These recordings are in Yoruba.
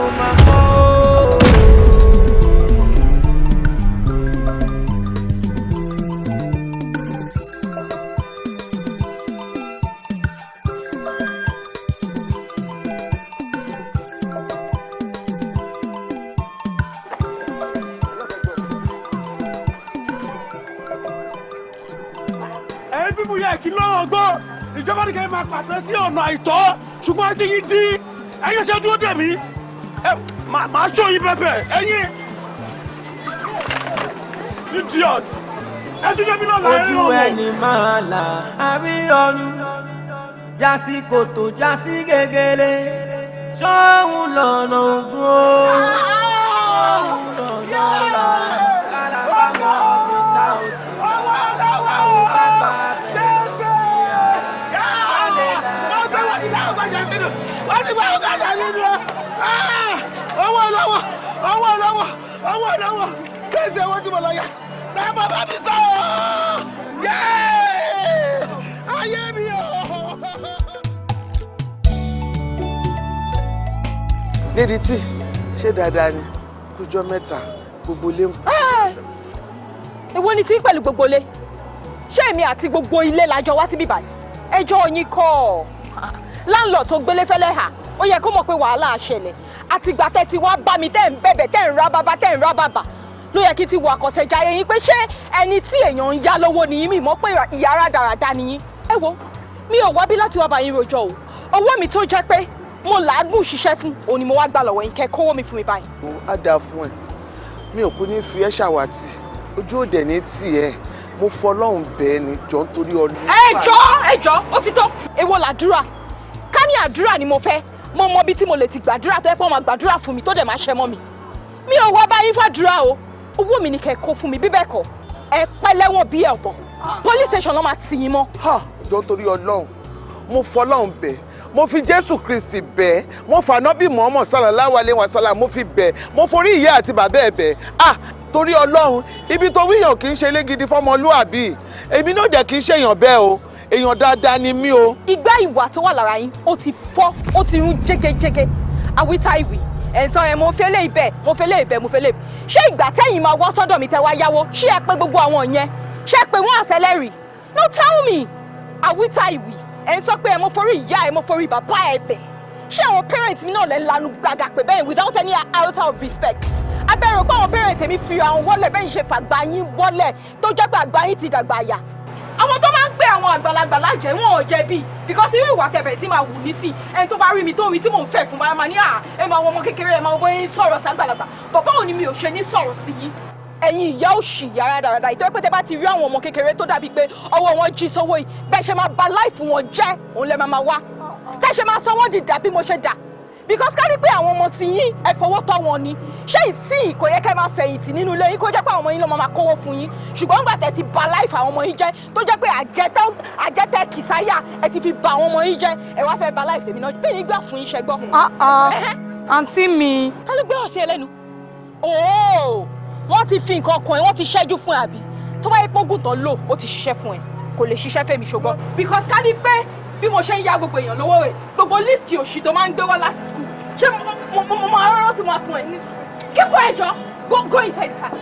ò máa mọ̀ o. Ẹ̀yin bíbú yẹ kí lọ́wọ́ gbọ́, ìjọba ní kẹ́ máa pàṣẹ sí ọ̀nà àìtọ́, ṣùgbọ́n ẹ ti yín dín ẹ̀yin ṣe dúró dè mí, ẹ máa ṣó yín pẹpẹ. Ẹ̀yin idiot, ẹ tún débi lọ́la ẹ Ojú ẹni máa là àbí ọdún jásí kòtò jásí gègèlè sóhun lọ́nà ògùn o, sóhun lọ́nà ọ̀la kálábà mọ́ mi tá ò tí àwọn bàbá bẹ̀rẹ̀ Owó lọ́wọ́, owó lọ́wọ́, owó lọ́wọ́, kéèsì owó tí mo lọ yá tá bàbá mi sọ ọ́ yéé ayé mi o. Lady T, ṣé dáadáa ni? Kújọ́ mẹ́ta, gbogbo ilé ń kú. Èwo ni tí pẹ̀lú gbogbo ilé? Ṣé èmi àti gbogbo ilé la jọ wá síbí báyìí? Ẹjọ́ yín kọ́ ọ. Láńlọ́ọ̀ tó gbélé fẹ́lẹ́ hà, ó yẹ kó mọ̀ pé wàhálà ṣẹlẹ̀. Àtìgbà tẹ́ ti wá bá mi, tẹ́ ń bẹ̀bẹ̀, tẹ́ ń rá bàbá, tẹ́ ń rá bàbà, ló yẹ kí ti wọ àkọsẹ̀jáyé yín pé ṣé ẹni tí èèyàn ń yá lówó ni yín? Mi mọ̀ pé ìyá rádaràda ni yín. Ẹ wo, mi ò wá bí láti wá bá yín rojọ́ o. Owó mi tó jẹ́ pé mo làágùn ṣiṣẹ́ fún òun ni mo wá gbà lọ́wọ́ yín, kẹ́ kówó mi fún mi báyìí. Á dáa fún ẹ, mi ò kú ní fi ẹ́ ṣàwátì, ojú òde ní tiẹ̀, mo fọlọ́run bẹ́ẹ̀ ni, jọ nítorí Ọlọ́run. Ẹ jọ̀ọ́, ẹ jọ̀ọ́, ó ti tó. Èwo làdúrà? Ká ní àdúrà ni mo fẹ́, mo mọ ibi tí mo lè ti gbàdúrà tó yẹ pé wọ́n máa gbàdúrà fún mi tó dẹ̀ máa ṣẹ mọ́ mi. Mi ò wá báyìí fàdúrà o. Owó mi ni kẹ́ kó fún mi, bí bẹ́ẹ̀ kọ́ ẹ pẹ́ lẹ́wọ̀n bí ẹ̀ bọ̀, police station ló máa tì yín mọ́. Ha, jọ nítorí Ọlọ́run, mo fọlọ́run bẹ́ẹ̀, mo fi Jésù Kristi bẹ́ẹ̀, mo fànábì Muhammad sallallahu alaihi wasallam mo fi bẹ́ẹ̀, mo forí ìyá àti bàbá ẹ̀ bẹ́ẹ̀. Ah, torí Ọlọ́run, ibi tó wíyàn kì í ṣe ilé gidi fọmọlúàbí, èmi náà dẹ̀ kì í ṣèyàn bẹ́ẹ̀ o, èèyàn dáadáa ni mí o. Igbá ìwà tó wà lára yín ó ti fọ́, ó ti rún jégéjégé. Àwítá ìwì ẹ̀sán ẹ̀, mo fẹ́ lé ibẹ̀, mo fẹ́ lé ibẹ̀, mo fẹ́ lé ibẹ̀. Ṣé ìgbà tẹ́yìn máa wá sọ́dọ̀ mi tẹ́ wá yáwó, ṣé ẹ pé gbogbo àwọn yẹn, ṣé ẹ pé wọ́n àṣẹlẹ́rì? No, tell me. Àwítá ìwì ẹ̀ ń sọ pé ẹ mo forí ìyá ẹ, mo forí bàbá ẹ bẹ̀. Ṣé àwọn parents mi náà lẹ́ ń lanu gbàgà pé bẹ́ẹ̀ without any iota of respect? Abẹ́rẹ́ pé àwọn parents mi fi àwọn wọlé bẹ́ẹ̀ ṣe fàgbà yín wọlé tó jẹ́ pé àgbà yín ti dàgbà yà. Àwọn tó máa ń gbé àwọn àgbàlagbà lájẹ wọn ò jẹ̀bi, because irú ìwà tẹ̀bẹ̀ sí máa wù mí sí, ẹni tó bá rí mi tó rí tí mò ń fẹ́ fún báyà máa ní à ẹ máa wọ ọmọ kékeré, ẹ máa wọ bóyá ń sọ̀rọ̀ sàgbàlagbà. Bàbá òní mi ò ṣe ní sọ̀rọ̀ sí yín, ẹ̀yin ìyá òṣì yàrá dáradára, ìtọ́ pé tẹ́ bá ti rí àwọn ọmọ kékeré tó dàbí pé ọwọ́ wọn jí sówó yìí, bẹ́ẹ̀ ṣe máa ba láìfù wọn jẹ́ òun lẹ́ máa máa wá tẹ́ ṣe máa sọ wọ́n di dà bí mo ṣe dà. Because ká ní pé àwọn ọmọ tí yín ẹ fọwọ́ tọ́ wọn ni, ṣé ìsìn kò yẹ kẹ́ máa fẹ̀yìntì nínú ilé yín, kó jẹ́ pé àwọn ọmọ yín ló máa kówó fún yín? Ṣùgbọ́n nígbà tẹ́ ti ba láìfù àwọn ọmọ yín jẹ́, tó jẹ́ pé àjẹtẹ́ kìsáyà ẹ ti fi ba àwọn ọmọ yín jẹ́, ẹ wá fẹ́ ba láìfù tèmi náà bí nígbà fún yín ṣẹgbọ́. Àǹtí mi. Ta ló gbé ọ̀sẹ̀ ẹlẹ́nu? Ooo, wọ́n ti fi nǹkan kan ẹ, wọ́n ti ṣẹ́jú fún ẹ, àbí tó bá yẹ pé oògùn tán lò ó ti ṣiṣẹ́ fún ẹ, kò lè ṣiṣẹ́ fẹ́mi ṣùgbọ́n. Because ká ní pé bí mo ṣe ń ya gbogbo èèyàn lówó rẹ̀, gbogbo list òṣì tó máa ń gbé wá láti school, ṣé mo máa rọrọ tí mo máa fún ẹ ní kíkọ́? Ẹ jọ, go inside the car.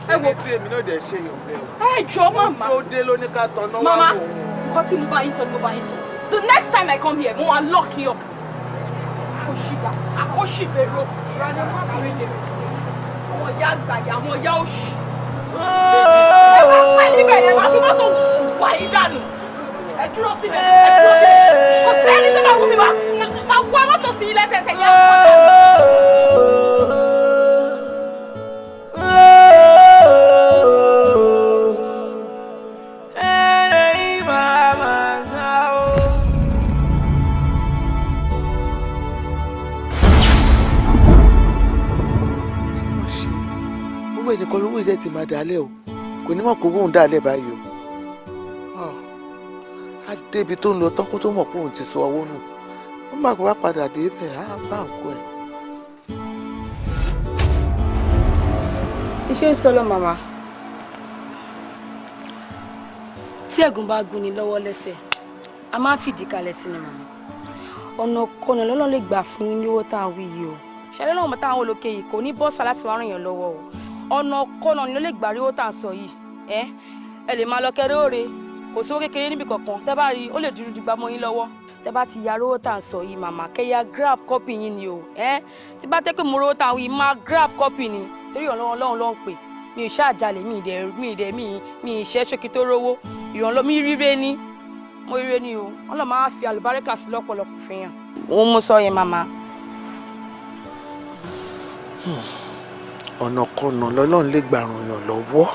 Ẹ wo Ẹni tí èmi náà dẹ̀ ṣe yàn bẹ́ẹ̀ o. Ẹ jọ, màmá. Tó dé ló ní ká tọ̀nà wá Màmá, wò ó. nǹkan tí mo bá yín sọ ni mo bá yín sọ. The next time I come here, mo máa lock you up. Àkóṣìgbà àkóṣìbèrò àwọn ìyá àgbàyà, àwọn ìyá òṣì. Ẹ bá pẹ́ níbẹ̀ yẹn, máa fi mọ́tò wà yín dànù. Ẹ dúró síbẹ̀, ẹ dúró síbẹ̀. Kò sẹ́ni tó bá wù mí máa wá mọ́tò sí yín lẹ́sẹẹsẹ yẹn. Owó ẹnìkan lówó ìdẹ́ ti máa dálẹ̀ o, kò ní mọ̀ kó owó òun dálẹ̀ báyìí o. Á débi tó ń lọ tán kó tó mọ̀ pé òun ti sọ owó nù, ó má kó wá padà dé ibẹ̀ á bá nǹkó ẹ̀. Iṣẹ́ ń sọlọ màmá. Tí ẹ̀gún bá gún ni lọ́wọ́ lẹ́sẹ̀, a máa ń fìdí kalẹ̀ sí ni màmá. Ọ̀nà kọ̀nà lọ́nà lè gbà fún yín lówó tá à ń wí yìí o. Ṣẹlẹ̀ náà mọ̀ táwọn olókè yìí kò ní bọ́sà láti wá ràn yàn lọ́wọ́ o. Ọ̀nà kọ́nà ni ló lè gbà rí owó tá à ń sọ yìí. Ẹ ẹ lè máa lọ kẹrẹ òre, kò sówó kékeré níbi kankan. Tẹ́ bá rí, ó lè dúró dùgbà mọ́ yín lọ́wọ́. Tẹ́ bá ti ya rówó tá à ń sọ yìí, màmá, kẹ́yà grab copy yín ni o. Ẹ tí bá tẹ́ pé mo rówó tá à ń wí, máa grab copy ni, torí ìrànlọ́wọ́ Ọlọ́run ló ń pè. Mi ò ṣáàjalè, mi ì dẹ̀ mi ì dẹ̀ mi mi ì ṣẹ́ ṣókí tó rówó ìrànlọ́ mi. Ríre ni mo ríre ni o. Ọlọ́run máa fi àlùbáríkà sí lọ́pọ̀lọpọ̀ fi hàn. Òun mo sọ yẹn, màmá. Ọ̀nà kọ̀nà lọ́lọ́run lè gbà ràn yàn lọ́wọ́.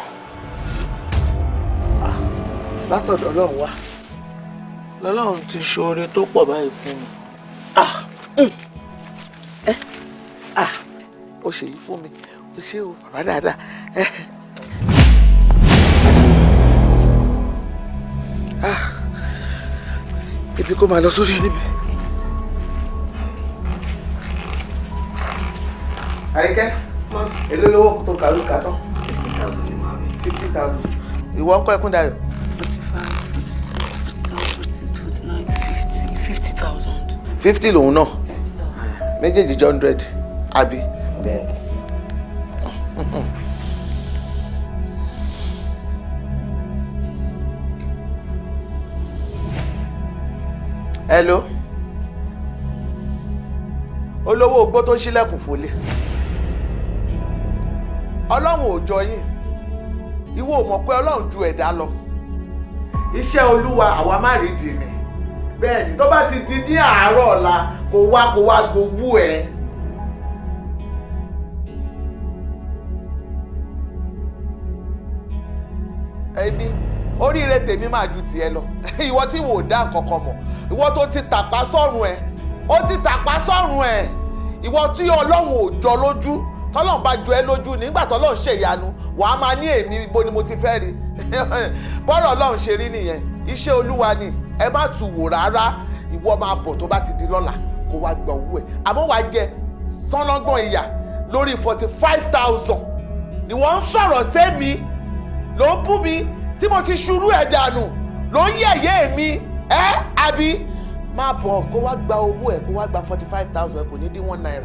Látọ̀dọ̀ Ọlọ́run wá lọ́lọ́run ti ṣoore tó pọ̀ báyìí fún mi. Ó ṣe yìí fún mi, ó ṣe o, bàbá dáadáa. Ibi kó máa lọ sórí níbi. Àyíkẹ́, èló lówó tó kàlù kàtọ́? 50,000 ni, màmí. 50,000. Ìwọ ń kọ́, ẹkún dayọ̀? 45, 46, 47, 48, 49, 50, 50,000. 50 lòun náà, méjèèjì jọ 100, àbí? Bẹ́ẹ̀ni. Hello, olówó ogbó tó ṣílẹ̀kùn fòlè. Ọlọ́run ò jọ yín. Ìwọ ò mọ̀ pé Ọlọ́run ju ẹ̀dá lọ. Iṣẹ́ Olúwa àwa má rí dì ní. Bẹ́ẹ̀ ni, tó bá ti di ní àárọ̀ ọ̀la, kó wá gbowó ẹ̀. Ẹbí oríire tèmi máa ju tiẹ̀ lọ. Ìwọ tí wò ó dá nǹkan kan mọ̀, ìwọ tó ti tàpá sọ́run ẹ̀, ó ti tàpá sọ́run ẹ̀. Ìwọ tí Ọlọ́run ò jọ lójú, tọ́lọ́run bá jọ ẹ́ lójú nígbà tọ́lọ́run ṣèyanu, wàá máa ní èmi ibo ni mo ti fẹ́ rí. Bọ́rọ̀ Ọlọ́run ṣe rí nìyẹn. Iṣẹ́ Olúwa ni, ẹ má tu wò rárá. Ìwọ máa bọ̀ tó bá ti di lọ́la, kó wá gba owó ẹ̀. Àmọ́ wàá jẹ sọ́nọ́gbọ̀n ìyà lórí 45,000 ni wọ́n ń sọ̀rọ̀ sẹ́mi, ló ń bú mi tí mo ti ṣurú ẹ̀ dànù, ló ń yẹ̀yẹ́ mi ẹ́, àbí? Máa bọ̀ kó wá gba owó ẹ̀, kó wá gba 45,000 ẹ̀, kò ní dín ₦1.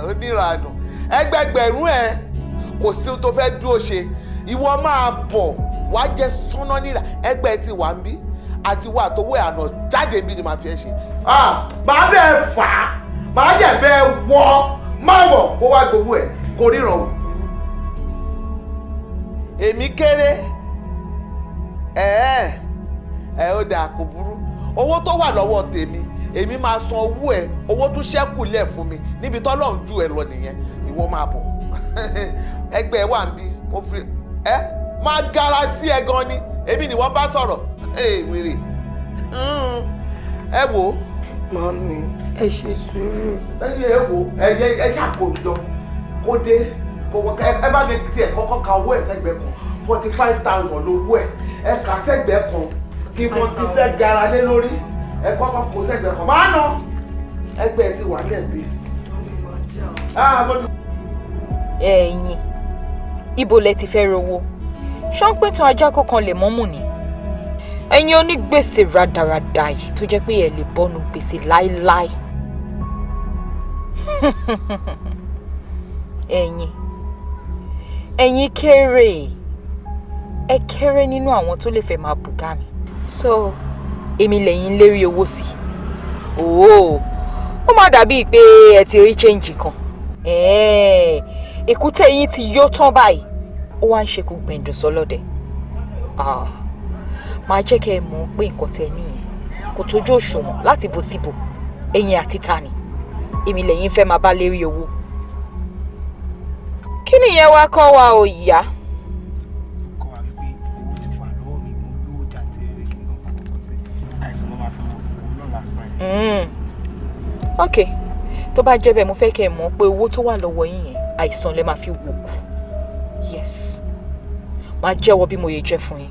Oníranù ẹgbẹgbẹ̀rún ẹ, kò sí ohun tó fẹ́ dúró ṣe. Ìwọ máa bọ̀ wá jẹ́ súná nílà. Ẹgbẹ́ ti wà ń bí àti wà tó wẹ̀ àná jáde bí ni màá fi ẹ ṣe. Màá bẹ́ẹ̀ fà á, màá jẹ́ bẹ́ẹ̀ wọ́. Máa bọ̀ kó wá gbowó ẹ̀, kó ríran wò. Èmi kéré ẹ ẹ, ó dáa, kò burú. Owó tó wà lọ́wọ́ tèmi, èmi máa san owó ẹ, owó tún ṣẹ́kù lẹ̀ fún mi níbi tọ́lọ́run ju ẹ lọ nìyẹn. Ìwọ máa bọ̀, ẹgbẹ́ ẹ wà ń bí. Mo fi ẹ máa gara sí ẹ gan ni. Èmi ni wọ́n bá sọ̀rọ̀ wèrè ẹ wò ó. Màmí, ẹ ṣe sùúrù. Ẹ ẹ wò, ẹ ẹ ṣàkójọ kó dé, kó wọ. Ẹ bá mi tiẹ̀ kọ́kọ́ ka owó ẹ̀ sẹ́gbẹ̀ẹ́ kan. 45,000 lówó ẹ̀. Ẹ kà sẹ́gbẹ̀ẹ́ kan kí mo ti fẹ́ gara lé lórí. Ẹ kọ́kọ́ kó sẹ́gbẹ̀ẹ́ kan, máa nà ẹgbẹ́ ẹ ti wà lẹ́ẹ̀bí. Ẹ̀yin ibo lẹ ti fẹ́ rówó? Ṣọ́npẹ́tàn ajá kọ̀ọ̀kan lè mọ́mù ni ẹ̀yin onígbèsè rádaràda yìí tó jẹ́ pé ẹ lè bọ́nu gbèsè láéláé. Ẹ̀yin kéré, ẹ kéré nínú àwọn tó lè fẹ́ máa bùgá mi. So èmi lẹ́yìn lérí owó sí. Ooo, ó má dàbíi pé ẹ ti rí change kan. Èkúté yín ti yó tán báyìí, ó wá ń ṣekú gbẹ̀ǹdùn sọlọ́dẹ. Máa jẹ́ kẹ́ ẹ mọ̀ pé nǹkan tẹ́ nìyẹn kò tójú òṣùwọ̀n láti bò síbò. Ẹ̀yin àti ta ni èmi lẹ́yìn fẹ́ máa bá lérí owó? Kí nìyẹn wá kọ́ wa ò yá? Kọ́ wa wípé owó ti wà lọ́wọ́ mi, mo lówó jàǹtìrẹrẹ kí nǹkan kan kan sí àìsàn ló máa fi wọ owó náà lásán yẹn. Ok, tó bá jẹ́ bẹ́ẹ̀, mo fẹ́ kẹ́ ẹ mọ̀ pé owó tó wà lọ́wọ́ yín yẹn, àìsàn lẹ máa fi wò kù. Yes, máa jẹ́wọ́ bí mo yẹ jẹ́ fún yín.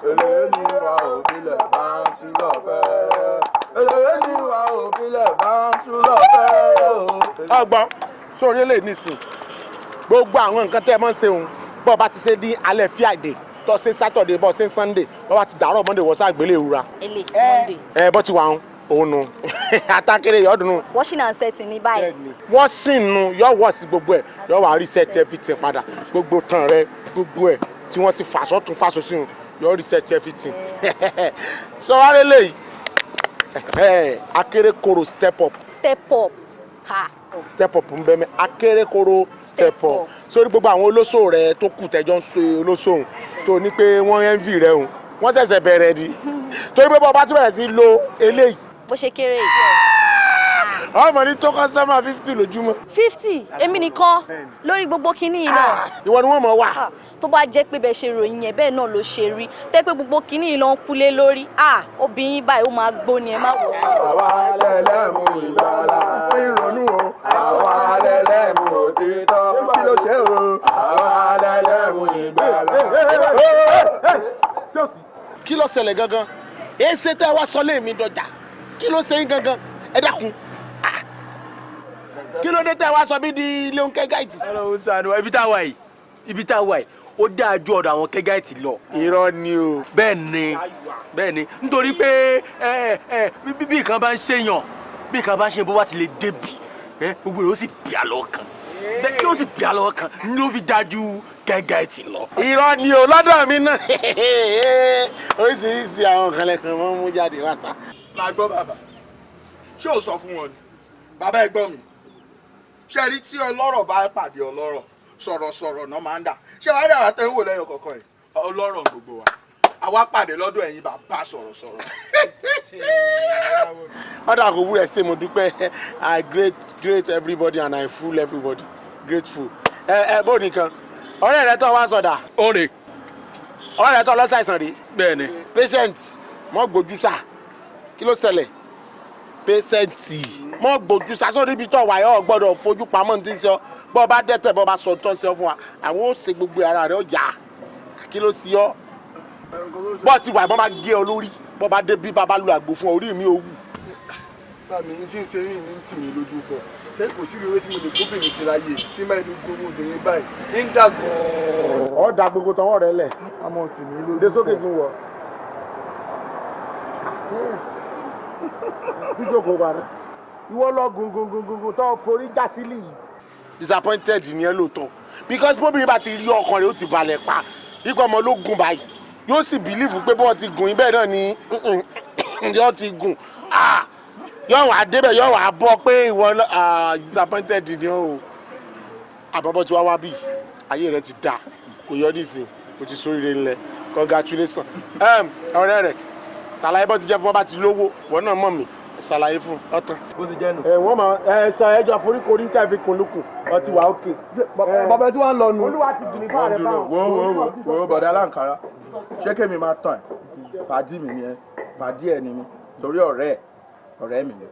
Eléré ni wa òbílẹ̀ bá ń sú lọ́fẹ́. Eléré ni wa òbílẹ̀ bá ń sú lọ́fẹ́. Ọgbọ́n sórí eléyìí nísìn, gbogbo àwọn nǹkan tẹ́ ẹ mọ́ ń ṣe òun bọ́ọ̀ bá ti ṣe ní alẹ́ Friday. Tọ́ sí Saturday bọ́ sí Sunday, wọ́n bá ti dàárọ̀ Monday wọ́n sàgbélé ìwúra. Ele Monday. Ẹ bọ́ ti wà ń òun nu atakere yọ̀ọ́dún nu. Washing and setting ní báyìí. Wọ́n sì nu yọ wọ̀ sí gbogbo ẹ̀, yọ wà reset everything padà, gbogbo tán rẹ gbogbo ẹ̀ tí wọ́n ti fà sọ́tún fà sósì nu yọ reset everything. Sọ wá lélẹ̀ yìí, akérèkọ́rò step up. Step up. Ha. Step up ń bẹ mẹ, akérèkọ́rò step up. Sórí gbogbo àwọn olóṣò rẹ tó kù tẹjọ ń so olóṣò òun tó ní pé wọ́n envy rẹ òun, wọ́n ṣẹ̀ṣẹ̀ bẹ̀rẹ̀ ni, torí pé bọ́ bá tún bẹ̀rẹ̀ sí lo eléyìí. Bó ṣe kéré yìí. Ọmọ ní tó kọ́sọ́mà 50 lójúmọ́. 50 èmi nìkan lórí gbogbo kinní yìí náà. Ìwọ ni wọ́n mọ̀ wá. Tó bá jẹ́ pé bẹ́ẹ̀ ṣe ròyìn yẹn bẹ́ẹ̀ náà ló ṣe rí, tẹ́ pé gbogbo kinní yìí ló ń kulé lórí, obìnrin báyìí ó máa gbó ni, ẹ má wọ̀. Àwa lẹ́lẹ́mú ìgbàlà ìrònú o, àwa lẹ́lẹ́mú òtítọ́, kí ló ṣe o, àwa lẹ́lẹ́mú ìgbàlà. Kí ló ṣẹlẹ̀ gangan? Èsì tẹ́ wá sọ léèmí dọjà, kí ló ṣe yín gangan? Ẹ dákun, kí ló dé tẹ́ wá sọ bí di ilé oúnjẹ gáìtì? Ọlọ́run ṣàánú, ibi tá a wà yìí, ibi tá a wà yìí ó dáa ju ọ̀dọ̀ àwọn kẹ́gáìtì lọ. Irọ́ ni o. Bẹ́ẹ̀ ni, bẹ́ẹ̀ ni, nítorí pé bí nǹkan bá ń ṣèyàn, bí nǹkan bá ń ṣe bó bá ti lè débi, gbogbo rẹ̀ ó sì bí àlọ́ kan, bẹ́ẹ̀ kí ó sì bí àlọ́ kan ló fi dáa ju kẹ́gáìtì lọ. Irọ́ ni o, lọ́dọ̀ mi náà oríṣiríṣi àwọn nǹkan lẹ́kan mọ́ mú jáde wá sá. Màá gbọ́ bàbá, ṣé o sọ fún wọn ni? Bàbá ẹ gbọ́ mi, ṣe rí tí ọlọ́rọ̀ bá pàdé ọlọ́rọ̀, sọ̀rọ̀sọ̀rọ̀ náà máa ń dà. Ṣé wàá rí àwọn àtẹ̀wò lẹ́yìn kọ̀ọ̀kan yìí? Ọlọ́rọ̀ gbogbo wa, àwa pàdé lọ́dọ̀ ẹ̀yin bàbá sọ̀rọ̀sọ̀rọ̀. Ọ̀dà kò wúrẹ̀ ṣe, mo dúpẹ́. I great everybody and I fool everybody. Grateful. Ẹ bó nìkan, ọ̀rẹ́ rẹ tó wá sọ̀dà. Ọ̀rẹ́. Ọ̀rẹ́ rẹ tó lọ́sàìsàn rí. Bẹ́ẹ̀ni. Patient mọ́ gbójú sá, kí ló ṣẹlẹ̀? Patient mọ́ gbójú sá, sórí ibi tó wà yọ gbọ́dọ̀ fojú pamọ́ ní ti sọ. Bọ́ bá dẹ́tẹ̀ bọ́ bá sọ tó ń sọ fún wa, àwọn ó ṣe gbogbo ara rẹ̀ ó yá. Kí ló ṣe ọ́? Bọ́ ti wà bọ́ bá gé ọ lórí, bọ́ bá dé bí bàbá lu àgbo fún ọ, orí mi ò wù. Bàmí ní tí ń ṣe yìí ní tì mí lójú pọ̀. Ṣé kò sí ìwé tí mo lè gbóbìnrin sí láyé tí máa ń gun obìnrin báyìí ń dà gan-an. Ọ da gbogbo tọwọ́ rẹ lẹ̀. Àmọ́ tì mí lójú. Dé sókè kí n wọ̀. Bíjókòó wa rẹ. Ìwọ lọ gungungungungun tó forí já sílì yìí. Disappointed ni ẹ lóòótọ́, because bóbìnrin bá ti rí ọkàn rẹ̀ ó ti balẹ̀ pa, ikú ọmọ ló gun báyìí, yóò sì bìlífù pé bọ́ọ̀ ti gùn yín bẹ́ẹ̀ náà ni yóò ti gùn, yóò wá débẹ̀ yóò wá bọ́ pé ìwọ disappointed ni ó. Àbọ̀bọ̀ tí wàá wá bí ayé rẹ ti dà, kò yọ nísìn, kò ti sóríire ńlẹ̀, congratulations. Ọ̀rẹ́ rẹ̀ ṣàlàyé bọ́ ti jẹ́ fún ọ bá ti lówó, wọ́n náà mọ̀ mí, ṣàlàyé fún ọtán. Bó ti jẹ́ nù. Ẹ wọ́n máa ẹ sọ ẹjọ́ foríkorí ká fi kun lukùn, ọtí wà ókè. Bàbá ẹ tí wàá lọ nù. Olúwa ti dùn nípa rẹ báwọn. Wo wo wo bọ̀dá aláǹkárá, ṣé kémi máa tàn ẹ́? Pàdí mi ni ẹ, pàdí ẹ ni mi, torí ọ̀rẹ́ ọ̀rẹ́ mi ni.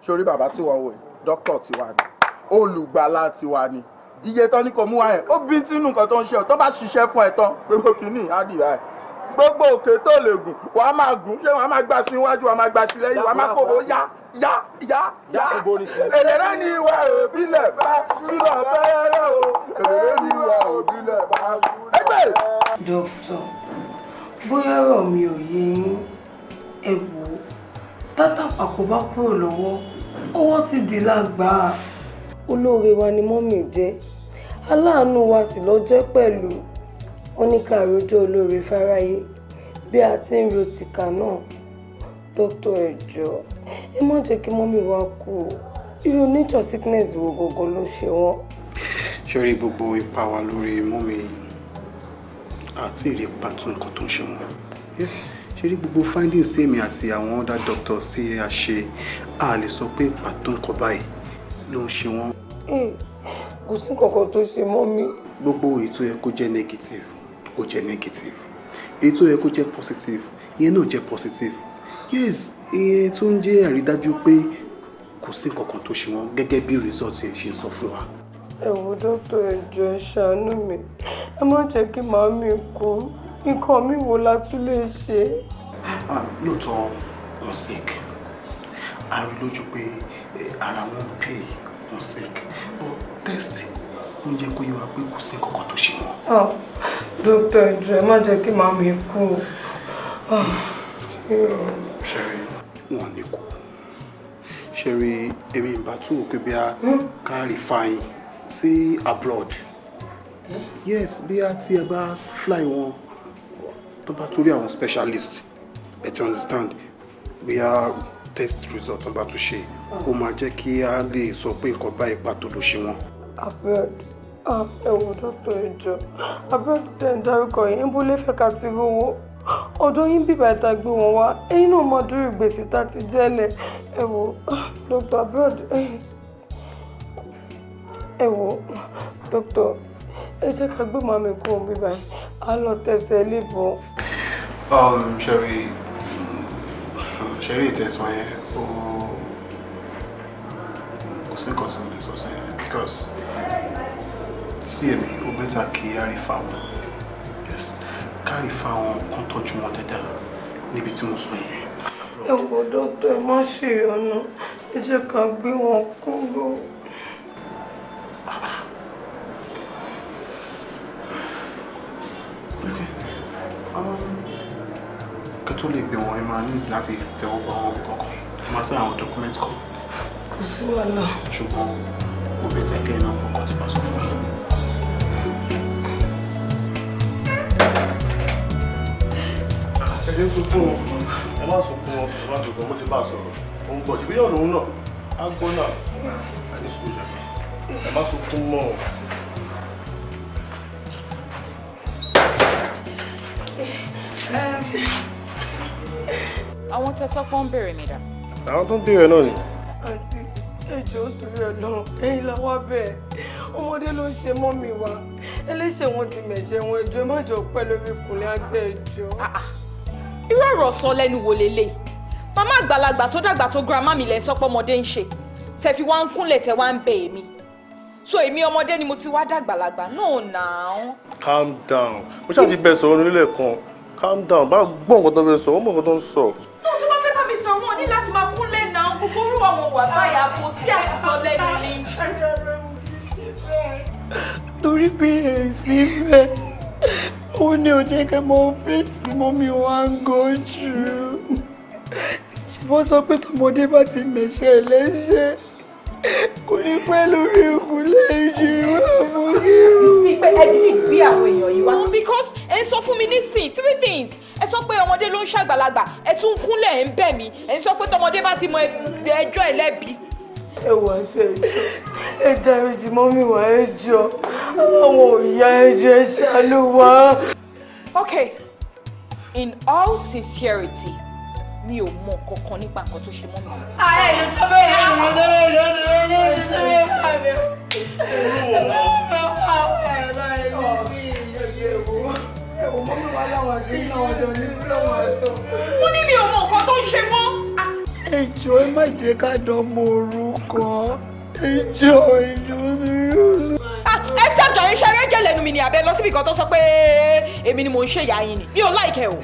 Sórí bàbá tí wọ́n wò yìí, dókítà tiwa ni, olùgbàlà tiwa ni. Iye tán ní kò mú wa yẹn, ó bí tínú nǹkan tó ń ṣe ọ, tó bá ṣiṣẹ́ fún ẹ tán, gbogbo kìíní á dì báyìí. Gbogbo òkè tó lè gùn, wàá máa gùn, ṣé wàá máa gbà sí iwájú, wàá máa gbà sí lẹ́yìn, wàá máa kóbo yá yá yá yá. Èlèrè ni ìwà òbílẹ̀ bá ṣúlọ̀ fẹ́rẹ́ o. Èlèrè ni ìwà òbílẹ̀ bá ṣúlọ̀. Ẹgbẹ́. Dókítà, bóyá ọ̀rọ̀ mi ò yé yín, ẹ wò ó, tátàpá kò bá kúrò lọ́wọ́, ọwọ́ ti di lágbàá. Olóore wa ni mọ́mì jẹ́, aláàánú wa sì ló jẹ́ pẹ̀lú. Wọ́n ní ká rojọ́ olóore fáráyé bí a ti ń ro tìkà náà. Dókítà ẹ jọ̀ọ́, ẹ má jẹ́ kí mọ́mì wa kú o. Irú nature sickness wo gangan ló ṣe wọ́n? Ṣé rí gbogbo ipa wa lórí mọ́mì àti ìrí pàtó nǹkan tó ń ṣe wọ́n? Yes, ṣé rí gbogbo findings tí èmi àti àwọn other doctors tí a ṣe, a lè sọ pé pàtó nǹkan báyìí ló ń ṣe wọ́n. Kò sí nǹkan tó ṣe mọ́mì. Gbogbo èyí tó yẹ kó jẹ́ negative, ó jẹ́ negative. Èyí tó yẹ kó jẹ́ positive, ìyẹn náà jẹ́ positive. Yes, ìyẹn tó ń jẹ́ àrídájú pé kò sí nǹkan kan tó ṣe wọ́n gẹ́gẹ́ bí result yẹn ṣe sọ fún wa. Ẹ wo dókítà, ẹ jọ̀ọ́ ẹ ṣàánú mi, ẹ má jẹ́ kí màmí kú. Nǹkan mi wo la tún lè ṣe? Lóòótọ́ wọ́n sick, a rí lójú pé ara wọn pay, wọ́n sick, but test Ó ń jẹ́ kó yé wa pé kò sí nǹkan kan tó ṣe wọ́n. Dókítà, ẹ jọ̀ọ́, ẹ má jẹ́ kí màmí kú. Ṣẹ́rí, wọn ní kú. Ṣẹ́rí, èmi ìbá tún wò pé bí a ká refine sí abroad. Yes, bí a tí ẹ bá fly wọn tó bá torí àwọn specialist, ẹ ti understand, bí a test result tó bá tún ṣe, ó máa jẹ́ kí a lè sọ pé nǹkan báyìí pàtó ló ṣe wọ́n. Abroad? Ẹ wò, dókítà, ẹ jọ̀ọ́, abroad tẹ̀ ń dárúkọ yẹn, ń bó lè fẹ́ ká ti rówó? Ọ̀dọ̀ yín bíbá ìta gbé wọn wá, ẹ̀yin náà máa dúró gbèsè tá ti jẹ́lẹ̀. Ẹ wò, dókítà, abroad, ẹ wò, dókítà, ẹ jẹ́ ká gbé màmí kúrò bíbá yìí, á lọ tẹ̀sẹ̀ lébọn. Ṣẹ́rí, ìtẹ̀sán yẹn, ó kò sí nǹkan tí mo lè sọ sí yẹn, because sí èmi, ó better kí á refer wọn. Yes, ká refer wọn, kán tọ́jú wọn dáadáa níbi tí mo sọ yẹn. Ẹ wò, dókítà, ẹ má ṣe ìyọnu, ẹ jẹ́ ká gbé wọn kúrò. Kí tó lè gbé wọn, ẹ máa ní láti tẹ́wọ́ gba àwọn òwe kọ̀ọ̀kan, ẹ máa sign àwọn document kan. Kò sí wàhálà. Ṣùgbọ́n ó better kẹ́ ẹ náà mọ̀ nǹkan tí bá sọ fún yín. Ẹ ṣe ń sunkún o, ẹ má sunkún o, ẹ má sunkún. Mo ti bá a sọ̀rọ̀, ó ń gbọ́. Ṣèbí yóò lòun náà á gbọ́ náà. Ẹ ní sùúrù ṣàkà, ẹ má sunkún mọ́ o. Àwọn tẹ sọ pé ń béèrè mi dà? Àwọn tó ń béèrè náà ni. Àǹtí, ẹ jọ̀ọ́, nítorí Ọlọ́run, ẹ̀yin la wá bẹ́ẹ̀. Ọmọdé ló ń ṣe mọ́mì wa, ẹlẹ́ṣẹ̀ wọn ti mẹ̀ṣẹ̀ wọn. Ẹ jọ̀ọ́, ẹ má jọ pẹ́ lórí ìkùnlé àti, ẹ jọ̀ọ́. Irú ọ̀rọ̀ sọ lẹ́nu wo lélẹ̀? Màmá àgbàlagbà tó dàgbà tó girama mi lẹ́ ń sọ pé ọmọdé ń ṣe, tẹ fi wá ń kúnlẹ̀, tẹ wá ń bẹ èmi. So èmi ọmọdé ni mo ti wá dàgbàlagbà? No now. Calm down. Mo ṣáà ti bẹ sọ̀rọ̀ nílẹ̀ kan. Calm down, bá gbọ́ nǹkan tó fẹ́ sọ, wọ́n mọ̀ nǹkan tó ń sọ. No, tó bá fẹ́ bá mi sọ̀rọ̀, wọn ní láti máa kúnlẹ̀ náà. Gbogbo orú àwọn wà báyà kò sí àtisọ lẹ́nu ni. Torí pé èsì rẹ̀ ó ní ó jẹ́ kẹ́ mọ fèsì mọ́mí wa ń go through. Ṣùgbọ́n sọ pé tọmọdé bá ti mẹ̀ṣẹ̀ lẹ́ṣẹ̀, kò ní pẹ́ lórí ìkúnlẹ̀ ìṣirò àforíwò. Sí pé ẹ dídì gbé àwọn èèyàn yìí wá. Because ẹ ń sọ fún mi nísìn three things: ẹ sọ pé ọmọdé ló ń ṣàgbàlagbà, ẹ tún kúnlẹ̀ ẹ ń bẹ̀ mí, ẹ ń sọ pé tọmọdé bá ti mọ ẹjọ́ ẹ lẹ́bi. Ẹ wà àti, ẹ jọ̀ọ́, ẹ dáríjì mọ́mí wa, ẹ jọ̀ọ́, àwọn òòyà, ẹ jọ̀ọ́, ẹ ṣàánú wa. Okay, in all sincerity, mi ò mọ kankan nípa nǹkan tó ṣe mọ́ mi. Ààrẹ ló sọ bẹ́ẹ̀, ló sọ bẹ́ẹ̀, ló sọ bẹ́ẹ̀, ló sọ bẹ́ẹ̀ fà mí. Ẹ̀wọ̀n mọ́mí wa láwọn àti náà jọ ní lọ́wọ́ àṣọ. Mo ní mi ò mọ nǹkan tó ń ṣe wọ́n. Ẹ jọ̀ọ́, ẹ má jẹ́ ká dán mọ orúkọ. Ẹ jọ̀ọ́, ẹ jọ̀ọ́, sórí. Ẹ stop jàre. Ṣe eré jẹ́ lẹ́nu mi ni àbẹ́ lọ síbi kan tó sọ pé èmi ni mò ń ṣe ìyá yín ni? Mi ò like ẹ o.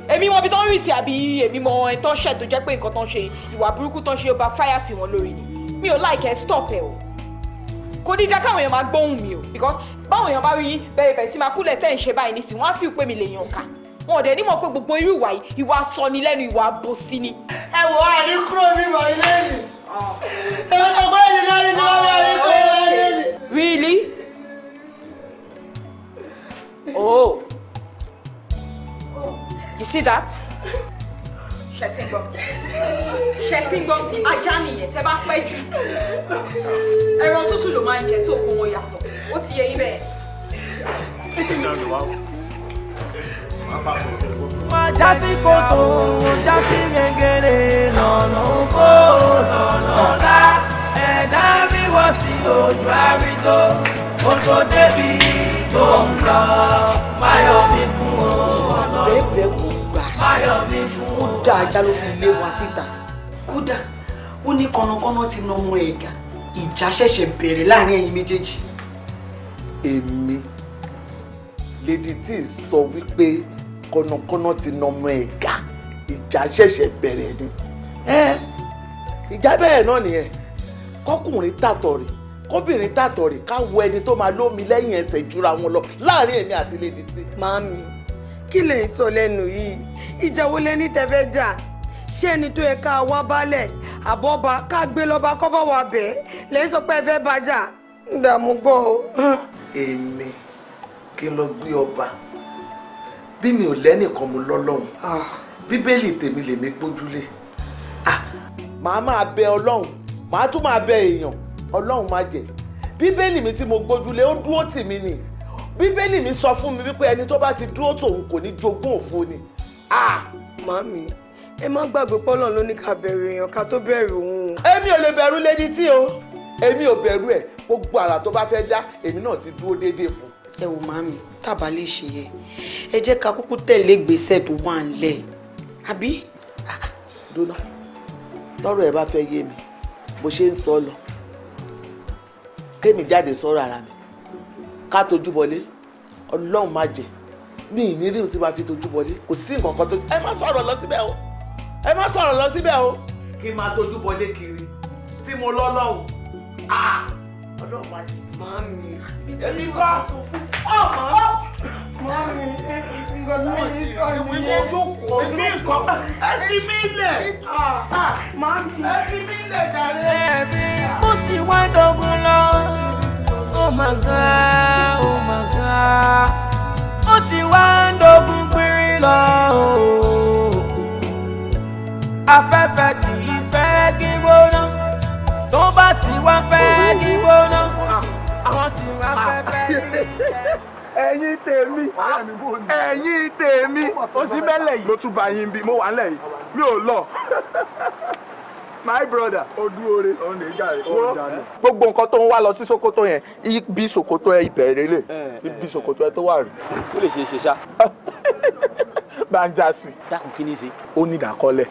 Èmi mọ ibi tó ń rìn sí, àbí èmi mọ ẹ tó ń ṣe tó jẹ́ pé nǹkan tó ń ṣe, ìwà burúkú tó ń ṣe, ó bá fáyà sí wọn lórí ni? Mi ò like ẹ, stop ẹ o. Kò ní jẹ́ káwọn èèyàn máa gbóhùn mi o, because báwọn èèyàn bá rí yín bẹ̀rẹ̀ bẹ̀rẹ̀ sí máa kúlẹ̀ tẹ́ ń ṣe báyìí nísìnyí, wọ́n á fi pé mi lè yàn ká. Wọn ò dẹ̀ ní mọ̀ pé gbogbo irú ìwà yìí, ìwà sọni lẹ́nu, ìwà àbòsí ni. Ẹ wò á ní kúrò bímọ ilé yìí. Ẹ wọ́n sọ pé ìdílé ní ti wọ́n bá ní kúrò ilé yìí. Really? Oh. You see that? Ṣẹ̀tìngbọ̀n. Ṣẹ̀tìngbọ̀n, ajá nìyẹn. Tẹ́ bá pẹ́ jù. Ẹran tútù ló máa ń jẹ sóòkù wọn yàtọ̀. Ó ti yẹ yín bẹ́ẹ̀. Má jásí kòtò, jásí gègèrè lọ́nà ògbó, lọ́nà ọ̀la. Ẹ̀dá rí wọ́n sí ojú àrító, kó tó débi tó ń lọ. Máyọ̀ mi kún o, ọlọ́run. Bẹ́ẹ̀ kò gbà. Máyọ̀ mi kún o. Kódà ajá ló fi lé wa síta. Kódà ó ní kọ́nàkọ́nà ti na ọmọ ẹ̀gà, ìjà ṣẹ̀ṣẹ̀ bẹ̀rẹ̀ láàrin ẹ̀yin méjèèjì. Èmi Lady T sọ wípé kọ́nàkọ́nà ti na ọmọ ẹ̀gà, ìjà ṣẹ̀ṣẹ̀ bẹ̀rẹ̀ ni. Ẹ́ ìjà bẹ̀rẹ̀ náà nìyẹn. Kọkùnrin tàtọ̀ rẹ̀ Kóbìnrin tàtọ̀ rè ká wo ẹni tó máa lómi lẹ́yìn ẹsẹ̀ jura wọn lọ láàrin èmi àti Lady T. Màámi, kí lè sọ lẹ́nu yìí? Ìjà wo lẹ ní tẹ́fẹ́ jà? Ṣé ẹni tó yẹ ká wá balẹ̀ àbọ̀bà ká gbé lọ́ba kọ́ bá wà bẹ́ẹ̀ lẹ́yìn sọ pé ẹ fẹ́ bàjá? Ń dààmú gbọ́ o. Èmi kí n lọ gbé ọba bí mi ò lẹ́nìkan mo lọ́lọ́run. Bíbélì tèmi lèmi gbójúlé. Màá máa bẹ Ọlọ́run, màá tún máa bẹ èèyàn, Ọlọ́run má jẹ́. Bíbélì mi tí mo gbójúlé ó dúró tì mí ni. Bíbélì mi sọ fún mi wípé ẹni tó bá ti dúró tòun kò ní jogún òfo ni. Màámi, ẹ má gbàgbé pọ́lọ̀ ló ní ká bẹ̀rù èèyàn ká tó bẹ̀rù òun. Èmi ò lè bẹ̀rù Lady T o, èmi ò bẹ̀rù ẹ̀. Gbogbo àrà tó bá fẹ́ dá, èmi náà ti dúró déédéé fún. Ẹ wò màámi, tábà lè ṣe yẹ, ẹ jẹ́ ká kúkú tẹ̀lé ìgbésẹ̀ tó wà ńlẹ̀, àbí? Dúnà, tọ́rọ̀ ẹ bá fẹ́ yé mi bó ṣe ń sọ lọ, kémi jáde sọ̀rọ̀ ara mi ká tojú bọlé. Ọlọ́run má jẹ́ mi ì ní ríhun tí máa fi tojú bọlé. Kò sí nǹkan kan tó ẹ má sọ̀rọ̀ lọ síbẹ̀ o, ẹ má sọ̀rọ̀ lọ síbẹ̀ o. Kí n máa tojú bọlé kiri tí mo lọ́lọ́run, Ọlọ́run má jẹ́. Màámi, èmi kọ́. Màámi, nǹkan tó ń sọ nìyẹn. Kò sí nǹkan, ẹ fi mí lẹ̀. Màámi, ẹ fi mí lẹ̀ jàre. Ẹ̀mí kú ti wá dógún lọ. Oh my God, oh my God. Ó ti wá ń dógún pínrín lọ. Afẹ́fẹ́ kì í fẹ́ gbígbóná. Tó bá ti wá fẹ́ gbígbóná, wọ́n ti wá fẹ́fẹ́ ní ìjẹ́. Ẹ̀yin tèmi, ẹ̀yin tèmi, ó sì bẹ́lẹ̀ yìí. Mo tún bá yín bí mo wà nílẹ̀ yìí, mi ò lọ. My brother, ó dúró re, ó lè jàre. Ó dànù. Gbogbo nǹkan tó ń wá lọ sí Sokoto yẹn, ibi Sokoto ẹ ìbẹ̀rẹ̀ lè, ibi Sokoto ẹ tó wà rí. Ó lè ṣe é ṣe ṣá. Banja sí. Dákun, kí ni í ṣe? Ó ní ìdákọ́lẹ̀.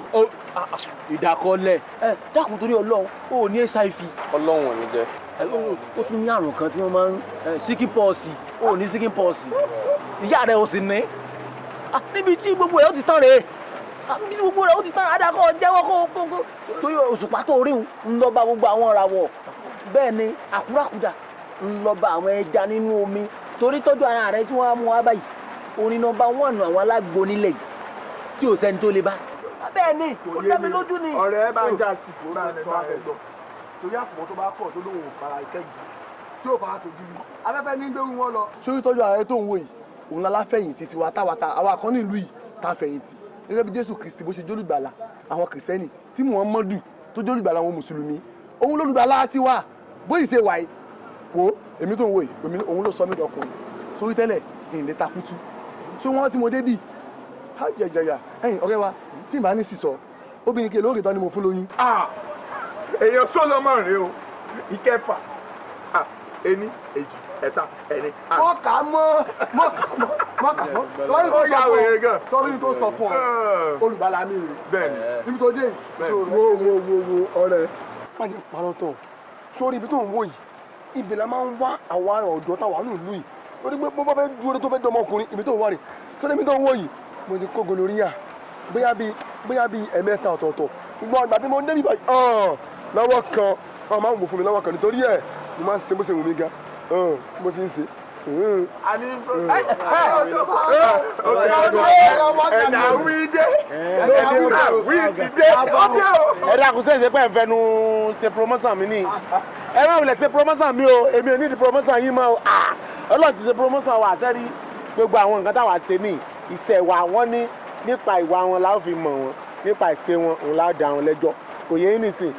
Ìdákọ́lẹ̀. Ẹ dákun, torí Ọlọ́run, ó ní HIV. Ọlọ́run ò ní jẹ́. Ó tún ní àrùn kan tí wọ́n máa ń síkí pọ́ọ̀sì. Ó ní síkí pọ́ọ̀sì. Ìyá rẹ̀ ò sì ní. Níbi tí gbogbo ẹ̀ ó ti tán rèé, níbi tí gbogbo rẹ̀ ó ti tán, adakọ̀ jẹ́wọ́ kó torí òṣùpá tó rí ń lọ bá gbogbo àwọn ìràwọ̀. Bẹ́ẹ̀ ni àkúràkúdà ń lọ bá àwọn ẹja nínú omi. Torí tọ́jú ara rẹ̀ tí wọ́n á mú wá báyìí, orin nọ́mbà wọ́ọ̀nù àwọn alágbo nílẹ̀ yìí tí ò sẹ́ni tó lè bá. Bẹ́ẹ̀ ni, ó dá mi lójú ni. Ọ̀rẹ́ bá ń já sí. Torí àpò tó bá kọ̀ tó lóun ò fara ìkẹ́jì tí ò fara tòjú ni afẹ́fẹ́ ní gbẹ́rù wọn lọ. Sórí tọ́jú ara rẹ tó ń wò yìí, òun la láfẹ̀yìntì tiwa táwa àwa kan nílùú yìí tá a fẹ̀yìntì gẹ́gẹ́ bí Jésù Kristi bó ṣe jólùgbàlà àwọn Kìrìsìtẹ́nì, tí Muhammadu tó jólùgbàlà àwọn Mùsùlùmí, òun lólùgbàlà tiwa bóyì ṣe wà yìí. Wo èmi tó ń wò yìí, òun ló sọ mí dọkùnrin. Sórí tẹ́lẹ̀ ìlé takutu tí wọ́n tí mo dé bì á jẹjẹyà. Ẹ̀yìn ọ̀rẹ́ wa tí màá ní sísọ, obìnrin kí lóòrè tán ni mo fún lóyún. Èèyàn Solomon rèé o, ìkẹfà, ení, èjì, ẹ̀ta, ẹ̀rin. Mọ̀ọ́kà mọ́, mọ̀ọ́kà mọ́, mọ̀ọ́kà mọ́. Lọ́yìn tó sọ fún ọ, sọ́rí tó sọ fún ọ, olùgbàlà mi rè. Bẹ́ẹ̀ni. Ibi tó dé. Wo wo wo wo, ọ̀rẹ́, má jẹ́ parọ́ tán. Sórí ibi tó ń wò yìí, ibẹ̀ la máa ń wá àwa ọ̀dọ́ táwa nílùú yìí. Torí pé bó bá fẹ́ dúró tó fẹ́ dọmọkùnrin, ibi tó ń wá rè. Sórí ibi tó ń wò yìí, mo ti kó gonorrhea bóyá bíi ẹ̀mẹ́ta ọ̀tọ̀ọ̀tọ̀. Ṣùgbọ́n ìgbà tí mo ń débi báyìí, lọ́wọ́ kan, wọ́n máa ń wò fún mi lọ́wọ́ kan, nítorí ẹ̀ mo máa ń ṣe bó ṣe wù mí gan, mo ti ń ṣe. Ẹ̀nà wí dé, ẹ̀nà wí ti dé. Ẹ dákun, sẹ́yìn pé ẹ̀ ń fẹnu ṣe promotion mi ní. Ẹ má wulẹ̀ ṣe promotion mi o, èmi ò ní di promotion yín mọ́ o. Ọlọ́run ti ṣe promotion wa sẹ́rí. Gbogbo àwọn nǹkan táwa ṣe ní iṣẹ́ wa, wọ́n ní nípa ìwà wọn la ó fi mọ̀ wọn, nípa ìṣe wọn òun la ó dá wọn lẹ́jọ́. Kò yẹ yín nìsín,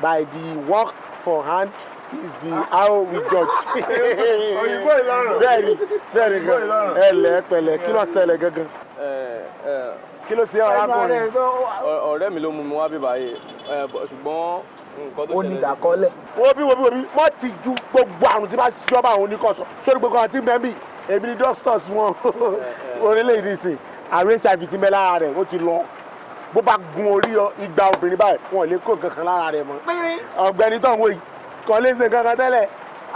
by the work for hand is the how we judge. Òyìnbó ìlọrun. Bẹ́ẹ̀ni, bẹ́ẹ̀ni gan. Ẹ lẹ pẹ̀lẹ́, kí ló ṣẹlẹ̀ gangan? Kí ló ṣe ọ̀rákùnrin? Ọ̀rẹ́ mi ló mú mi wá bí báyìí, ṣùgbọ́n nǹkan tó Ó ní ìdákọ́lẹ̀. Wo bí, wo bí, wo bí, wọ́n ti ju gbogbo àrùn tí bá ṣíjọba àwọn oníkọ̀sọ̀ sórí gbogbo àwọn tí ń bẹ bí èmi ni doctors wọn orílẹ̀-èdè sìn. Àrùn HIV ti ń bẹ lára rẹ̀, ó ti lọ. Bó bá gun orí igba obìnrin báyìí, wọn ò lè kó nǹkan kan lára rẹ̀ mọ́. Ọ̀gbẹ́ni tó ń wo yìí kò lè ṣe nǹkan kan tẹ́lẹ̀,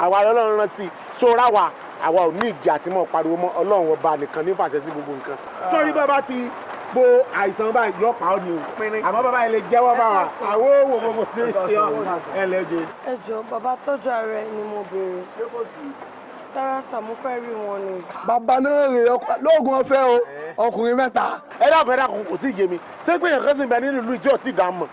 àwa Ọlọ́run rán sí i. Sóra wa, àwa ò ní ìdí àti mọ́ pariwo mọ́. Ọlọ́run ọba nìkan ní fàṣẹ sí gbogbo nǹkan. Sórí bàbá ti Bó àìsàn báyìí yọ pa ọ́ ni o. Àmọ́ bàbá yìí lè jẹ́wọ́ bá wa. Àwọn òwò gbogbo tí ń ṣe ọ. Ẹ lẹ́jẹ̀. Ẹ jọ̀ọ́ bàbá tọ́jú ara ẹ ni mo béèrè. Ṣé kò sí? Rárá sà, mo fẹ́ rí wọn ni. Bàbá náà rè lóògùn ọ̀fẹ́ o, ọkùnrin mẹ́ta. Ẹ dákun kò tí ì yé mi. Ṣé pé èèyàn kan sì ń bẹ nínú ìlú ìjọ tí ì dá mọ̀?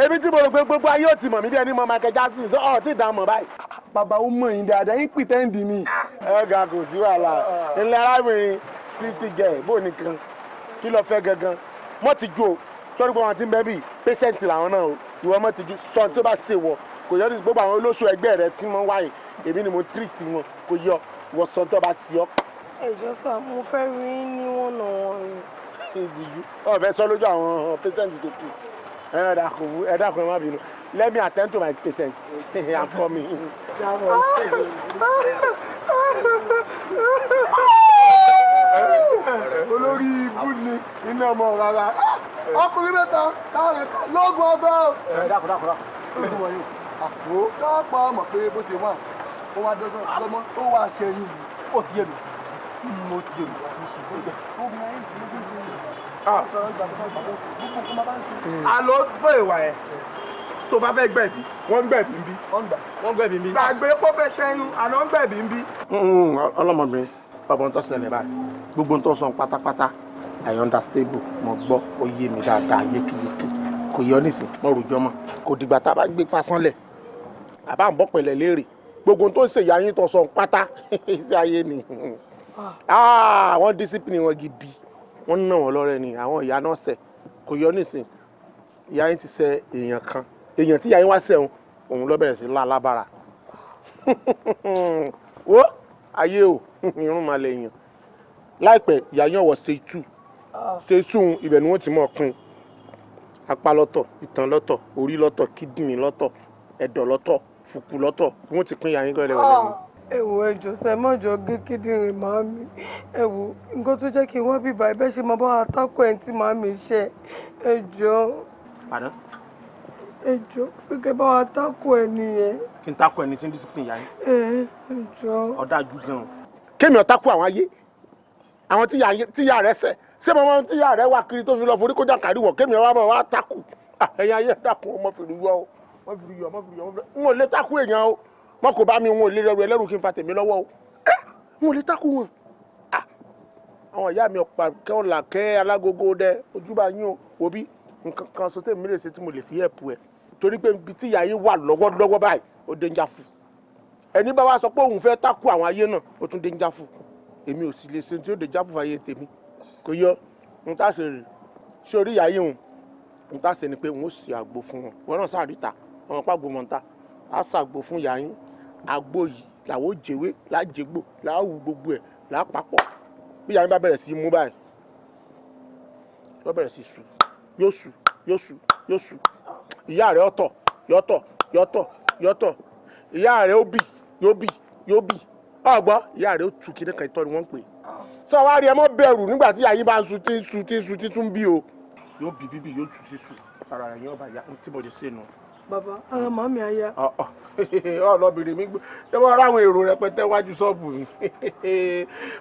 Èmi tí mo rò pé gbogbo ayé ò ti mọ̀ mí bí ẹni mọ Michael Jackson ọ̀ tí ì dá mọ̀ báyìí. Bàbá ó mọ̀ yín dáadáa, yín pìtẹ́ǹdì ni. Ẹ ga kò sí wàhálà. Ilé arábìnrin sweet girl bó nìkan kí ló fẹ́ gangan? Mọ́ ti ju o, sọ́rí pé wọ́n ti ń bẹ́ bíi patient làwọn náà o. Ìwọ mọ́ ti ju sọ tó bá ṣe wọ. Kò yọ ní gbogbo àwọn olóṣù ẹgbẹ́ rẹ tí wọ́n wáyé. Èmi ni mo treat wọn, kò yọ ìwọ sọ tó bá ṣe ọ́. Ẹ jọ̀ọ́ sà, mo fẹ́ rí yín ní one on one. Ìdíjú ọ̀ fẹ́ sọ lójú àwọn patient tó kù. Ẹ dákun ẹ má bínú. Let me attend to my patient. I'm coming. Olórí ibú ni iná ọmọ rárá. Ọkùnrin mẹ́ta káàrẹ̀ lóògùn ọbẹ̀ o. Ẹ dákun dákun dákun. Àpò sápá mọ̀ pé bó ṣe wà ó wá dọ́sán lọ́mọ ó wá ṣẹyìn yìí. Ó ti yé mi. Mo ti yé mi. Ogun ayé ìsinmi tó ń ṣe yìí. Àlọ́ bó ìwà ẹ̀ tó bá fẹ́ gbẹ̀bí wọ́n gbẹ̀bí ń bí. Wọ́n gbẹ̀bí ń bí. Gbàgbé kó fẹ́ ṣẹ́yún àná ń gbẹ̀bí ń bí. Ọlọ́mọbìnrin bàbá ń tọ́sílẹ̀ báyìí gbogbo ń tọ́sán pátápátá I understable mo gbọ́ ó yé mi dáadáa yékéyéké kò yọ nísìn mo rùjọ́ mọ́ kò dìgbà tá a bá gbé fasánlẹ̀ àbá ń bọ́ pẹ̀lẹ́ léèrè gbogbo tó ń ṣèyá yín tọ́sán pátá iṣẹ́ ayé ni wọ́n discipline wọn gidi wọ́n ná wọn lọ́rẹ́ ni àwọn ìyá náà ṣẹ̀ kò yọ nísìn ìyá yín ti ṣẹ̀ èèyàn kan èèyàn tí ìyá yín wá ṣẹ̀ òun ló bẹ̀rẹ̀ sí lálábàrà wo ayé o irun máa lè yàn láìpẹ́ ìyá yín ọ̀wọ̀ stage 2 stage 2 ibẹ̀ ni wọ́n ti mọ̀ pin apá lọ́tọ̀ ìtàn lọ́tọ̀ orí lọ́tọ̀ kídìnrín lọ́tọ̀ ẹ̀dọ̀ lọ́tọ̀ fùkù lọ́tọ̀ wọ́n ti pín ìyá yín gọ́lẹ̀ wọlé ni. Ẹ wò ẹ jọ̀ọ́ sà, ẹ má jọ gé kíndìnrín màámi. Ẹ wò nǹkan tó jẹ́ kí n wá bíbá ẹ bẹ́ẹ̀ ṣe máa bá wa tákù ẹ̀ tí màámi ṣe. Ẹ jọ̀ọ́. Pardon? Ẹ jọ̀ọ́ pé kẹ́ bá wa tákù ẹ̀ nìyẹn. Kí n tákù ẹni tí ń discipline ìyá yín. Ẹ jọ̀ọ́. Ọ̀dájú gan-an. Kémi ọ̀tákù àwọn ayé àwọn tí ìyá rẹ̀ ṣẹ̀ ṣé mọ́mọ́ tí ìyá rẹ̀ wá kiri tó fi lọ forí kójà kárí wọ̀ kémi ọwọ́ wa tákù ẹ̀yin ayé dákun ọmọ fìlú yọ ọ mọ fìlú yọ mọ fìlú yọ n ò lè tákù èèyàn o mọ kò bá mi n ò lè rẹrù ẹlẹ́rù kí n fa tèmi lọ́wọ́ o n ò lè tákù wọn. Àwọn ìyá mi ọ̀pá kẹ́ ọ̀là kẹ́ alágogo dẹ ojúbà yín o wò bí nǹkan kan so tèmi lè ṣe tí mo lè fi ẹ̀pù ẹ̀ torí pé ibi tí ìyá yín wà lọ́wọ́lọ́wọ́ báyìí ó danger fún ẹni bá wá sọ pé òun fẹ́ tákù àwọn ayé náà ó tún danger fún èmi ò sì lè ṣe tí ó danger fún ayé tèmi kò yọ n tá ṣe rè ṣé orí ìyá yín òun n tá ṣe ni pé n ó ṣe àgbo fún wọn wọn náà sáà ríta wọn pàgbo mọ̀ ń ta á ṣàgbo fún ìyá yín àgbo yìí làwọn ò jẹwé lájẹgbò làwù gbogbo ẹ̀ làpapọ̀ bí ìyá yín bá bẹ̀rẹ̀ sí í mú báyìí yóò bẹ̀rẹ̀ sí í sù yóò sù yóò sù yóò sù ìyá rẹ̀ ọ̀tọ̀ yọ̀tọ̀ yọ̀tọ̀ yọ̀tọ̀ ìyá rẹ̀ ó bì yóò bì yóò bì ọgbọ́ ìyá rẹ̀ ó tu kíní kan ìtọ́ ni wọ́n ń pè sọ wá rí ẹ mọ́ bẹ̀rù nígbà tí ìyá yín bá ń su tí ń su tí ń su tí tún bí o yóò bì bíbì yóò tu sí su ara rẹ̀ yóò bá yá tí mo lè ṣe nu. Bàbá ara màmí àyà. Ọlọ́bìnrin mi gbé ṣé wọ́n ráwọn èrò rẹpẹtẹ wájú ṣọ́ọ̀bù mi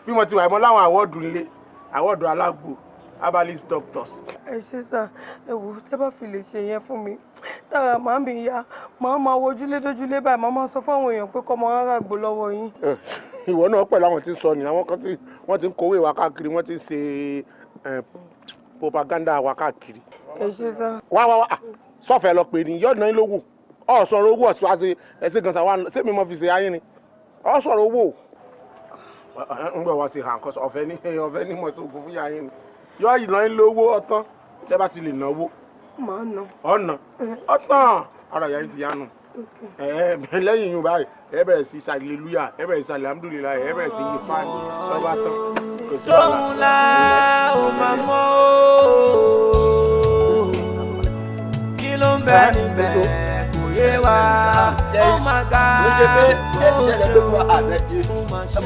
bí mo ti wà mọ́ láwọn àwọ̀dù nílé àwọ̀dù alágbo herbalist doctors. Ẹ ṣe sà, ẹ wò tẹ́ bá fi lè ṣe yẹn fún mi tára màmí ya màá máa wojúlé dójúlé báyìí màá máa sọ fáwọn èèyàn pé kọ́mọ rárá gbó lọ́wọ́ yín. Ìwọ náà pẹ̀lú àwọn tí ń sọ ni àwọn kan tí wọ́n ti ń kówé wa káàkiri wọ́n ti ń ṣe propaganda wa káàkiri. Ẹ ṣe sà. Wá wá wá sọfẹ lọ pè ní yọ̀ọ̀nà lówó ọ̀ sọ̀rọ̀ owó ọ̀sùn àti ẹ̀sìn gan sàwọn sẹ́mi mọ́ fi ṣe ayé ni ọ̀ sọ̀rọ̀ owó. Ń gbọ́ wá sí hàn kọ́ ọ̀fẹ́ ní mọ̀ sóògùn fún yàrá ni yọ ìná lówó ọtán tẹ́ bá ti lè náwó. Màá ná. Ọ̀nà ọ̀tàn ara ìyá yín ti yánu lẹ́yìn yìí báyìí ẹ bẹ̀rẹ̀ sí sàlélúyà ẹ bẹ̀rẹ̀ sí alhamdulilayi ẹ bẹ̀rẹ̀ sí yí fáàní lọ́ba tán kò sí wàhálà. Tóun la ó máa mọ́ o kí ló ń bẹ níbẹ̀ kò yé wa ó máa ga ó ṣe ó máa ṣe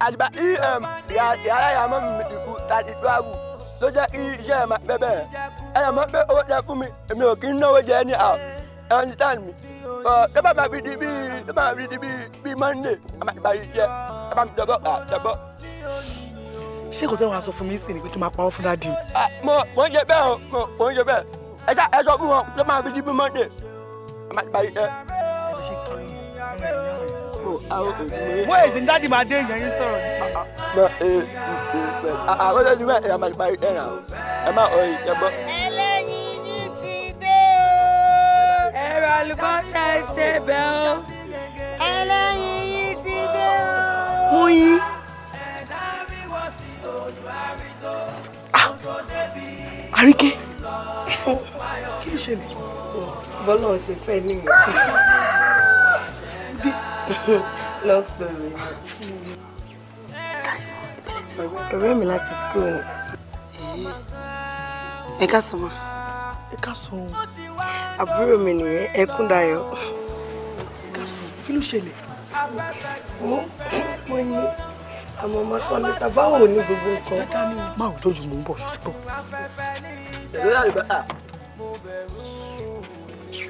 Àgbà em yàrá yà mọ́ mi ìkú tàbí tuawu tó jẹ́ kí iṣẹ́ ẹ̀ máa bẹ́ẹ̀ bẹ́ẹ̀. Ẹ yà mọ́ pé owó jẹ fún mi, èmi ò kí ń náwó jẹ ní à, ẹ understand mi. Tó bá máa fi di bíi tó bá máa fi di bíi Monday, a máa ti parí iṣẹ́. Ẹ bá mi jọ̀bọ́, à jọ̀bọ́. Ṣé kò tẹ́ wọn sọ fún mi sí ni pé kí n máa parọ́ fún daddy mi? Mo ń ṣe bẹ́ẹ̀ o, mo ń ṣe bẹ́ẹ̀. Ẹ ṣá ẹ sọ fún wọn tó máa fi di bíi Monday, a máa ti parí iṣẹ́. Wọ́n èsì ní daddy máa dé ìyẹn yín sọ̀rọ̀ ní. Àwọn olóòtú bẹ́ẹ̀ ẹ máa ti parí iṣẹ́ náà, ẹ má ọ̀ ìjẹ́bọ́. Ẹlẹ́yin yín ti dé o. Ẹ̀rọ àlùbọ́sà ṣe bẹ́ẹ̀ o. Ẹlẹ́yin yín ti dé o. Mo yín. Àríkẹ́, kí ló ṣẹlẹ̀? Bọ́lá ò ṣe fẹ́ nìyẹn. Long story. Ọ̀rẹ́ mi láti school ni. Ẹ káàsán ma. Ẹ káàsán o. Àbúrò mi nìyẹn, Ẹkúndayọ̀. Ẹ káàsán, kí ló ṣẹlẹ̀? Mo ní àmọ́ ọmọ sọ níta, báwo ni gbogbo nǹkan? Máa ò tọ́jú, mò ń bọ̀, ṣùtì bọ̀.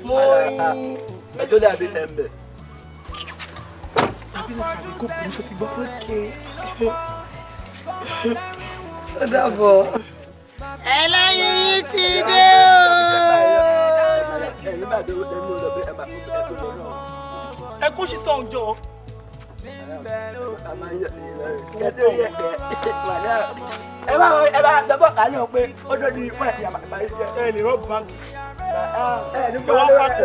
Mo yín. Ẹjọ́ dàbí ẹ̀mbẹ̀. Tàbí ní sàbí kò kò ní ṣó ti gbọ́. Ó dàbọ̀. Ẹlẹ́yin yín ti dé o. Ẹ kó sí sọ̀hún jọ. Ẹ bá ẹ bá dọ́bọ̀ kà ní o pé ó dọ́ di fún ẹ̀yà parí iṣẹ́. Ẹ lè rọ́ọ̀bù báńkì. Ẹ ní Ẹ wá fàkọ̀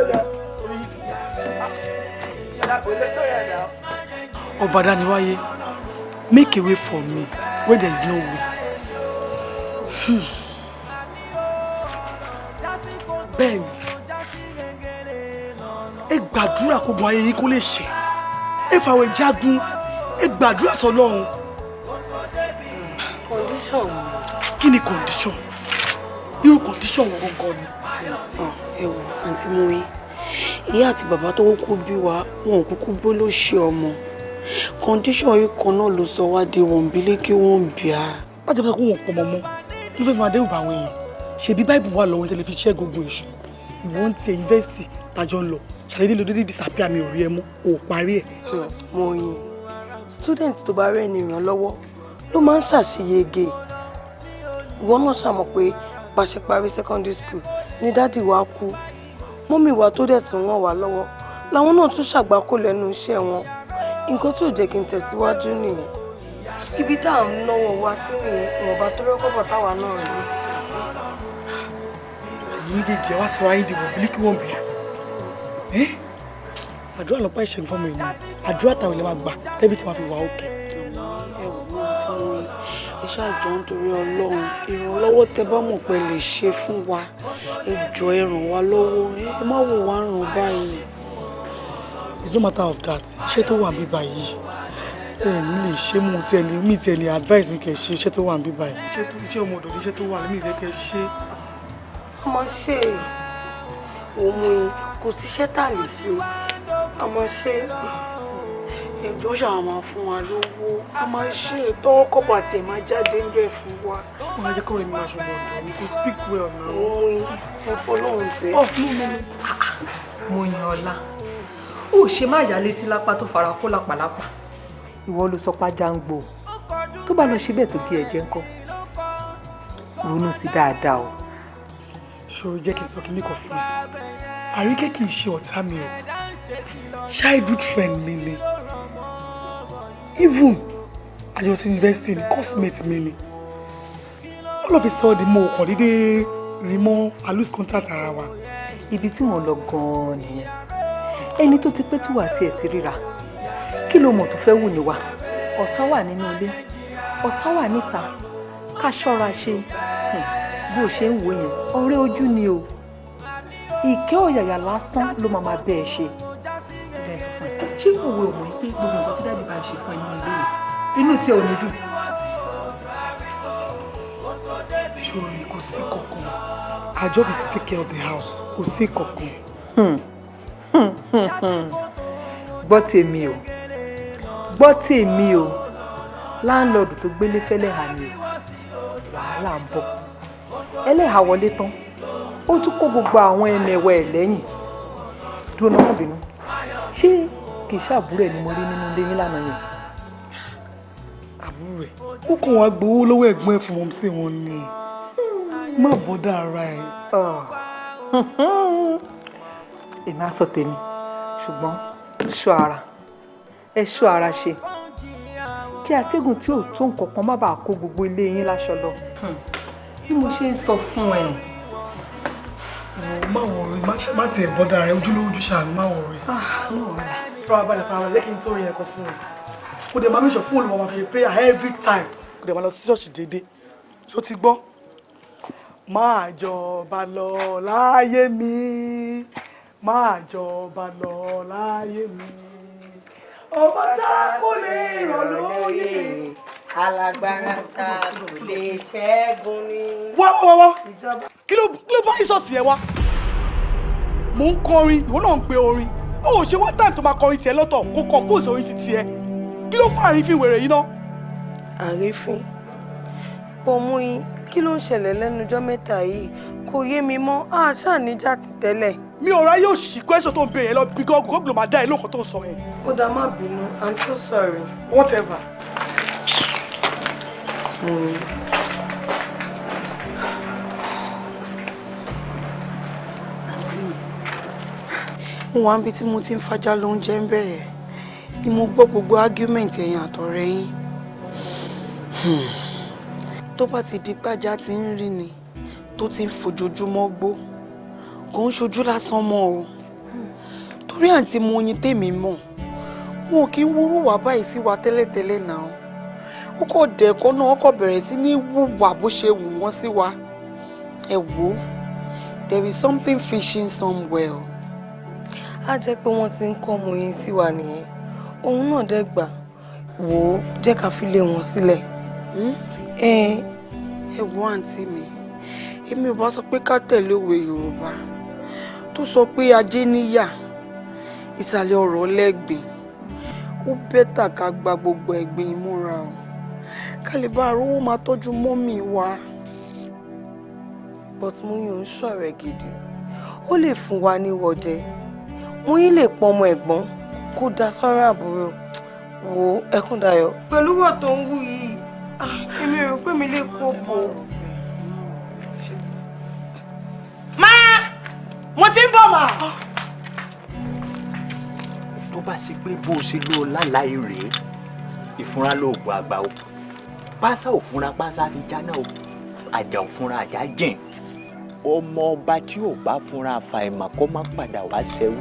orí yìí ti gbà. Ọba Dániwáyé, make a way for me where there is no way. Bẹ́ẹ̀ni, ẹ gbàdúrà kó gun ayé yín kó lè ṣe. Ẹ fàwẹ̀ jagun, ẹ gbàdúrà sọ́lọ́run. Condition wo? Kí ni condition? Irú condition wo gangan ni? Ẹ wo, àǹtí Moyin, ìyá àti bàbá tó kúkú bí wa, wọn ò kúkú bó ló ṣe ọmọ. Condition yìí kan náà ló sọ wá di wọ̀nbílé kí wọ́n bí a. Má jẹ́ pé kó wọn pọ̀ mọ́ mọ́, ló fẹ́ máa dẹ́rù bá àwọn èèyàn. Ṣebí Báìbù wà lọ́wọ́ tẹ́lẹ̀ fi ṣẹ́gun ogun èṣù. Ìwọ ń tiẹ̀ yunifásitì tàjọ ń lọ. Ṣàdédé ló dédé disappear, mi ò rí ẹ mọ́, ò parí ẹ̀. Moyin, student tó bá rẹ̀ ní ìrànlọ́wọ́ ló máa ń ṣàṣeyege. Ìwọ náà ṣàmọ̀ pé bá ṣe parí secondary school ni daddy wa kú. Mummy wa tó dẹ̀ tún ràn wá lọ́wọ́ làwọn náà tún ṣàgbákò lẹ́nu iṣẹ́ wọn. Nǹkan tí ò jẹ́ kí n tẹ̀síwájú nìyẹn. Ibi tá à ń náwó wa sí nìyẹn, ìwọ̀nba tó rẹ́kọ̀bọ̀ táwa náà rí. Ẹ̀yin méjèèjì ẹ wá sọ ayé dìbò bílíkì wọ̀n bìlà. Àdúrà lọ́pàá ìṣẹ́gun fọ́mọ ènìyàn, àdúrà táwọn ilé máa gbà tẹ́bí tí wọ́n fi wà òkè. Ẹ wò ó, àǹtí Moyin, ẹ ṣáàjọ nítorí Ọlọ́run, ìrànlọ́wọ́ tẹ bá mọ̀ pé lè ṣe fún wa, ẹ jọ̀ọ́ ẹ ràn wá lọ́wọ́, ẹ má wò wá ràn báyìí. It's no matter of that. Iṣẹ́ tó wà níbí báyìí, ẹ ní lè ṣe mú tẹ̀lé mi tẹ̀lé advice ní kẹ́ ṣe iṣẹ́ tó wà níbí báyìí. Iṣẹ́ ọmọ ọ̀dọ̀ ní iṣẹ́ tó wà ní ìfẹ́ kẹ́ ṣe. Ọmọ ṣe òun Moyin, kò síṣẹ́ tá a lè ṣe, ọmọ ṣe. Ẹjọ́ ṣáà máa fún wa lówó, a máa ṣe tọwọ́ kọ́bọ̀ àti ẹ̀ máa jáde ń bẹ̀ fún wa. Ṣé wọn á jẹ́ kọ́rin mi máa ṣọmọ ọ̀dọ̀ ni? Kò speak well now. Moyin, mo fọlọ́run bẹ́ẹ̀. Oh, no, no, no. Moyin ọlá, ó ṣe má yá létí lápá tó fara kó lápàlápà. Ìwọ ló sọ pá jáǹgbò tó bá lọ síbẹ̀ tó gé ẹ̀jẹ̀ ńkọ́? Ronú sí dáadáa o. Ṣòro jẹ́ kí n sọ kíní kan fún ẹ. Àríkẹ́ kì í ṣe ọ̀tá mi o, childhood friend mi ni. Even àjọṣe university ni, coursemate mi ni. All of a sudden, mo kàn déédéé rí mọ́, I lose contact ara wa. Ibi tí mò ń lọ gan-an nìyẹn. Ẹni tó ti pẹ́ tí wà á tiẹ̀ ti ríra, kí ló mọ̀ tó fẹ́ wù ní wa? Ọ̀tá wà nínú ilé, ọ̀tá wà níta, ká ṣọ́ra ṣe. Bó o ṣe ń wò yẹn, ọ̀rẹ́ ojú ni o. Ìkẹ́ ọ̀yàyà lásán ló máa máa bẹ́ẹ̀ ṣe. Jẹ́ sọ fún ẹ, ṣé òwe ò mọ̀ pé gbogbo nǹkan tí daddy bá ń ṣe fún ẹ nínú ilé yìí, inú tí ẹ ò ní dùn? Ṣòro, kò sí kankan. Our job is to take care of the house. Kò sí kankan. Gbọ́ tèmi o, gbọ́ tèmi o. Landlord tó gbélé fẹ́lẹ́hà ni o. Wàhálà ń bọ̀. Ẹlẹ́hà wọlé tán, ó tún kó gbogbo àwọn ẹmẹ̀wẹ̀ ẹ̀ lẹ́yìn. Dúró náà, má bínú, ṣé kì í ṣàbúrò ẹ̀ ni mo rí nínú ilé yín lánàá yẹn? Àbúrò ẹ̀ ó kàn wá gbowó lọ́wọ́ ẹ̀gbọ́n ẹ̀ fún wọn sí wọn ni. Má bọ́dà ara ẹ̀. Èmi á sọ tèmi, ṣùgbọ́n ṣọ́ ara ẹ, ṣọ́ ara ṣe kí atẹ́gùn tí ò tó nǹkan kan má bàa kó gbogbo ilé yín láṣọ lọ. Bí mo ṣe ń sọ fún ẹ. Má worry, má tiẹ̀ bother rẹ, ojúlówó ojú ṣàánú, má worry. Farabalẹ̀, farabalẹ̀, jẹ́ kí n tó rí ẹ̀kọ́ fún ẹ. Kò dẹ̀ máa make sure pé olùwà máa fi prayer every time. Kò dẹ̀ máa lọ sí ṣọ́ọ̀ṣì déédéé. Ṣó ti gbọ́? Máa jọba lọ láyé mi, máa jọba lọ láyé mi. Ọba tá kò lè rọ̀ lóyè. Alágbára tá kò lè ṣẹ́gun ni. Wá wá wá, kí ló bá ìsọ̀tì ẹ wá? Mò ń kọrin, ìwọ náà ń pe orin. Ó ò ṣe one time tó máa kọrin tiẹ̀ lọ́tọ̀, kó compose orin ti tiẹ̀. Kí ló fún àrífín wèrè yìí ná? Àrífín pọ̀ mú yín, kí ló ń ṣẹlẹ̀ lẹ́nu ọjọ́ mẹ́ta yìí? Kò yé mi mọ́, àṣà níjà ti tẹ́lẹ̀. Mi ò ráyè òṣì question tó ń béèrè lọ bí Google máa dá ẹ lóko tó ń sọ yẹn. Ó dáa, má bínú, I'm so sorry. Whatever. Mm. Àǹtí mi, mo wà níbi tí mo ti ń fajá lóúnjẹ ń bẹ̀rẹ̀ ni mo gbọ́ gbogbo argument ẹ̀yin àtọ̀rẹ́ yín. Tó bá ti di gbájá tí ń rí ni tó ti ń fojoojúmọ́ gbó, kò ń ṣojú lásán mọ́ o. Torí àǹtí Moyin tèmi mọ̀, wọn ò kí ń wúrú wà báyìí sí wa tẹ́lẹ̀tẹ́lẹ̀ náà. Ó kò dẹ̀kọ́ náà, ó kò bẹ̀rẹ̀ sí ní wùwà bó ṣe wù wọ́n sí wa. Ẹ wò ó, there is something fishing somewhere o. Á jẹ́ pé wọ́n ti ń kọ́ Moyin sí wa nìyẹn. Òun náà dẹ́ gbà. Wò ó, jẹ́ ká fi lé wọn sílẹ̀. Ẹ wo àǹtí mi, èmi ò bá sọ pé ká tẹ̀lé òwe Yorùbá tó sọ pé ajé níyà, ìsàlẹ̀ ọ̀rọ̀ lẹ́gbìn. Ó better ká gba gbogbo ẹ̀gbin ìmúra o, ká lè bá arówó máa tọ́jú mummy wa. But Moyin ò ń ṣọ̀rẹ́ gidi. Ó lè fún wa ní wọ́jẹ. Moyin lè pọn ọmọ ẹ̀gbọ́n kó da sọ́rọ̀ àbúrò. Wo Ẹkúndayọ̀. Pẹ̀lú wọ̀ tó ń wú yìí, èmi rò pé mi lè kó bò ó. Má, mo ti ń bọ̀ mà. Tó bá ṣe pé bó o ṣe lò lálàá rèé, ìfúnra lóògùn àgbà o. Pásá ò fúnra, pásá fi jáná o. Àjà ò fúnra, àjà jìn. Ọmọ ọba tí ò bá fúnra, àfàìmọ̀ kó má padà wá ṣẹ́rú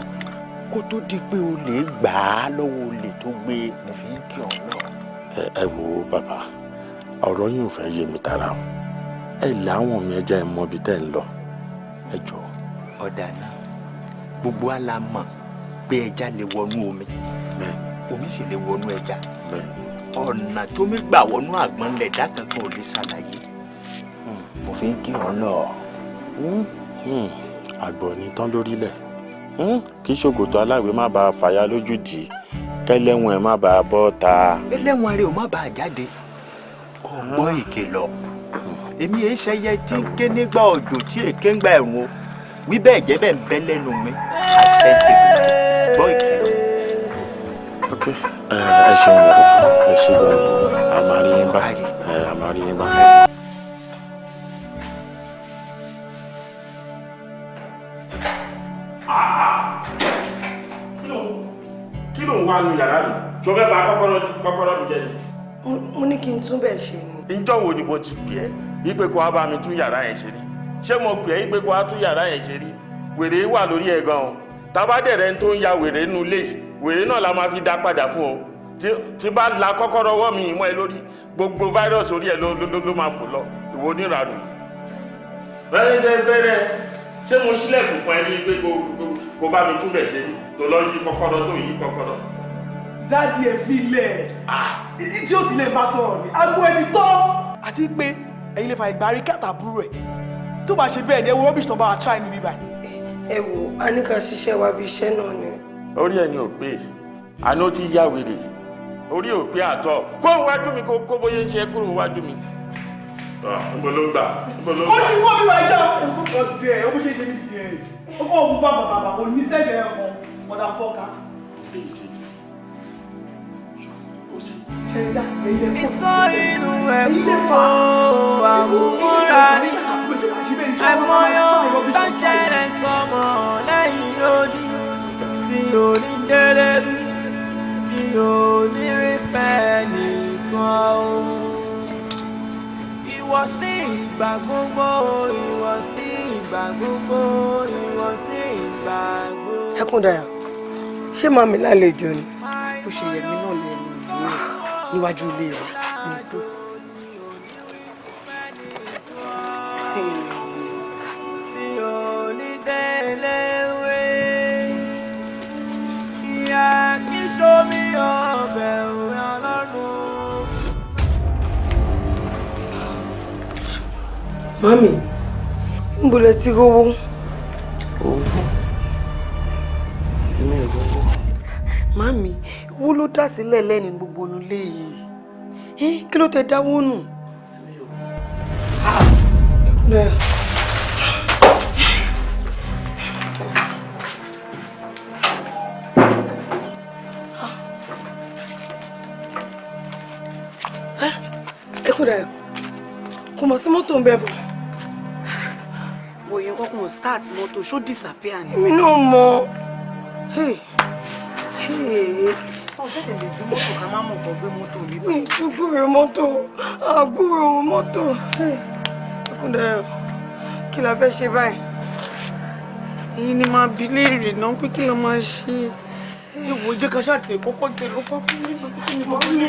kó tó di pé o lè gbà á lọ́wọ́ olè tó gbé. Mo fi ń kí ọ náà. Ẹ wo bàbá, ọ̀rọ̀ yín ò fẹ́ yé mi tara o. Ẹ làwọn mi, ẹ jẹ́ ẹ mọ ibi tẹ́ ń lọ, ẹ jọ. Ọ̀dà náà, gbogbo wa la mọ̀ pé ẹja lè wọnú omi, omi sì lè wọnú ẹja. Ọ̀nà tómi gbà wọnú àgbọn lẹ̀dá kankan ò lè ṣàlàyé. Mo fi ń kí ọ náà. Àgbọ̀ ní tán lórílẹ̀, kí ṣòkòtò aláwẹ̀ má bàa fàya lójú dì í, kẹlẹ́wọ̀n ẹ̀ má bàa bọ́ ta. Ẹlẹ́wọ̀n rẹ̀ ò má bàa jáde. Kò gbọ́ ìkìlọ̀. Èmi èé ṣẹyẹ tí ń ké nígbà òjò tí èké ń gba ẹ̀rùn o. Wí bẹ́ẹ̀ jẹ́ bẹ́ẹ̀ ń bẹ́ lẹ́nu mi. Àṣẹ tèmi, gbọ́ ìkìlọ̀. Ok, ẹ ṣeun, ẹ ṣe gan, a máa rí yín bá, a máa rí yín bá. Kí ló ń wá nu yàrá mi? Tó fẹ́ bà kọ́kọ́rọ́ mi jẹ́ ni? Mo ní kí n tún bẹ̀ ṣe ni. Ǹjọ́ wo ni mo ti pè ẹ́ yípe kó wá bá mi tún yàrá yẹn ṣe rí? Ṣé mo pè ẹ́ yípe kó wá tún yàrá yẹn ṣe rí? Wèrè wà lórí ẹ̀ gan-an. Tábàdẹ̀rẹ̀ tó ń ya wèrè nínú ilé yìí, wèrè náà la máa fi dá padà fún ọ. Tí bá la kọ́kọ́rọ́ ọwọ́ mi mọ́ ẹ lórí, gbogbo virus orí ẹ ló máa fò lọ. Ìwọ oníranù yìí. Bẹ́ẹ̀rẹ̀ bẹ́ẹ̀rẹ̀, ṣé mo ṣílẹ̀kùn fún ẹ ní pé kó bá mi tún bẹ̀ ṣe rí tó lọ yí kọ́kọ́rọ́ tó yí kọ́kọ́rọ́? Daddy, ẹ fi ilẹ̀ tí ó ti lè bá sọ̀rọ̀ ni agbo ẹni tọ́. Àti pé ẹ̀yin lè fa ìgbà rí kàtàbúrò ẹ̀ tó bá ṣe bẹ́ẹ̀ ni. Ẹ wo rubbish tó bá wa try níbí báyìí. Ẹ wo, a ní ká ṣiṣẹ́ wa bí iṣẹ́ náà ni. Orí ẹni ò pé, àná ti yá wèrè, orí ò pé àtọ. Kó wájú mi, kó bóyá ń ṣe kúrò wájú mi. Nbọ ló ń gbà? Nbọ ló ń gbà? Ó ti wọ́n mi wá ìjà ọ̀dẹ̀ ó bó ṣe ṣe mí dìde ẹ̀ ó kọ́ òun bá bàbà kò ní sẹ́sẹ̀ ẹ̀ kan. Motherfucker. Kò sí. Ìsọ inú ẹ̀kọ́ àmúmọ́ra ní. Àìmọye ohun tó ṣẹlẹ̀ sọmọ lẹ́yìn odi tí ò ní délé rí, tí ò ní rí fẹ́ nìkan o. Ìwọ̀sí ìgbà gbogbo, ìwọ̀sí ìgbà gbogbo, ìwọ̀sí ìgbà gbogbo. Ẹkúndayọ̀, ṣé màmí lálejò ni? Bó ṣe yẹ mí náà lẹ́nu ìlú níwájú ilé wa. Tí ò ní délé wé. Ìyá kí sómi ọbẹ̀ òwe ọlọ́run. Màmí, níbo lẹ ti rówó? Owó? Èmi ò rówó. Màmí, owó ló dá sílẹ̀ lẹ́nu gbogbo ilé yìí. Kí ló tẹ dáwó nù? Ẹkúndayọ̀. Ẹkúndayọ̀, kò mọ̀ sí mọ́tò ń bẹ̀ bọ̀. Bòye nǹkan kan start mọ́tò, ṣó disappear ni? Èmi náà mọ̀. Ọ̀sẹ̀ lè gbé mọ́tò ká má mọ̀ kọ́ gbé mọ́tò mi. Mi tún gbúròó mọ́tò, àgbúròó mọ́tò. Ẹkúndayọ̀, kí la fẹ́ ṣe báyìí? Èyí ni máa bi léèrè náà pé kí ló máa ṣe. Ìwò jẹ́ ká ṣáà tiẹ̀ kọ́kọ́ tiẹ̀ lọ́kọ́ fún mi kí ni mo lè.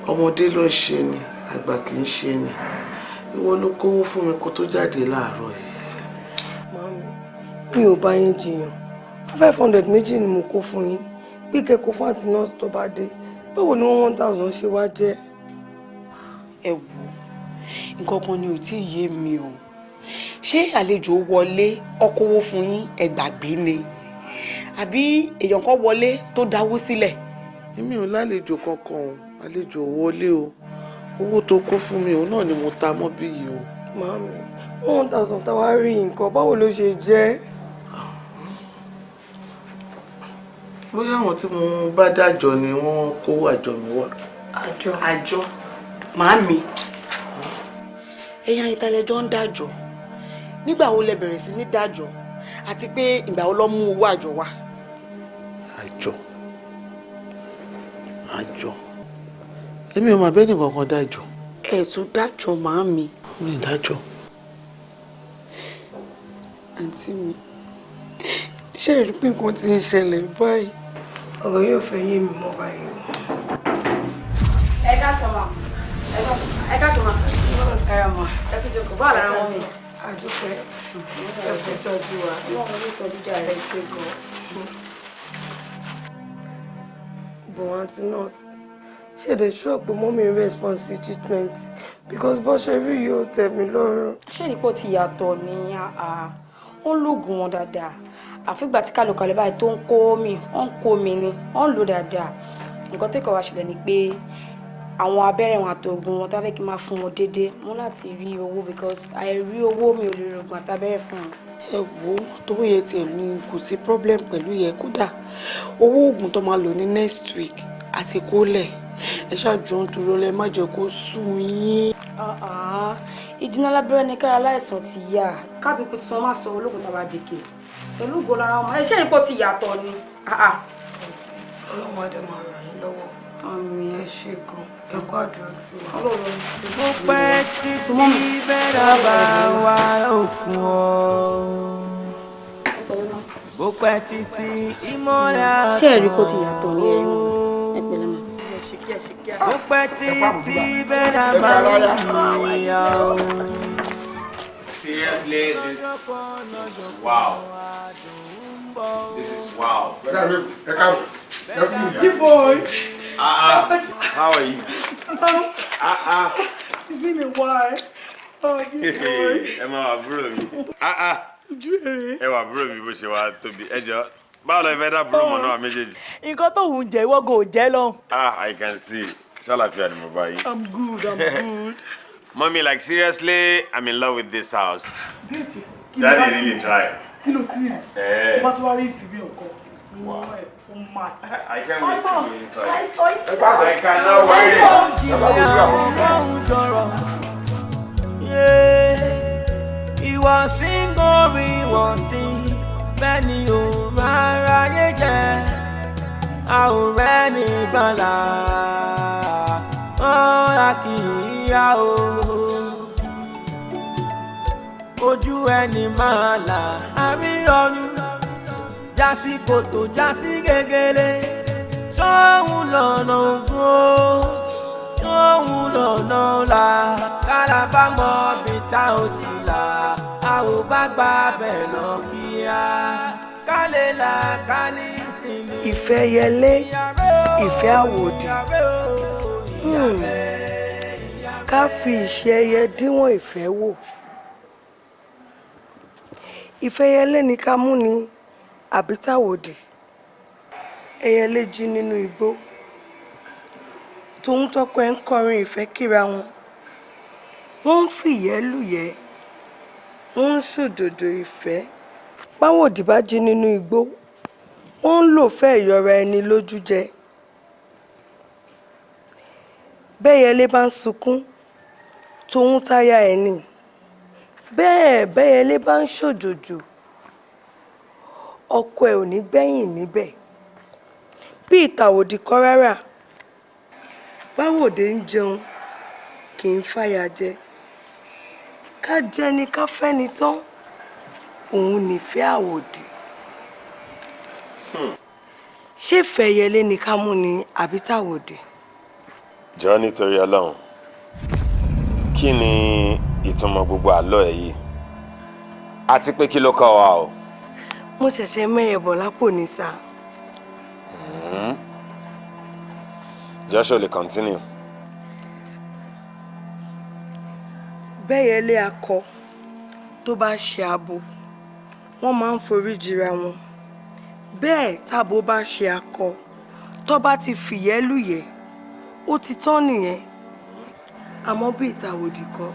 Ọmọdé ló ń ṣe ni, àgbà kì í ṣe ni. Ìwọ ló kówó fún mi kó tó jáde láàárọ̀ yìí. Màmí, mi ò bá yín jiyàn. 500 méjì ni mo kó fún yín. Bí kẹ́kọ̀ọ́ fún àǹtí nọ́ọ̀sì tó bá dé, báwo ni 1000 ṣe wá jẹ́? Ẹ wò, nǹkan kan ni ò tí ì yé mi o. Ṣé àlejò wọlé ọkọ̀wó fún yín ẹ gbàgbé ni? Àbí èèyàn kan wọlé tó dáwó sílẹ̀? Èmi ò lálejò kankan o, àlejò wọlé o. Owó tó kó fún mi òun náà ni mo ta mọ́ bí yìí o. Màmí, 1000 táwa rí nǹkan, báwo ló ṣe jẹ́? Bóyá àwọn tí mo bá dájọ́ ni wọ́n kó àjọ mi wá. Àjọ. Àjọ. Màámi, ẹ̀yin ìtàlẹ́jọ́ ń dájọ́. Nígbà wo lẹ bẹ̀rẹ̀ sí ní dájọ́? Àti pé ìgbà wo lọ mú owó àjọ wá? Àjọ. Àjọ. Èmi ò mà bẹ́ẹ̀ nìkan kan dájọ́. Ẹ tún dájọ́ màámi. Mi ì dájọ́. Àǹtí mi, ṣé ẹ rí pé nǹkan ti ń ṣẹlẹ̀ báyìí? Ọ̀rọ̀ yóò fẹ́ yé mi mọ́ báyìí. Ẹ káàsán ma. Ẹ káàsán ma. Ẹ rà mọ́. Ẹ kú jókòó. Báwo lára wọn mi? Àdúpẹ́, ẹ kú tọ́jú wa. Ọlọ́run ló tọ́jú jàre. Ẹ ṣé gan. Bọ̀ àǹtí nọ́ọ̀sì, ṣé dey sure pé mọ́mí response sí treatment because bó ṣe rí yóò tẹ́ mi lọ́rùn. Ṣé ìdípò ti yàtọ̀ ni? Ó ń lògùn wọn dáadáa. Àfìgbà tí kálukàlẹ̀ báyìí tó ń kó mi, ó ń kó mi ni, ó ń lò dáadáa. Nǹkan tó kọ̀ wá ṣẹlẹ̀ ni pé àwọn abẹ́rẹ́ wọn àtòògùn wọn tó fẹ́ kí n máa fún wọn déédéé, mo láti rí owó because àìrí owó mi ò lè rògùn àtàbẹ́rẹ́ fún wọn. Ẹ wo, tówó yẹn tiẹ̀ ní kò sí problem pẹ̀lú yẹn, kódà owó oògùn tó máa lò ní next week àti kólẹ̀. Ẹ ṣáàjọ ń dúró lẹ, má jẹ́ kó sú yín. Ìdínà lábẹ́rẹ́ ni kára aláìsàn ti yá kábíkú tí wọ́n máa sọ ológun tàbá dèkè pẹ̀lú ògo lára ọmọ ẹ ṣé ìpò ti yàtọ̀ ni. Ọlọ́run á dẹ̀ máa ràn yín lọ́wọ́. Ẹ ṣé gan, ẹ kú àdúrà tiwa. Bó pẹ́ títí bẹ́ẹ̀ bá wà òkun o. Bó pẹ́ títí ìmọ̀lẹ̀ àtọ̀. Ṣé ẹ̀rí kò ti yàtọ̀ ní ẹ̀rí mọ́? Ẹ pẹ̀lẹ́ mọ́. Bó pẹ́ títí bẹ́ẹ̀ bá wà ìyá o. Seriously, this is wow. This is wow. G-boy. How are you? It's been a while. Oh, G-boy. Ẹ máa wà búrò mi. Ojú èrè. Ẹ wà búrò mi bó ṣe wá tóbi. Ẹ jọ, báwo lọ fẹ́ dá búrò mọ̀ náà méjèèjì? Nǹkan tó ń jẹ ìwọ gan ò jẹ́ lọ. Ah, I can see. Ṣàlàfíà ni mo bá yín. I'm good, I'm good. Mommy, like seriously, I'm in love with this house. Beauty. Daddy really tried. Kí ló tí ì rí? Tó bá tún wá rí ìtìrí ọkọ. I can't wait to go inside. I cannot wait. Ìwọ̀sí ń gorí ìwọ̀sí, bẹ́ẹ̀ ni ò rárá yé jẹ́, a ò rẹ́ni gbọ́nla, ọ̀la kì í yá o. Ojú ẹni máa là àríyànjú, jásí kòtò jásí gegele, sóhun lọ́nà ògùn o, sóhun lọ́nà ọ̀la, kálábà mọ́ bí tá ò ti là, a ò bá gbà bẹ́ẹ̀ lọ kíá, ká lè là ká ní ìsinmi. Ìfẹ́ yẹlé, ìfẹ́ àwòdì. Ká fi ìṣe ẹyẹ díwọ̀n ìfẹ́ wò. Ìfẹ́ yẹlé ni ká mú ni àbí tàwòdì. Ẹyẹlé jí nínú igbó. Tòun tọkọ ẹ̀ ń kọrin ìfẹ́ kíra wọn. Wọ́n ń fìyẹ́ lùyẹ́. Wọ́n ń sòdòdò ìfẹ́. Báwòdì bá jí nínú igbó, wọ́n ń lò fẹ́ ìyọra ẹni lójú jẹ. Bẹ́yẹlé bá ń sunkún, tòun táyà ẹ̀ ni. Bẹ́ẹ̀ bẹ́yẹlé bá ń ṣòjòjò, ọkọ ẹ̀ ò ní gbẹ̀yìn níbẹ̀. Bí ìtàwòdì kọ́ rárá, báwòdì ń jẹun kì í fàyà jẹ. Ká jẹ ni ká fẹ́ni tán, òun nìfẹ́ àwòdì. Ṣé ìfẹ́ yẹlé ni ká mú ni àbí tàwòdì? Jọ̀ọ́ nítorí Ọlọ́run, kí ni ìtumọ̀ gbogbo àlọ́ ẹ̀ yìí? Àti pé kí ló kọ́ wa o? Mo ṣẹ̀ṣẹ̀ mẹ́yẹ̀ bọ̀ lápò ní sá. Joshua lè continue. Bẹ́yẹlé akọ tó bá ṣe abo, wọ́n máa ń forí jìra wọn. Bẹ́ẹ̀ tábo bá ṣe akọ, tó bá ti fìyẹ́ lùyẹ́, ó ti tán nìyẹn. Àmọ́ bí ìtàwòdì kọ́,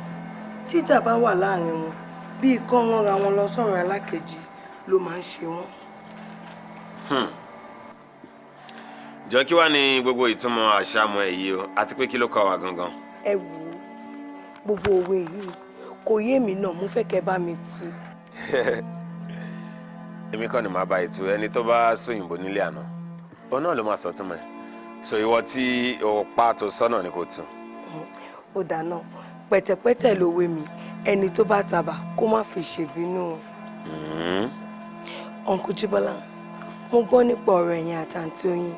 tíjà bá wà láàrin wọn, bí ikọ́ wọn ra wọn lọ sọ̀rọ̀ alákejì ló máa ń ṣe wọ́n. Jọ kí wá ní gbogbo ìtumọ̀ àṣàmọ̀ ẹ̀ yìí o, àti pé kí ló kọ́ wa gangan? Ẹ wò ó, gbogbo òwe yìí kò yé mi náà, mo fẹ́ kẹ́ bá mi tú. Èmi kọ́ ni màá bá ètò ẹni tó bá sóyìnbó nílé àná, òun náà ló máa sọ túmọ̀ ẹ̀. So ìwọ tí o pa tó sọ́nà ni kò tú. Ó dáná, pẹ̀tẹ̀pẹ̀tẹ̀ lòwe mi, ẹni tó bá tabà kó má fi ṣèbínú. Uncle Jíbọ́lá, mo gbọ́ nípa ọ̀rọ̀ ẹ̀yin àtàǹtí Oyin.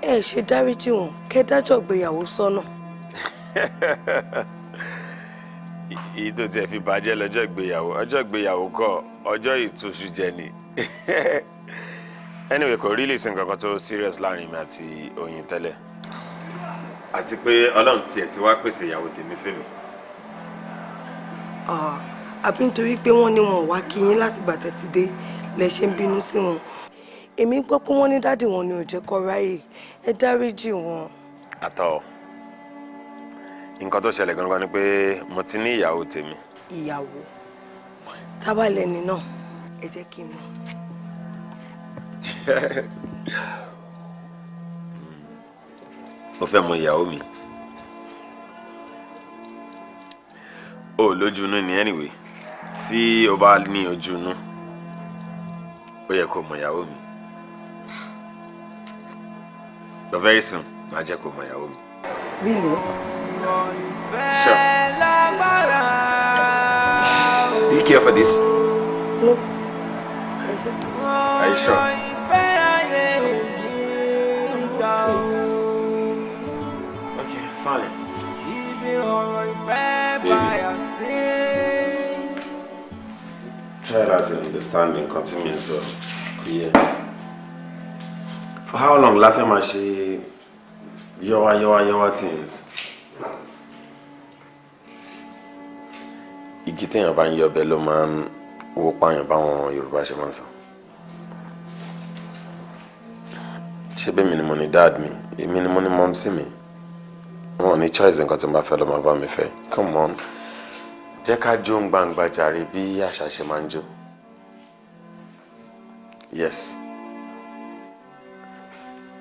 Ẹ ṣe dáríjì wọ́n kẹ́ dájọ́ ìgbéyàwó sọ́nà. Èyí tó tiẹ̀ fi bàjẹ́ lọ́jọ́ ìgbéyàwó, ọjọ́ ìgbéyàwó kọ́, ọjọ́ ìtúnṣu jẹ ni. Anyway, kò really sí nǹkan kan tó serious láàrin mi àti Oyin tẹ́lẹ̀. Àti pé Ọlọ́run tiẹ̀ ti wá pèsè ìyàwó tèmi fẹ́mi. Àbí nítorí pé wọ́n ní wọn wá kí yín látìgbà tẹ́ ti dé lẹ ṣe ń bínú sí wọn. Èmi gbọ́ pé wọ́n ní dádì wọn ni ò jẹ́ kó ráyè, ẹ dáríjì wọn. Àtọ̀, nǹkan tó ṣẹlẹ̀ gangan ni pé mo ti ní ìyàwó tèmi. Ìyàwó tábàlẹ̀ ni náà, ẹ jẹ́ kí n mọ̀. Mo fẹ́ mọ ìyàwó mi. O lójú inú ni anyway, tí o bá ní ojú inú, ó yẹ kó mọ ìyàwó mi. But very soon, màá jẹ́ kó mọ ìyàwó mi. Really? Sure. Do you care for this? No. Are you sure? Okay, fine. Baby, try not to understand nǹkan tí mi ń sọ. Yeah. For how long la fẹ́ máa ṣe yọ́wá yọ́wá yọ́wá things? Igi téèyàn bá ń yọ ọbẹ̀ ló máa ń wó pààyàn báwọn Yorùbá ṣe máa ń sọ. Ṣé bẹ́ẹ̀ mi ni mo ní dad mi, èmi ni mo ní mom sí mi. Wọn ò ní choice nǹkan tí mo bá fẹ́ ló máa bá mi fẹ́. Come on. Jẹ́ ká jó ń gbangba jàre bí àṣà ṣe máa ń jó. Yes.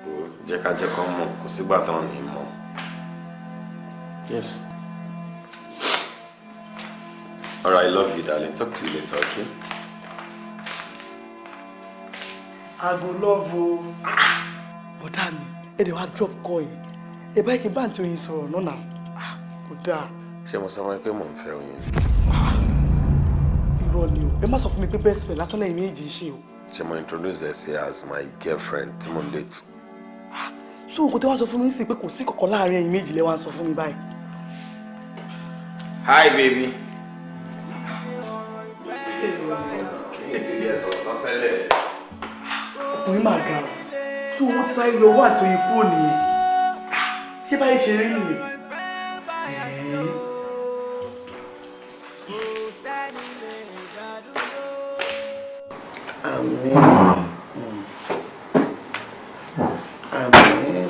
O jẹ́ ká jẹ́ kán mọ̀, kò sígbà tán ní mọ̀. Yes. All right, I love you, darling. Talk to you later, okay? I go love o. Bọ̀dá mi, ẹ dẹ̀ wá drop call yìí. Ẹ báyìí kí n bá àǹtí Oyin sọ̀rọ̀ náà nà. Kò dáa. Ṣé mo sọ fún ẹ pé mò ń fẹ́ Oyin? Irọ́ ni o. Ẹ má sọ fún mi pé best friend lásán lẹ́yìn méjì ṣe o. Ṣé mo introduce ẹ sí as my girlfriend tí mo ń date? So nǹkan tí wọ́n sọ fún mi sí pé kò sí kankan láàárín ẹ̀yin méjì lẹ́ wá ń sọ fún mi báyìí. Hi, baby. Ọkùnrin máa ga ọ. So wọ́n ti sáré yọ owó àti Oyin kúrò nìyẹn. Ṣé báyìí ṣe rí nìyẹn? Àmín. Àmín.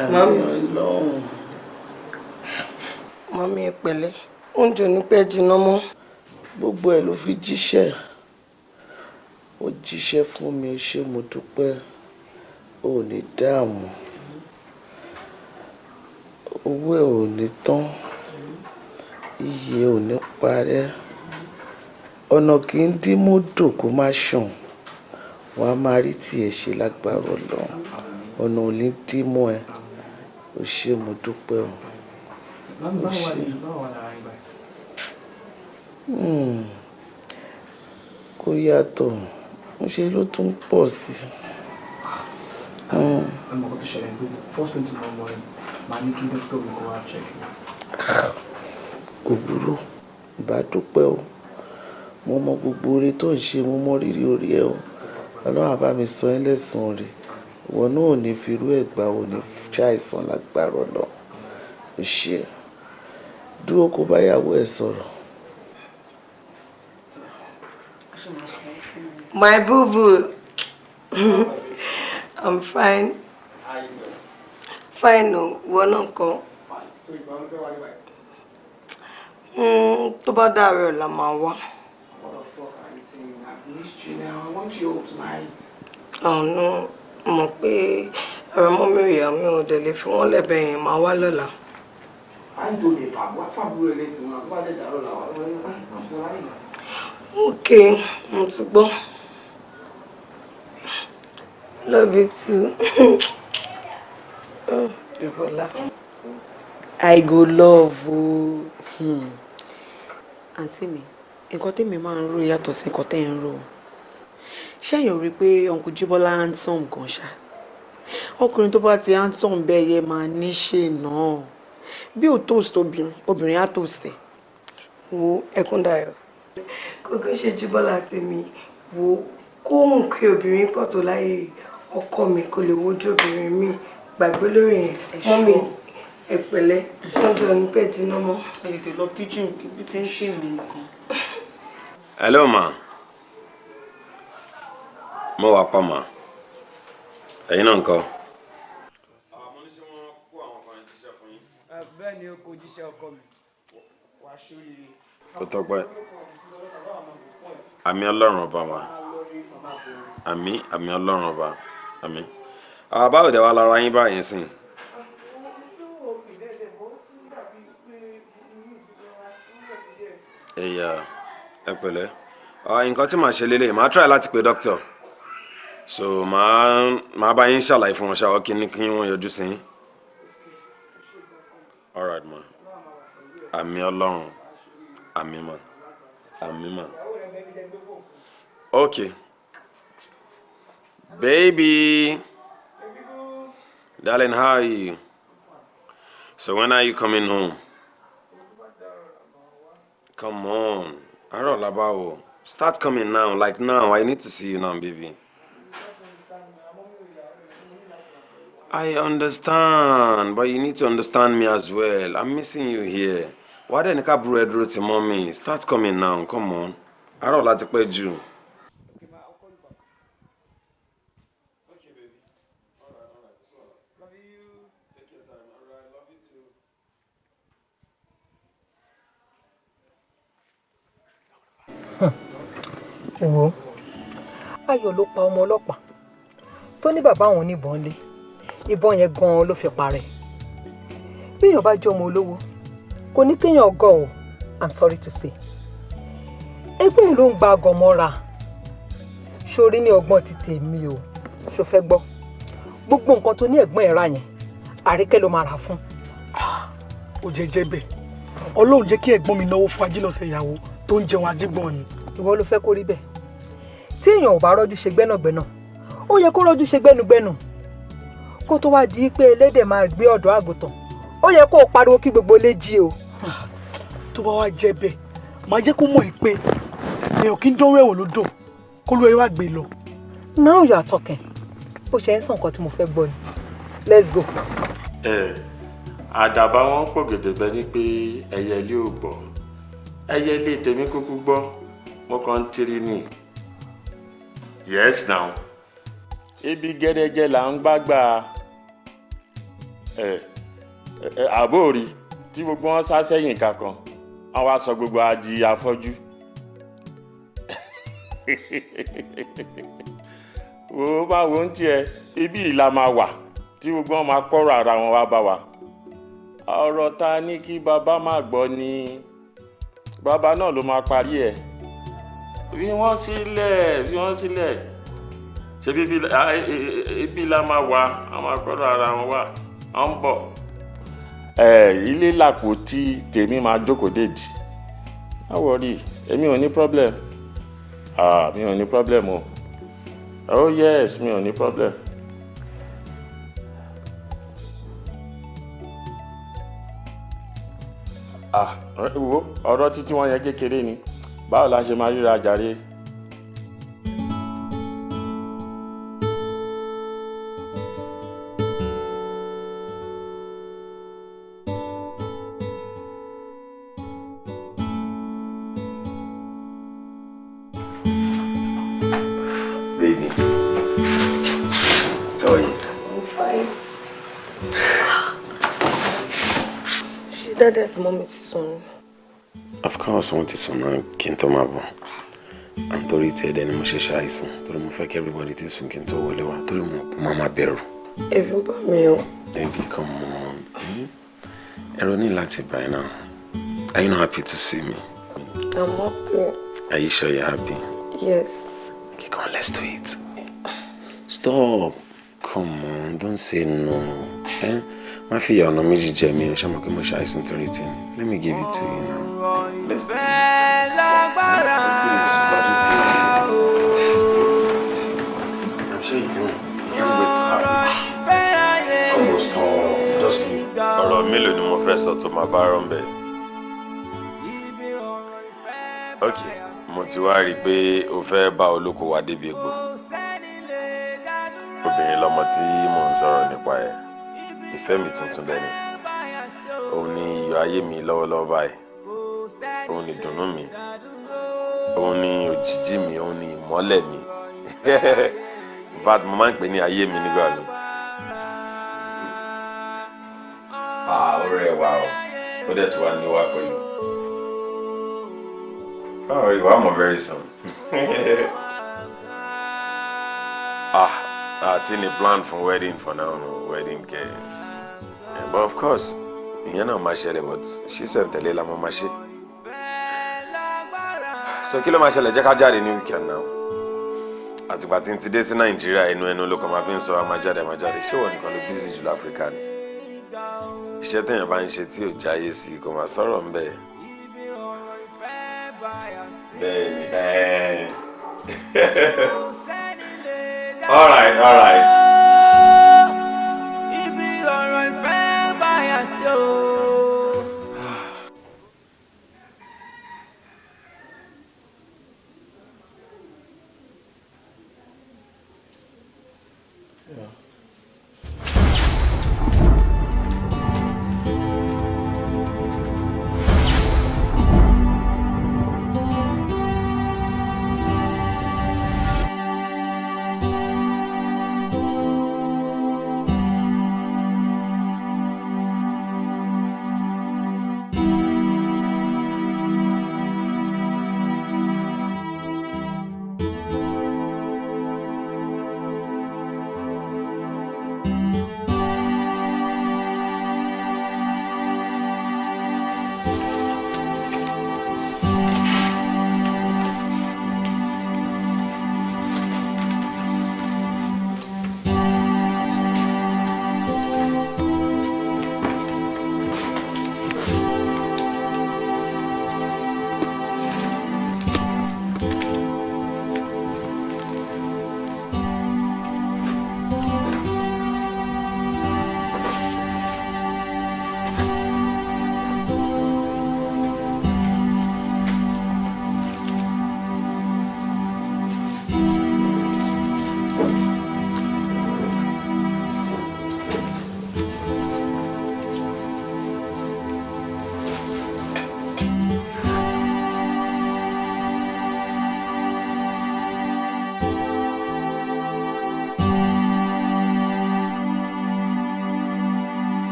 Àmín Ọlọ́run. Mọ́mí, ẹ pẹ̀lẹ́, oúnjẹ ò ní pẹ́ jiná mọ́. Gbogbo ẹ̀ ló fi jíṣẹ́. Ó jíṣẹ́ fún mi, ó ṣé, mo dúpẹ́. Ò ní dààmú. Owó ẹ̀ ò ní tán. Iyì ẹ̀ ò ní parẹ́. Ọ̀nà kì í dí mọ́dò kó má ṣàn. Wà á máa rí tiẹ̀ ṣe lágbára Ọlọ́run. Ọ̀nà ò ní dí mọ́ ẹ. Ó ṣé, mo dúpẹ́ o. Ó ṣé. Kò yàtọ̀, ń ṣe ló tún pọ̀ sí. Ẹ mọ̀ kó tó ṣẹlẹ̀ pé first thing tomorrow morning, màá ní kí dókítà mi kó wá check. Kò burú, ìbá dúpẹ́ o. Mo mọ gbogbo oore tó ń ṣe, mo mọ rírì orí ẹ o. Ọlọ́run á bá mi san ẹ́ lẹ́san rẹ̀. Ìwọ náà ò ní fi irú ẹ̀ gbà, ò ní ṣàìsàn lágbára Ọlọ́run. Ó ṣé. Dúró kó bá ìyàwó ẹ sọ̀rọ̀. My boo boo. I'm fine. Fine o, ìwọ náà kọ́. Tó bá dàárọ̀ ọ̀la máa wá. Ọ̀nà mọ̀ pé ara mọ́mí ò yá, mi ò dẹ̀ lè fi wọ́n lẹ́bẹ̀ẹ́ yẹn, máa wá lọ́la. Ok, mo ti gbọ́. Love you too. Oh, Debola. I go love o. Àǹtí mi, nǹkan tèmi máa ń rò yàtọ̀ sí nǹkan tẹ́ ń rò. Ṣẹ́yìn ò rí pé Uncle Jíbọ́lá handsome gan ṣá? Ọkùnrin tó bá ti handsome bẹ́ẹ̀ yẹ máa níṣe náà. Bí ò toast obìnrin, obìnrin á toast ẹ̀. Wo Ẹkúndayọ̀. Kò kí ń ṣe Jíbọ́lá tèmi. Wo kóhùn kí obìnrin pọ̀ tó láyé, ọkọ mi kò lè wojú obìnrin mi, gbàgbé lórí yẹn. Mọ́mí, ẹ pẹ̀lẹ́, oúnjẹ ò ní pẹ́ jiná mọ́. Ẹ tètè lọ kíchìn, ibi tí ń ṣe mí nǹkan. Hello, ma. Mo wà pa, ma. Ẹ̀yin náà ńkọ́? Bẹ́ẹ̀ ni, o kò jíṣẹ́ ọkọ mi, wàá ṣoríire. Kò tọ́pẹ́. Àmín Ọlọ́run ọba wa. Àmín, àmín Ọlọ́run ọba. Àmín. Báwo dẹ̀ wá lára yín báyìí sìn? Ẹ̀yà, ẹ pẹ̀lẹ́. Nǹkan tí màá ṣe lélẹ̀, màá try láti pe doctor. So màá bá yín ṣàlàyé fún wọn ṣáà kí ní kí wọ́n yọjú sí yín. All right, ma. Àmín Ọlọ́run. Àmín ma. Àmín ma. Okay. Baby. Darling, how are you? So when are you coming home? Come on. Àárọ̀ ọ̀la báwo. Start coming now, like now. I need to see you now, baby. I understand, but you need to understand me as well. I'm missing you here. Why didn't you bro dúró ti mommy? Start coming now, come on. Àárọ̀ ọ̀la ti pẹ́ jù. Okay, baby. All right, all right. So, Love you. Take your time. All right, love you too. Wo, Ayọ̀ ló pa ọmọ ọlọ́pàá tó ní bàbá òun níbọn lé. Ìbọn yẹn gan-an ló fi parẹ́. Bí èèyàn bá jẹ́ ọmọ olówó, kò ní kéèyàn gọ̀ o, I'm sorry to say. Ẹgbẹ́ yìí ló ń gba àgọ̀ mọ́ra. Ṣorí ní ọgbọ́n ti tèmi o, ṣo fẹ́ gbọ́? Gbogbo nǹkan tó ní ẹ̀gbọ́n ẹ̀ rà yẹn, Àríkẹ́ ló máa rà fún. Ó jẹ́ jẹ́ bẹ́ẹ̀. Ọlọ́run jẹ́ kí ẹ̀gbọ́n mi náwó fún ajílọ̀sẹ̀ ìyàwó tó ń jẹun ajígbọ̀n ni. Ìwọ ló fẹ́ kó rí bẹ́ẹ̀. Tí èèyàn ò bá rọ́jú ṣe gbẹ́nàgbẹ́nà, ó yẹ kó rọ́jú ṣe gbẹ́nugbẹ́nu. Kó tó wá di pé ẹlẹ́dẹ̀ máa gbé ọ̀dọ́ àgùntàn, ó yẹ kó o pariwo kí gbogbo ilé jí o. Tó bá wá jẹ́ bẹ́ẹ̀, màá jẹ́ kó mọ̀ pé èèyàn kì í dánwó ẹ̀wọ̀ lódò kó ló ẹ wá gbé lọ. Now you are talking. Ó ṣe ń sàn nǹkan tí mo fẹ́ gbọ́ ni. Let's go. Ẹ àdàbà wọn pò gèdè ní pé ẹyẹ ilé ò gbọ́, ẹyẹ ilé tèmi kúkú gbọ́, mo kàn ń tiri ni. Yes now, ibi gẹ́rẹ́jẹ́ là ń gbágbá. Ẹ àbó rí tí gbogbo wọn sá sẹ́yìn kankan, wọn wá sọ gbogbo adi afọ́jú. Wo bá wo ń tiẹ̀, ibi ìlà máa wà tí gbogbo wọn máa kọ́rọ̀ ara wọn wá bá wa. Ọ̀rọ̀ ta ní kí bàbá má gbọ́ ni, bàbá náà ló máa parí ẹ̀. Fi wọ́n sílẹ̀, fi wọ́n sílẹ̀. Ṣé ibi la máa wà, a máa kọ́rọ̀ ara wọn wá, à ń bọ̀. Ilé làpò tí tèmi máa jókòó dédì. Má worry, èmi ò ní problem. Ah, mi ò ní problem o. Oh yes, mi ò ní problem. Ah, wo ọ̀rọ̀ títí wọn yẹn kékeré ni. Báwo la ṣe máa ríra jàre? Baby, how are you? I'm fine. Ṣé daddy àti mummy ti sùn ni? Of course, wọ́n ti sùn náà kí n tó máa bọ̀. And torí tí ẹ̀dẹ̀ ni mo ṣe ṣàìsàn, torí mo fẹ́ kí everybody ti sùn kí n tó wọlé wá, torí mo máa máa bẹ̀rù. Ẹ̀rù ń bà mí o. Baby, come on. Ẹ̀rù ní láti bá ẹ náà. Are you not happy to see me? I'm happy. Are you sure you're happy? Yes. Okay, come on, let's do it. Stop. Come on, don't say no. Eh? Má fi ìyà ọ̀nà méjì jẹ mí, o ṣe mọ̀ pé mo ṣàìsàn torí tí. Let me give it to you now. Let's do it. I'm sure you can. You can't wait to have it. Come on, stop. Just leave. Ọ̀rọ̀ mélòó ni mo fẹ́ sọ tó máa bá rọ̀ ń bẹ̀? Ok, mo ti wá rí i pé o fẹ́ bá olóko wa débi egbò. Obìnrin lọmọ tí mò ń sọ̀rọ̀ nípa ẹ̀. Ìfẹ́ mi tuntun dẹ́ni. Òun ni iyọ̀ ayé mi lọ́wọ́lọ́wọ́ báyìí. Òun ni ìdùnnú mi. Òun ni òjìjí mi. Òun ni ìmọ́lẹ̀ mi. In fact, mo máa ń pè ní ayé mi nígbà mi. Ah, ó rẹwà o. Ó dẹ̀ tún wá níwà pẹ̀lú. Báwo rí wàá mọ̀ very soon. Ah, àti ní plan fún wedding for now, no wedding kẹ. But of course, ìyẹn náà máa ṣẹlẹ̀, but ṣísẹ̀ tẹ̀lé la máa ṣe. So kí ló máa ṣẹlẹ̀? Jẹ́ ká jáde ní weekend now. Àtìgbà tí n ti dé sí Nàìjíríà, ẹnu ẹnu ló kàn máa fi ń sọ a máa jáde, a máa jáde. Ṣé ìwọ nìkan ló busy jù láfíríkà ni? Iṣẹ́ téèyàn bá ń ṣe tí ò jáyé sí kò máa sọ̀rọ̀ ń bẹ̀. Bẹ́ẹ̀ni, bẹ́ẹ̀. All right, all right. Ibi ọ̀rọ̀ ìfẹ́ báyà sí o.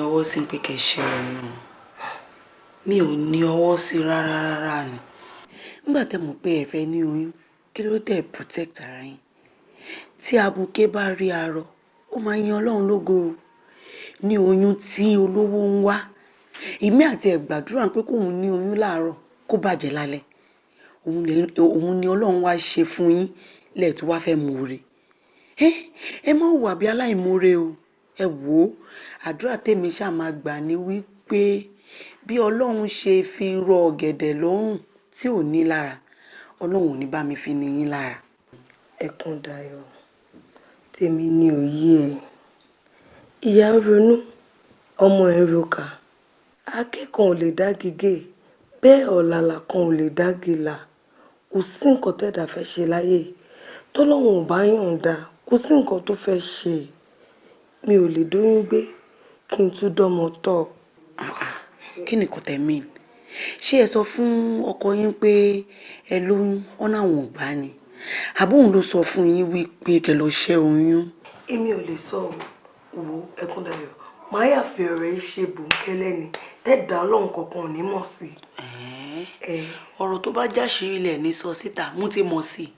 ọwọ́ sí pé kẹ́ ṣe oyún. Mi ò ní ọwọ́ sí rárá rárá ni. Nígbà tẹ́ mọ̀ pé ẹ fẹ́ ní oyún, kí ló tẹ̀ protect ara yín? Tí abuké bá rí arọ, ó máa yan Ọlọ́run lógo ní oyún tí olówó ń wá. Èmi àti ẹ̀ gbàdúrà pé kóun ní oyún láàárọ̀ kó bàjẹ́ lálẹ́. Òun ni Ọlọ́run wá ṣe fún yín lẹ́ẹ̀ tó wá fẹ́ mọ̀ọ́re. Ẹ má hùwà bí aláìmoore o. Ẹ wò ó, àdúrà tèmi ṣáà máa gbà ní wípé bí Ọlọ́run ṣe fi rọ ọ̀gẹ̀dẹ̀ lọ́rùn tí ò ní lára, Ọlọ́run ò ní bá mi fi ní yín lára. Ẹkúndayọ̀, tèmi ni òye ẹ. Ìyá ń ronú, ọmọ ẹ̀ ń roka. Akẹ́kọ̀ọ́ ò lè dá gígé, bẹ́ẹ̀ ọ̀làlà kan ò lè dá gìlà. Kò sí nǹkan tẹ́dà fẹ́ ṣe láyé. Tọ́lọ́run ò bá yọ̀ǹda, kò sí nǹkan tó fẹ́ ṣe. Mi ò lè dóyún gbé kí n tún dọ́mọ tọ́. Kí ni kò tẹ̀ mí? Ṣé ẹ sọ fún ọkọ yín pé ẹ lóyún ọ̀nà àwọn ọ̀gbá ni? Àbóhùn ló sọ fún yín wípé kẹ́ lọ ṣẹ́ oyún? Èmi ò lè sọ ọ́, wo Ẹkúndayọ̀, màá yà fi ọ̀rọ̀ yìí ṣe bòńkẹ́lẹ́ ni, tẹ́ẹ̀dá Ọlọ́run kankan ò ní mọ̀ sí i. Ọ̀rọ̀ tó bá jáṣìírí ilẹ̀ ní sọ síta, mú ti mọ̀ sí i.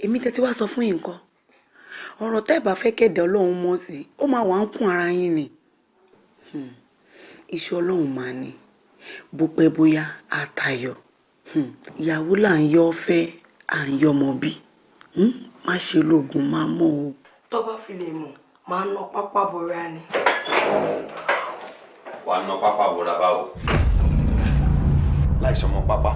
Èmi tẹ́tí wá sọ fún yín nǹkan. Ọ̀rọ̀ tẹ́ ẹ bá fẹ́ kẹ̀dẹ̀ Ọlọ́run mọ̀ sí i, ó máa wà ń kún ara yín ni. Iṣẹ́ Ọlọ́run máa ní bó pẹ́ bóyá á tayọ. Ìyàwó là ń yọ fẹ́, à ń yọmọ bí. Má ṣe lóògùn má mọ́ o. Tó bá fi lè mọ̀, máa ná pápá bora ni. Wàá ná pápá bora báwo? Láì sọmọ pápá.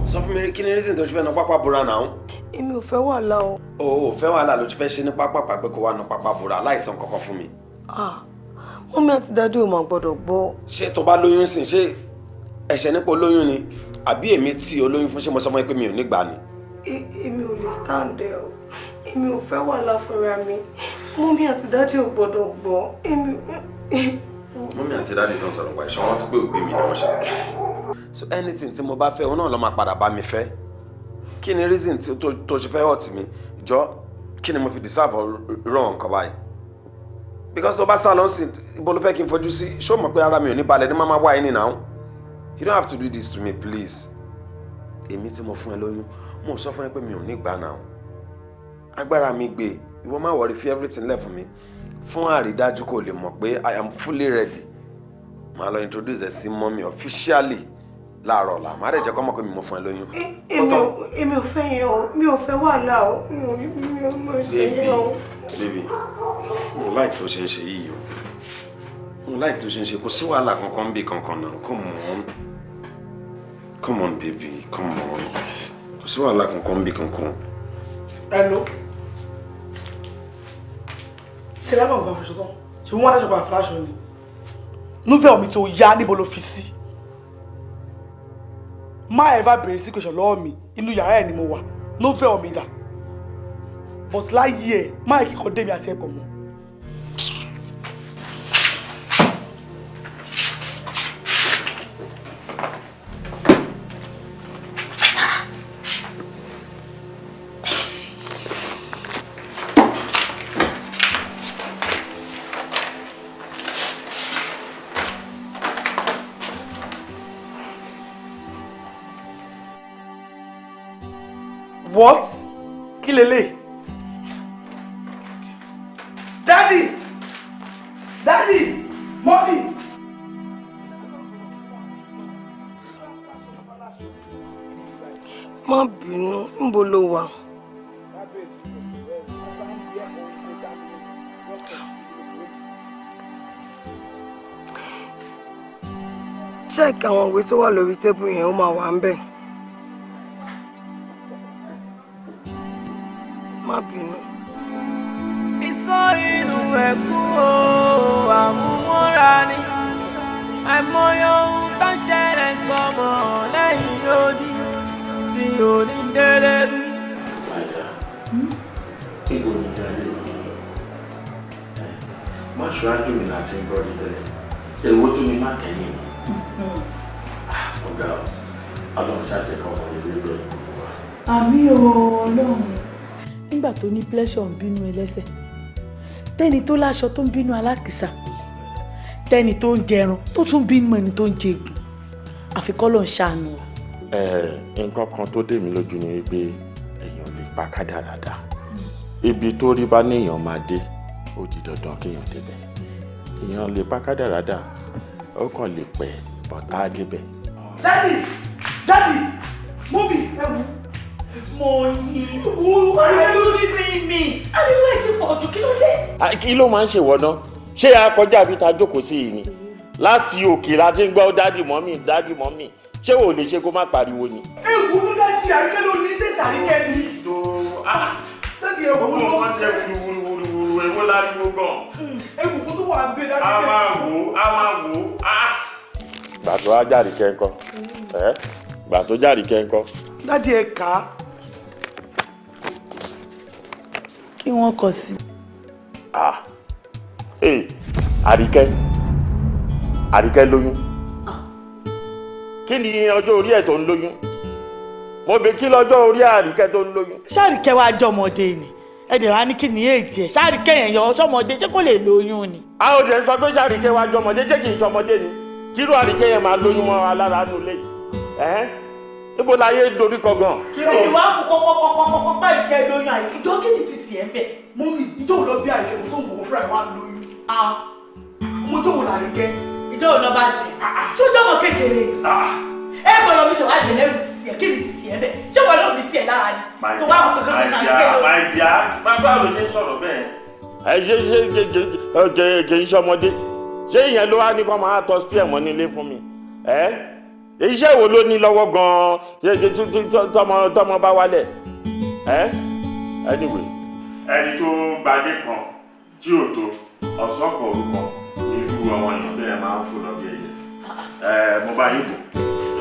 Sọ fún mi kí ni reason tó ṣe fẹ́ ná pápá bora náà? Èmi ò fẹ́ wàhálà o. O ò fẹ́ wàhálà ló ti fẹ́ ṣe ní pápá pàgbé kó wá ná pápá bora láìsàn kankan fún mi. Mọ́mí àti dádì ò máa gbọ́dọ̀ gbọ́. Ṣé tó bá lóyún sìn, ṣé ẹ̀ṣẹ̀ nípa olóyún ni? Àbí èmi tí olóyún fún, ṣé mo sọ fún ẹ pé mi ò ní gbà ni? Èmi ò lè stand there o. Èmi ò fẹ́ wàhálà fúnra mi. Mọ́mí àti dádì ò gbọ́dọ̀ gbọ́. Mọ́mí àti dádì tó ń sọ̀rọ̀ pa ìṣọ́ wọn ti pé òbí mi ni wọ́n ṣe. So anything tí mo bá fẹ́, òun náà ló máa padà bá mi fẹ́. Kí ni reason tó ṣe fẹ́ hurt mi? Jọ, kí ni mo fi deserve wrong nǹkan báyìí? Because tó bá sá lọ sí ibo ló fẹ́ kí n fojú sí, ṣó mọ̀ pé ara mi ò ní balẹ̀ ní máma wá ẹni náà? You don't have to do this to me, please. Èmi tí mo fún ẹ lóyún, mo sọ fún ẹ pé mi ò ní gbà náà. Agbára mi gbé, ìwọ má worry, fi everything lẹ̀ fún mi. Fún àrídájú kò lè mọ̀ pé I am fully ready. Màá lọ introduce ẹ sí mọ́mí officially láàárọ̀ ọ̀la. Màá dẹ̀ jẹ́ kó mọ̀ pé mi mo fún ẹ lóyún. Èmi ò fẹ́ yẹn o, mi ò fẹ́ wàhálà o, mi ò ṣe yẹn o. Baby, mo like tó ṣe ń ṣe yìí o. Mo like tó ṣe ń ṣe, kò sí wàhálà kankan bí kankan náà. Come on. Come on baby, come on. Kò sí wàhálà kankan bí kankan. Hello. Tí ẹ bá bá fi ṣetán, ṣe wọ́n dáṣọ padà fúláṣọ ni. Novel mi tó yá níbo ló fi sí? Má ever bèrè sí question lọ́wọ́ mi, inú yàrá ẹ̀ ni mo wà. Novel mi dà. But láyé ẹ̀, má yẹ kíkọ́ dé mi àti ẹ̀pọ̀ mọ́. What? Kí lélẹ̀? Daddy! Daddy! Mommy! Má bínú, níbo lo wà? Check àwọn ìwé tó wà lórí tébù yẹn, ó máa wà ńbẹ̀. Má bínú. Ìsọ inú ẹ̀kú o, àmúmọ́ra ni. Àìmọye ohun tó ń ṣẹlẹ̀ sọmọ lẹ́yìn odi tí ò ní délé rí. Ibo ni ìdarí òní lọ? Má ṣáájú mi láti ń bọ́dí tẹ́lẹ̀. Èwo tún ni má kẹ́yìn mi? Ọ̀gá Ọlọ́run ṣàjẹkọ̀ ọmọ ìlú ìlú gbogbo wa. Àmín o Ọlọ́run. Nígbà tó ní pleasure ń bínú ẹlẹ́sẹ̀, Tẹ́ni tó láṣọ tó ń bínú alákìsà, tẹ́ni tó ń jẹran tó tún bínú ẹni tó ń jẹgùn, àfi k'Ọlọ́run ṣàánú wa. Nǹkan kan tó dé mi lójú ni wípé èèyàn lè pa kádàrá dà. Ibi tó rí bá níyàn máa dé, ó di dandan kéèyàn débẹ̀. Èèyàn lè pa kádàrá dà, ó kàn lè pẹ́ bọ̀tá débẹ̀. Daddy, daddy, mummy, ẹ wò. Mo yin who are you screaming? Ariwo ẹ ti pọ̀ jù, kí ló dé? Kí ló máa ń ṣèwọ náà? Ṣé a kọjá àbí ta jókòó sí yìí ni? Láti òkè la ti ń gbọ́ daddy mummy, daddy mummy. Ṣé wò lè ṣe kó má pariwo ni? Ewu ló dájú, Àríkẹ́ ló ní tẹ̀sí Àríkẹ́ ni. Daddy, ewu ló Gbogbo nǹkan ṣe wúruwúruwúru, èwo láriwo gan. Ewu kó tó wà ń bẹ dájú. A máa wò ó, a máa wò ó. Gbà tó wá jáde kẹ́ńkọ́. Gbà tó jáde kẹ́ńkọ́. Daddy, ẹ kà á. Kí wọ́n kọ sí. Àríkẹ́, Àríkẹ́ lóyún. Kí ni ọjọ́ orí ẹ̀ tó ń lóyún? Mo bẹ kí lọ́jọ́ orí Àríkẹ́ tó ń lóyún. Ṣáàríkẹ́ wàá jọmọdé ni, ẹ dẹ̀ wá ní kí ni èjì ẹ̀? Ṣáàríkẹ́ yẹn yọ ṣọmọdé, ṣé kò lè lóyún ni? A ò dẹ̀ sọ pé ṣáàríkẹ́ wàá jọmọdé, ṣé kì í ṣọmọdé ni? Kírú Àríkẹ́ yẹn máa lóyún mọ́ wa lára nulẹ̀ yìí. Níbo la yé dorí kọ gan? Èyí wá kó kọ́kọ́kọ́kọ́ pàríkẹ́ lóyún. Àríkẹ́ ìjọ kí ni títì ẹ̀ ń bẹ̀? Mummy, ìjọ wo lọ bí Àríkẹ́ tó ń wò fúnra ẹ̀ wá lóyún? Mo tó wò làríkẹ́. Ìjọ wo lọ bá Àríkẹ́? Ṣé ó jọmọ kékeré? Ẹ gbọ́dọ̀ mi ṣèwádìí lẹ́rù títì ẹ̀, kí ni títì ẹ̀ bẹ̀? Ṣé wọ́n lóbi tiẹ̀ lára ni? Tó wá kó kankan kan Àríkẹ́ lóyún. My dear, báwo ló ṣe ń sọ̀rọ̀ bẹ́ẹ̀? Ẹ ṣe ṣe kì í ṣọmọdé. Ṣé ìyẹn ló wá ní kó máa tọ́ spear mọ́ nílé fún mi? Iṣẹ́ wo ló ní lọ́wọ́ gan-an tọmọ bá wálẹ̀? Anyway. Ẹni tó gbalé kan tí ò tó ọ̀sán kan orúkọ irú àwọn èèyàn bẹ́ẹ̀ máa ń fò lọ bí ẹyẹ. Mo bá yín bò,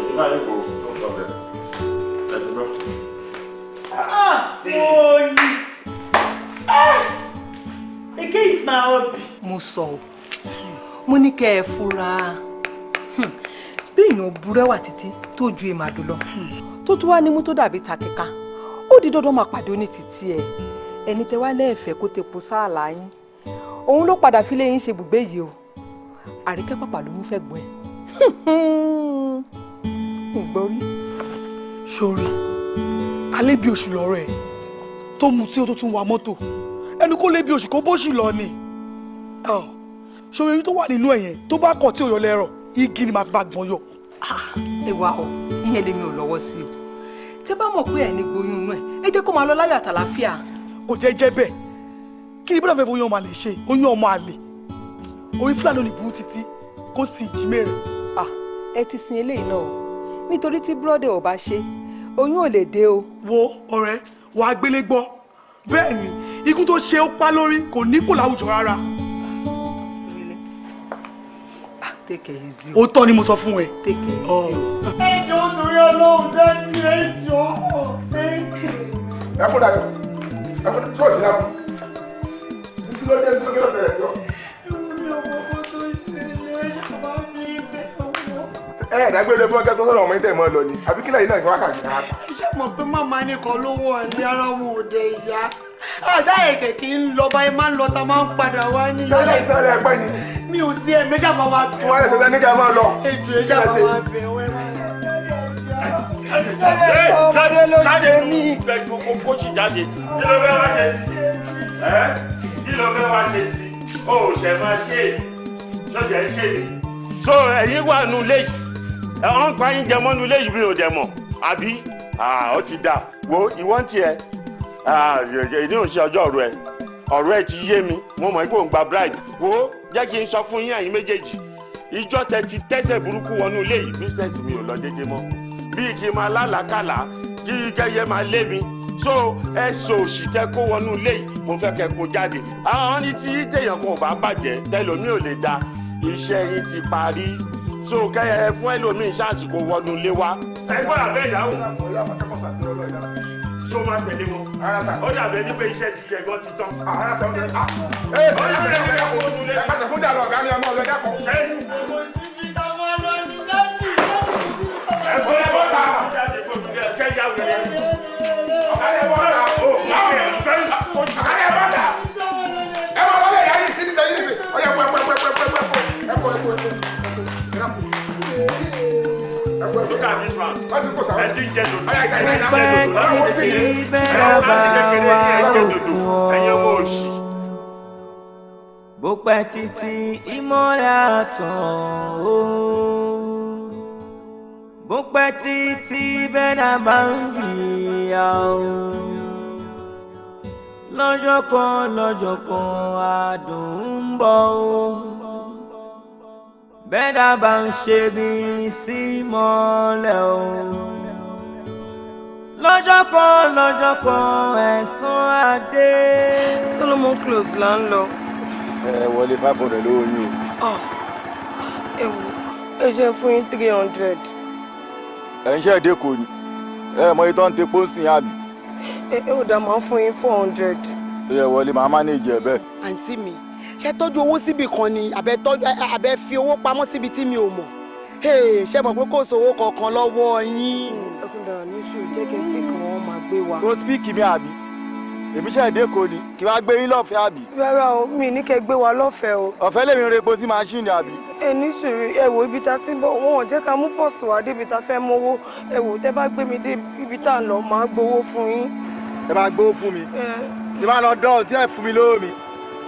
mo bá yín bò tó ń bọ̀ ẹ ti gbọ́. Oyin, Eke is my hobby. Mo sọ o, mo ní kẹ́ ẹ fura. Bí èèyàn burẹ́wà títí tó ju èmàdù lọ, tó tún wá nímú tó dàbí takíka, ó di dandan máa pàdé oní títí ẹ. Ẹni tẹ wá lẹ́ẹ̀fẹ́ kó tepo sáàlà yín, òun ló padà fi léyìn ṣe bùgbé yìí o. Àríkẹ́ pàpà ló ń fẹ́ gbọ́ ẹ. Ìgbọ́rí. Sórí alẹ́ bí oṣù lọ́rọ̀ ẹ̀ tó mu tí ó tó tún wa mọ́tò, ẹnu kó lé bí oṣù kó bóṣù lọ ni. Sórí eyín tó wà nínú ẹ̀ yẹn, tó bá kọ̀ tí ò yọ lẹ́rọ̀, igi ni màá fi bá gbọ́n yọ. Ẹ wá o, ìyẹn lèmi ò lọ́wọ́ sí o. Tẹ́ bá mọ̀ pé ẹ̀ ní gboyún inú ẹ̀, ẹ jẹ́ kó máa lọ láyọ̀ àtàlàáfíà. Kò jẹ́ jẹ́ bẹ́ẹ̀. Kí ni bọ́dà fẹ́ fún oyún ọmọ àlè ṣe? Oyún ọmọ àlè orí Fúlàní ò ní burú títí kó sì jí mẹ́rin. Ẹ ti sin eléyìí náà o, nítorí tí búrọ́dẹ̀ ò bá ṣe, oyún ò lè dé o. Wo ọ̀rẹ́, wàá gbélé gbọ́. Bẹ́ẹ̀ ni ikú tó ṣe ó pa lórí kò ní kò láwùjọ rárá. Take it easy o. Òótọ́ ni mo sọ fún ẹ. Take it easy o. Ẹ jọ̀ọ́, torí Ọlọ́run, dájú, ẹ jọ̀ọ́. Ẹ kó dayọ, ẹ kó ṣọ́ọ̀ṣì náà. Kí ló dé sí? Kí ló ṣẹlẹ̀ sí ọ? Ẹ ẹ̀dágbére fún ọkẹ́ tó sọ̀rọ̀ ọmọ yín tẹ̀ mọ́ lọ ni, àbí kílẹ̀ yìí náà kí wákàtí náà pa. Ṣé mọ̀ pé màmá nìkan ló wọ̀ ní ara wọn ò dé ìyá? Àṣà èkè kì í lọ báyìí, máa ń lọ ta, máa ń padà wá ní. Sẹ́lẹ̀ ìsẹ́lẹ̀ ẹgbẹ́ ni. Mi ò tiẹ̀ méjà máa wá bẹ̀. Wọ́n lè ṣẹ̀ṣẹ̀ ní kí a máa lọ. Ejò ẹja máa wá bẹ̀ wọ́n. Ọmọdé ló ṣe mí. Kó sì jáde. Kí ló fẹ́ wá ṣe sí? Kí ló fẹ́ wá ṣe sí? O ò ṣẹ̀ máa ṣe ṣọ́ṣẹ̀ ń ṣe ni. So ẹ̀yin wà nù ilé yìí, ẹ̀ ọ́n pa yín jẹ mọ́nu ilé yìí, mi ò dẹ̀ mọ̀ àbí? Ó ti dà. Wo ìwọ ń tiẹ̀, èyí ò ṣe ọjọ́ ọ̀rọ̀ ẹ̀, ọ̀rọ̀ ẹ̀ ti yé mi. Mo mọ̀ pé ò ń gba bribe. Wo, jẹ́ kí n sọ fún yín, ẹ̀yin méjèèjì, ìjọ tẹ ti tẹ́sẹ̀ burúkú wọnú ilé yìí, business mi ò lọ déédéé mọ́, bíi kí n máa lálàákàlà, kí kẹ́yẹ máa lé mi. So ẹ sọ òṣì tẹ kó wọnú ilé yìí, mo fẹ́ kẹ́ kó jáde. Àwọn ní tí téèyàn kan ò bá bàjẹ́, tẹlomi ò lè da. Iṣẹ́ yín ti parí, so kẹ́yẹ fún ẹlòmíín ṣáàsì kó wọnú ilé wa. Ẹ gbọ́dọ̀ abẹ́ ìdáhùn. So máa tẹ̀lé wọn. Ó dàbí ẹni pé iṣẹ́ ti ṣe gan ti tán. Ó dàbí ẹni pé kó wọnú ilé. Ẹ pàṣẹ fún jà lọ, ọ̀gá ni ẹ máa lọ dákọ̀. Ẹ bọ́ ẹ bọ́ ta. Ṣé ìyá wẹ̀rẹ̀? Ọ̀gá ni ẹ bọ́ ta. Ọ̀gá ni ẹ bọ́ ta. Ẹ máa lọ lé ìyá. Look at this one. Ẹ ti ń jẹ dòdò. Ẹ ti ń jẹ Pẹ́ dòdò. títí bẹ́ẹ̀ bá wà lókun Ẹ̀yin ọmọ o. òṣì. Bó pẹ́ títí ìmọ́lẹ̀ àtàn o. Bó pẹ́ títí bẹ́ẹ̀ náà bá ń jìyà o. Lọ́jọ́ kan lọ́jọ́ kan adùn ń bọ̀ o. Bẹ́ẹ̀ náà bá ń ṣe bí sí mọ́lẹ̀ o. Lọ́jọ́ kan lọ́jọ́ kan ẹ̀san á dé. Solomon Close là ń lọ. Ẹ wọlé, 500 lówó yín o. Ah, ẹ wò, ẹ jẹ́ fún yín 300. Ẹ̀ ń ṣe èdè kò ní ẹ mọ iye tó ń tepo ń sìn àbí. Ẹ ò dá, máa fún yín 400. Ó yẹ wọlé, màá manage ẹ bẹ́ẹ̀. Àǹtí mi, ṣe tọ́jú owó síbì kan ni àbẹ tọ́jú àbẹ fi owó pamọ́ síbi tí mi ò mọ̀? Hey, ṣe mọ̀ pé kò sówó kankan lọ́wọ́ yín. Ẹkúndàrà ní sùúrù, jẹ́ kí n speak, wọn máa gbé wa. Kó speak mi àbí? Èmi ṣe èdè kò ní kí wàá gbé yín lọ́fẹ̀ẹ́ àbí. Rárá o, mi ní kẹ́ gbé wa lọ́fẹ̀ẹ́ o. Ọ̀fẹ́ lèmi ń repo sí machine àbí. Ẹ ní sùúrù, ẹ wò, ibi tá a ti ń bọ̀, wọn ò jẹ́ ká mú pọ̀sù wá débi tá a fẹ́ mówó. Ẹ wò, tẹ́ bá gbé mi dé ibi tá a ń lọ, màá gbowó fún yín. Ẹ máa gbówó fún mi tí máa lọ dán tí ẹ fún mi lówó mi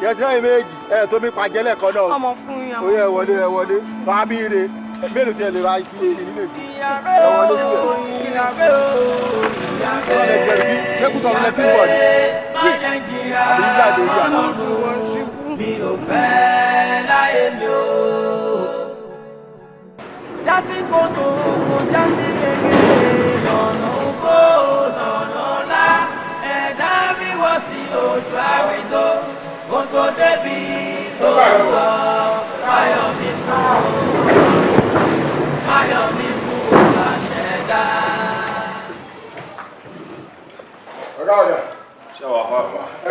yẹ tí ẹ méjì ẹ tó mi pàjẹ́ lẹ́ẹ̀kan náà. Ọmọ fún yín. Ó yẹ wọlé, ẹ wọlé fábíire mélòó tí ẹ lè ra kí nílé jù, ẹ wọlé sílẹ̀. Ṣé kútọ́ ló lẹ tí ń bọ̀ ni àbí jáde orí àná. Mi ò fẹ́ láyé mi o. Jásí kòtò kò jásí gègé, lọ́nà ògo lọ́nà ọ̀la, ẹ̀dá mi wọ́ sí ojú àrító kótó débi tó ń lọ. Máyọ̀ mi kú o, máyọ̀ mi kú o, àṣẹdá. Ọ̀gá, ọ̀gá. Ṣé wàá fà wá? Ẹ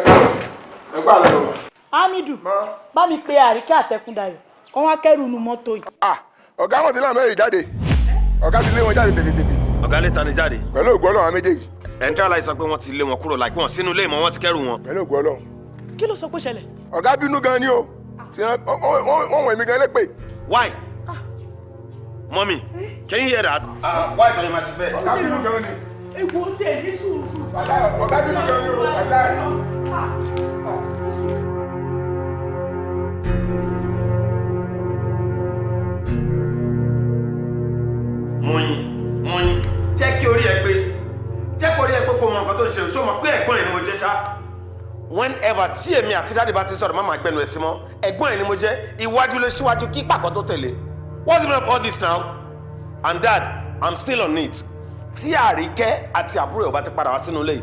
kú àlọ́ o. Hamidu, bá mi pe Àríkẹ́ àtẹkùndayọ̀ kọ́ wá kẹ́rù inú mọ́tò yìí. Ọ̀gá wọn ti láàmú ẹ̀yìn jáde, ọ̀gá ti lé wọn jáde tèfètèfè. Ọ̀gá lè ta ni jáde. Pẹ̀lú ògùn Ọlọ́run, àwọn méjèèjì. Ẹ̀ ń tẹ́ aláìsọ pé wọ́n ti lé wọn kúrò láì pé wọ́n sínú ilé ìmọ̀, wọ́n ti kẹ́rù wọn. Pẹ̀lú ògùn Ọlọ́run. Kí ló sọ pé ṣẹlẹ̀? Ọ̀gá bínú gan ni o, tí wọ́n wọ̀n mí gan lépè. Why? Mọ́mí, can you hear that? Why tọ́jú máa ti fẹ́? Ọ̀gá bínú gan ni. Egbò tí ẹ ní sùúrù. Ọ̀gá bínú gan ni o, ọ̀gá ẹ̀. Mọ́yìn, Mọ́yìn, jẹ́ kí orí ẹ pé, jẹ́ kí orí ẹ pé kó mọ nǹkan tó ń ṣe. Ṣó mọ̀ pé ẹ̀gbọ́n ẹ̀ ni mo jẹ́ ṣá? Whenever tí èmi àti daddy bá ti sọ̀rọ̀, má máa gbẹnu ẹ̀ sí mọ́. Ẹ̀gbọ́n ẹ̀ ni mo jẹ́, iwájú ló síwájú kí pàkọ́ tó tẹ̀lé. What's the meaning of all this now? And dad, I'm still on it. Tí Àríkẹ́ àti àbúrò ẹ̀ ò bá ti padà wá sínú ilé yìí,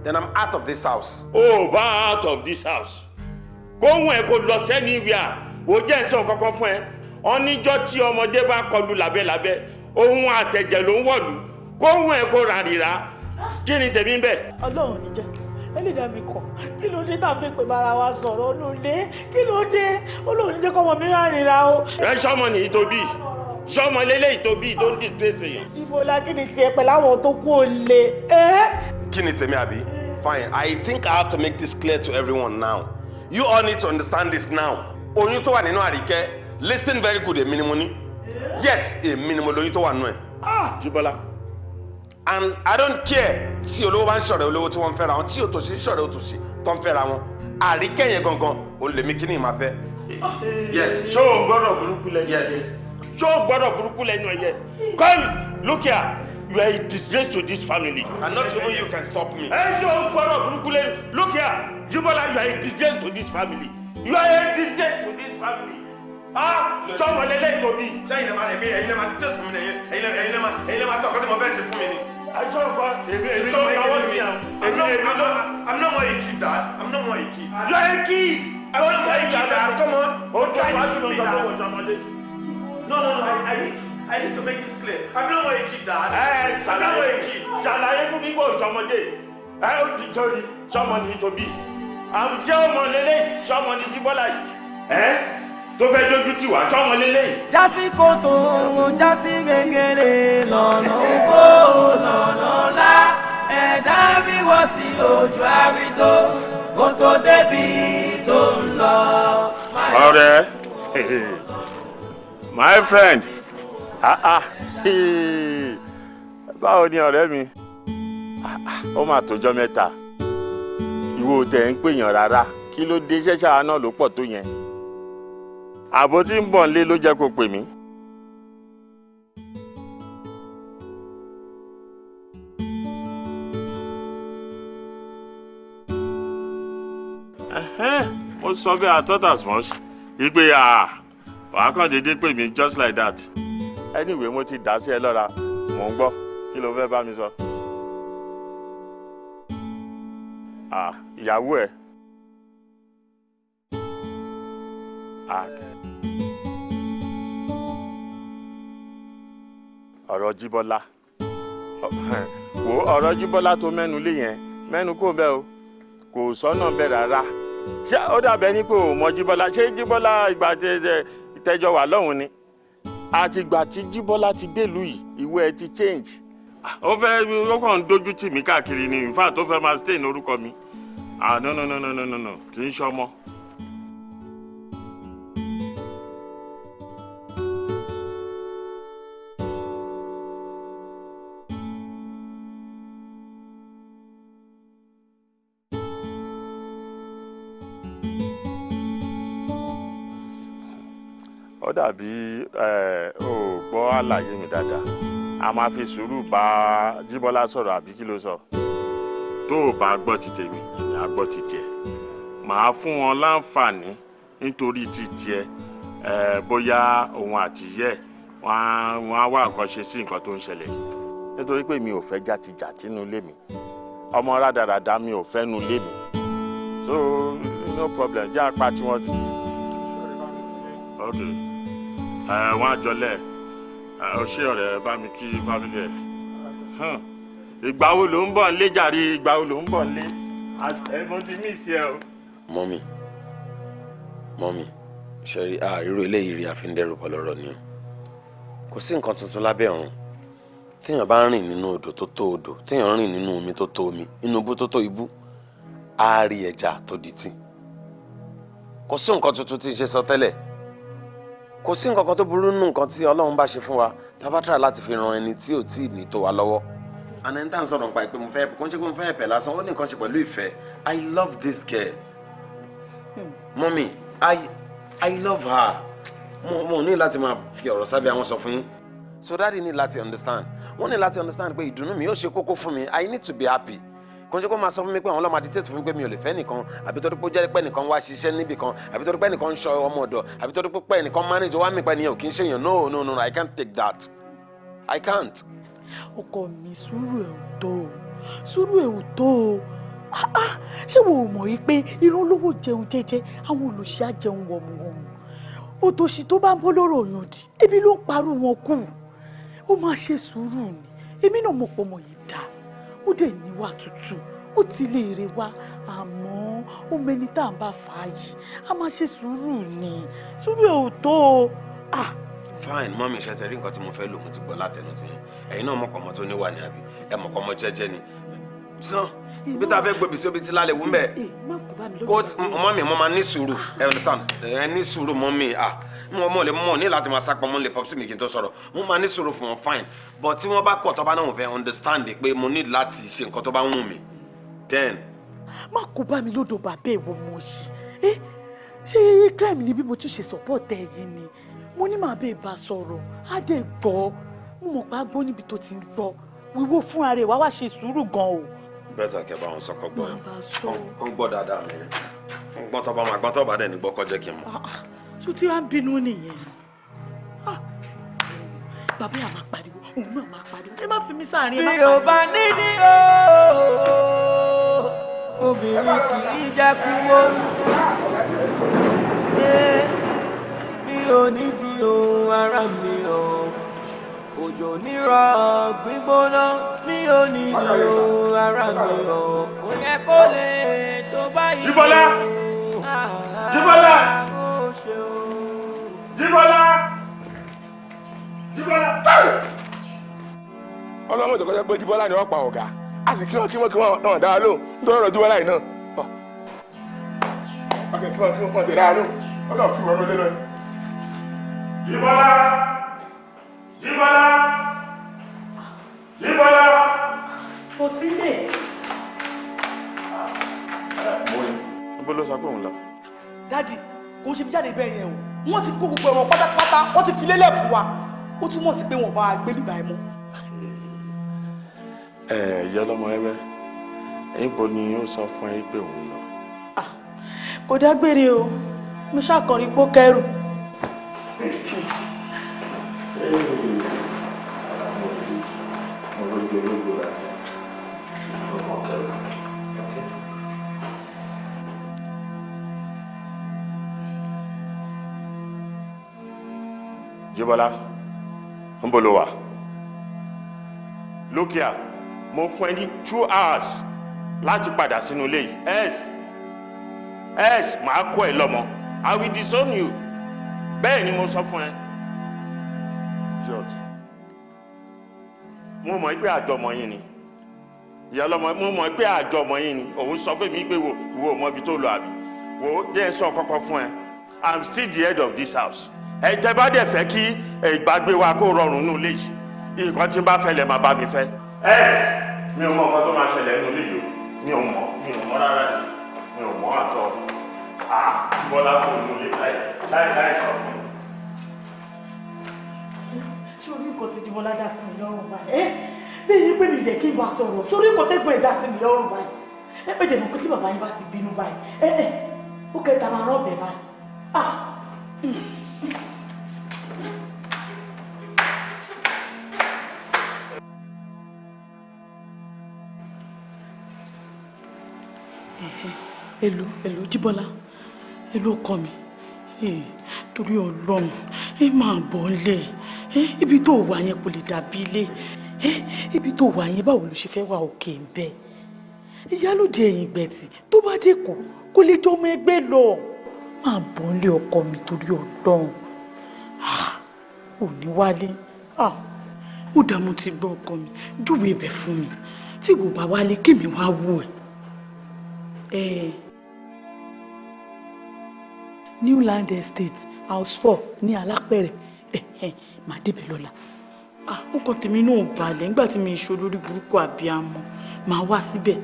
then I'm out of this house. O bá out of this house, kóhun ẹ kó lọ sẹ́niwìà. Wò, jẹ́ ń sọ kankan fún ẹ. Ọ́níjọ́ tí ọmọdé bá kọlu lábẹ́lábẹ́, ohun àtẹ̀jẹ̀ ló ń wọ̀lú. Kóhun ẹ kó ràrìrà, kí ni tèmi ń bẹ̀. Ọlọ́run ní jẹ́ ẹlẹ́dàá mi kọ̀. Kí ló dé tá a fi pè bára wa sọ̀rọ̀ olóòlé? Kí ló dé? Olóòlé jẹ́ kọ́mọ mi rárìnrà o. Ẹ sọmọ nìyí tó bí sọmọ lélẹ́yìí tó bí tó ń disgrace yẹn. Jíbọ́lá, kí ni tiẹ̀ pẹ̀lú àwọn tó kú òlé? Kí ni tèmi àbí? Fine, I think I have to make this clear to everyone now. You all need to understand this now. Oyún tó wà nínú Àríkẹ́, listen very good, èmi ni mo ní. Yes, èmi ni mo lóyún tó wà nínú ẹ̀. Jíbọ́lá. And I don't care tí olówó bá ń ṣọ̀rẹ́ olówó tí wọ́n ń fẹ́ra wọn, tí òtòṣì ń ṣọ̀rẹ́ òtòṣì tó ń fẹ́ra wọn. Àríkẹ́ yẹn gangan, òun lèmi kí ni ìmáa fẹ́. Yes. Ṣó o gbọ́dọ̀ burúkú lẹ́nu ẹ̀yẹ? Yes. Ṣó o gbọ́dọ̀ burúkú lẹ́nu ẹ̀yẹ? Come, look here, you are a disgrace to this family. And not even you can stop me. Ẹ ṣó o gbọ́dọ̀ burúkú lẹ́nu? Look here, Jíbọ́lá, you are a disgrace to this family. You are a disgrace to this family. Ah, sọmọ lélẹ́yìí tó bí. Sẹ́yìn lè máa ẹ̀mí ẹ̀yin lè máa tètè fún mi ní ẹ̀yin lè máa sọ ọ̀kọ́ tí mo fẹ́ ṣe fún mi ni. Aṣọ nǹkan èmi ló ń kawọ́ sí yàn. Èmi ló. I'm not more a kid, dad. I'm not more a kid. You are a kid. I'm not more a kid, dad. Come on. O tó Try wá to sí be lọ́sọ̀ dad. tó wọ̀ sọmọdé. No, I need to make this clear. I'm not more a kid, dad. Ẹ I'm not more a kid. ṣàlàyé fún mi kó sọmọdé. Ẹ ó ti sọrí sọmọ ní tóbi. Àwọn ṣé ọmọ lélẹ́yìí sọmọ ní Jíbọ́lá yìí? Ẹ tó fẹ́ dójú tì wá, sọmọ lélẹ́yìí. Jásí kòtò jásí gègèrè, lọ́nà ògo lọ́nà ọ̀la, ẹ̀dá bí wọ́n sí ojú àrító kó tó débi tó ń lọ. Ọ̀rẹ́, my friend, Ah ah, báwo ni ọ̀rẹ́ mi? Ó mà tójọ́ mẹ́ta. Ìwọ tẹ̀ ń pèèyàn rárá. Kí ló dé ṣẹ́ṣà náà ló pọ̀ tó yẹn? Àbó tí ń bọ̀ nílé ló jẹ́ kó pè mí. Mo sọ bẹ́ẹ̀, I thought as much. Ìpè à wàá kàn déédéé pè mí just like that. Anyway, mo ti dà sí ẹ lọ́ra, mò ń gbọ́, kí ló fẹ́ bá mi sọ? Ah, ìyàwó ẹ. Ah. Ọ̀rọ̀ Jíbọ́lá. Wo ọ̀rọ̀ Jíbọ́lá tó mẹ́nu lé yẹn, mẹ́nu kò bẹ́ẹ̀ o, kò sọ́nà bẹ́ẹ̀ rárá. Ṣé ó dàbẹ́ ní pé ò mọ Jíbọ́lá? Ṣé Jíbọ́lá ìgbà tẹ́jọ wà lọ́hùn ni? Àtìgbà tí Jíbọ́lá ti délùú yìí, ìwé ẹ ti change. Ó fẹ́ ó kàn ń dojú tì mí káàkiri ni, in fact ó fẹ́ máa stain orúkọ mi. Ah, no no no no no no no, kì í ṣọmọ. Ó dàbí ẹ ò gbọ́ àlàyé mi dáadáa. A máa fi sùúrù bá Jíbọ́lá sọ̀rọ̀, àbí kí ló sọ? Tó o bá gbọ́ ti tèmi, èmi á gbọ́ ti tiẹ̀. Màá fún wọn láǹfààní nítorí ti tiẹ̀, ẹ bóyá òun àti yẹ wọn á wá nǹkan ṣe sí nǹkan tó ń ṣẹlẹ̀ yìí. Nítorí pé mi ò fẹ́ jàtijàti nínú ilé mi, ọmọ rádaràda mi ò fẹ́ nu ilé mi. So no problem, jẹ́ apá tí wọ́n ti. Ok, ẹ wọ́n á jọlẹ̀. Ẹ ṣé ọ̀rẹ́, bá mi kí family ẹ̀. Ìgbà wo ló ń bọ̀ nílé jàre? Ìgbà wo ló ń bọ̀ nílé? Ẹ mo ti mí ìsì ẹ o. Mọ́mì, mọ́mì, ṣe rí àárírò eléyìí rí àfi ń dẹ́rù bọ́ lọ́rọ̀ ni o. Kò sí nǹkan tuntun lábẹ́ ọ̀run. Téèyàn bá rìn nínú odò tó tó odò, téèyàn rìn nínú omi tó tó omi, inú ibú tó tó ibú, á rí ẹja tó di tì. Kò sí nǹkan tuntun tí ń ṣe sọ tẹ́lẹ̀. Kò sí nǹkan kan tó burú nínú nǹkan tí Ọlọ́run bá ṣe fún wa, tá a bá try láti fi ran ẹni tí ò tí ì ní tó wa lọ́wọ́. Àná ẹni tá à ń sọ̀rọ̀ nípa ìpè mo fẹ́ kò ń ṣe pé mo fẹ́ ẹ̀pẹ̀ lásán, ó ní nǹkan ṣe pẹ̀lú ìfẹ́. I love this girl. Mọ́mì, I love her. Mo ní láti máa fi ọ̀rọ̀ sábẹ́ àwọn sọ fún yín. So daddy ní láti understand. Wọ́n ní láti understand pé ìdùnnú mi yóò ṣe kókó fún mi. I need to be happy. Kò ń ṣe kó máa sọ fún mi pé àwọn ọlọ́mọ dictate fún mi pé mi ò lè fẹ́ nìkan, àbí torí pé ó jẹ́ pé nìkan wá ṣiṣẹ́ níbì kan, àbí torí pé nìkan ń ṣọ ọmọ ọ̀dọ̀, àbí torí pé nìkan manage wá mi pa ènìyàn kì í ṣèyàn. No no no, I can't take that. I can't. Ọkọ mi, sùúrù ẹ̀ ò tó o, sùúrù ẹ̀ ò tó o. Ṣé wo ò mọ̀ yìí pé irun olówó jẹun jẹ́jẹ́, àwọn olùṣẹ́ á jẹun wọ̀mùwọ̀mù? Òtòṣì tó bá ń bọ́ lọ́rọ̀ òyìnbí, ebi ló ń parú wọn kù. Ó máa ṣe sùúrù ni. Èmi náà mọ̀ pọ̀ mọ̀ yìí dáa, ó dẹ̀ níwà tútù, ó ti lè rè wá, àmọ́ ó mẹni tá à ń bá fà á yìí, a máa ṣe sùúrù ni. Sùúrù ẹ̀ ò tó o. Fine, mọ́mí, ṣe tẹ rí nǹkan tí mo fẹ́ lò, mo ti gbọ́ látẹnu tí yín. Ẹ̀yin náà mọ̀kọ́ ọmọ tó níwà ní àbí ẹ mọ̀kọ́ ọmọ jẹ́jẹ́ ni. Sàn bí tá a fẹ́ gbòbí sí obi tí lálẹ́ wú mẹ́. Kó mọ́mí, mo máa ní sùúrù, ẹ understand, ẹ ní sùúrù mọ́mí. Ah, mo lè mọ̀ ní láti máa sápamọ́ mo lè pop sí mi kí n tó sọ̀rọ̀. Mo máa ní sùúrù fún wọn, fine, but tí wọ́n bá kọ̀ tó bá náà wọ́n fẹ́ understand pé mo ní láti ṣe nǹkan tó bá wù mí, then. Má kó bá mi lódò bàbá ìwọ mọ̀ yìí. Ṣé crime ni bí mo tún ṣe support ẹ yìí ni? Mo ní màá bẹ́ẹ̀ bá sọ̀rọ̀, á dẹ̀ gbọ́. Mo mọ̀ pé á gbọ́ níbi tó ti ń gbọ́. Wíwó fúnra rẹ̀ wá wá ṣe sùúrù gan o. Bẹ́tà kẹ́ bá wọn sọkọ gbọ́, kọ́ ń gbọ́ dáadáa mi, ń gbọ́ tọ́ bá máa gbọ́ tọ́ bá dẹ̀ ní gbọ́ kọ́ jẹ́ kí n mọ̀. Ṣé tí wàá ń bínú nìyẹn? Bàbá yà máa pariwo, òun náà máa pariwo. Ẹ má fi mí sáàrin, ẹ má Bí o bá nídìí o, obìnrin kì í jẹ́ kú mọ́. Mi ò nídìí o, ara mi o, òjò nírọ̀ gbígbóná. Mi ò nídìí o, ara mi o, kò yẹ kó lè tó báyìí. Jíbọ́lá! Jíbọ́lá! Jíbọ́lá! Jíbọ́lá! Ọlọ́mọ ìjọba jẹ́ pé Jíbọ́lá ni wọ́n pa ọ̀gá, a sì kí wọ́n kí wọ́n kí wọ́n tàn dáa lóhùn nítorí ọ̀rọ̀ Jíbọ́lá yìí náà. A sì kí wọ́n kí wọ́n tẹ̀ dáa lóhùn, ọlọ́run fi wọ́n lé lọ́yìn. Jíbọ́lá! Jíbọ́lá! Jíbọ́lá! Kò sílé. Níbo ló sọ pé òun lọ? Daddy, kò ń ṣe bí jáde bẹ́ẹ̀ yẹn o. Wọ́n ti kó gbogbo ẹ̀wọ̀n pátápátá, wọ́n ti fi lélẹ̀ fún wa. Ó túmọ̀ sí pé wọ́n bá a gbé bíbá ẹ mọ́. Ẹ ìyá ọlọ́mọ ẹwẹ́, níbo ni ó sọ fún ẹ pé òun lọ? Kò dágbére o, mo ṣàkọrí pó kẹrù. Jíbọ́lá, níbo ló wà? Look here, mo fún ẹ ní 2 hours láti padà sínú ilé yìí. Else, màá kó ẹ lọ́mọ. I will disown you. Bẹ́ẹ̀ ni mo sọ fún ẹ. Jot. Mo mọ̀ pé àjọmọ̀ yín ni. Ìyá ọlọ́mọ, mo mọ̀ pé àjọmọ̀ yín ni. Òun sọ fún mi pé wo wo mọ ibi tó lọ àbí. Wo jẹ́ n sọ kọ́kọ́ fún ẹ. I'm still the head of this house. Ẹ tẹ́ bá dẹ̀ fẹ́ kí ìgbàgbé wa kó rọrùn nínú ilé yìí, nǹkan tí n bá fẹ́ lẹ̀ máa bá mi fẹ́. Ẹ mi ò mọ nǹkan tó máa ṣẹlẹ̀ nínú ilé yìí o. Mi ò mọ̀, mi ò mọ̀ rárá ni. Mi ò mọ̀ àtọ̀. Ah, Bọ́lá kò nínú ilé láì láì láì sọ fún mi. Ṣé orí nǹkan ti di Bọ́lá dá sí mi lọ́rùn báyìí? Ẹ́ bí yín pé mi dẹ̀ kí n bá sọ̀rọ̀, ṣé orí nǹkan tẹ́gbọ̀n ẹ̀ dá sí mi lọ́rùn báyìí? Ẹ pé dẹ̀mọ̀ pé tí bàbá yín bá sì bínú báyìí, ẹ ẹ ó kẹta máa rán ọ̀bẹ báyìí. Ah! Èlò èlò Jíbọ́lá, èlò ọkọ mi, torí Ọlọ́run, ẹ máa bọ̀ ńlẹ̀. Ibi tó wà yẹn kò lè dàbí ilé. Ibi tó wà yẹn, báwo ló ṣe fẹ́ wà òkè ń bẹ? Ìyálòdì ẹ̀yìn gbẹ̀tì tó bá dé kò kó lè jọ ọmọ ẹgbẹ́ lọ. Máa bọ̀ ńlé ọkọ mi, torí Ọlọ́run. Ò ní wálé. Ó dààmú ti gbọ́ ọkọ mi, júwe ibẹ̀ fún mi. Tí ìwò bá wálé, kémi wá wò ẹ́. Newland Estate, house 4 ní Alápẹ̀rẹ̀. Màá débẹ̀ lọ́la. Nǹkan tèmi náà balẹ̀ nígbà tí mi ṣe olórí burúkú àbíamọ, màá wá síbẹ̀.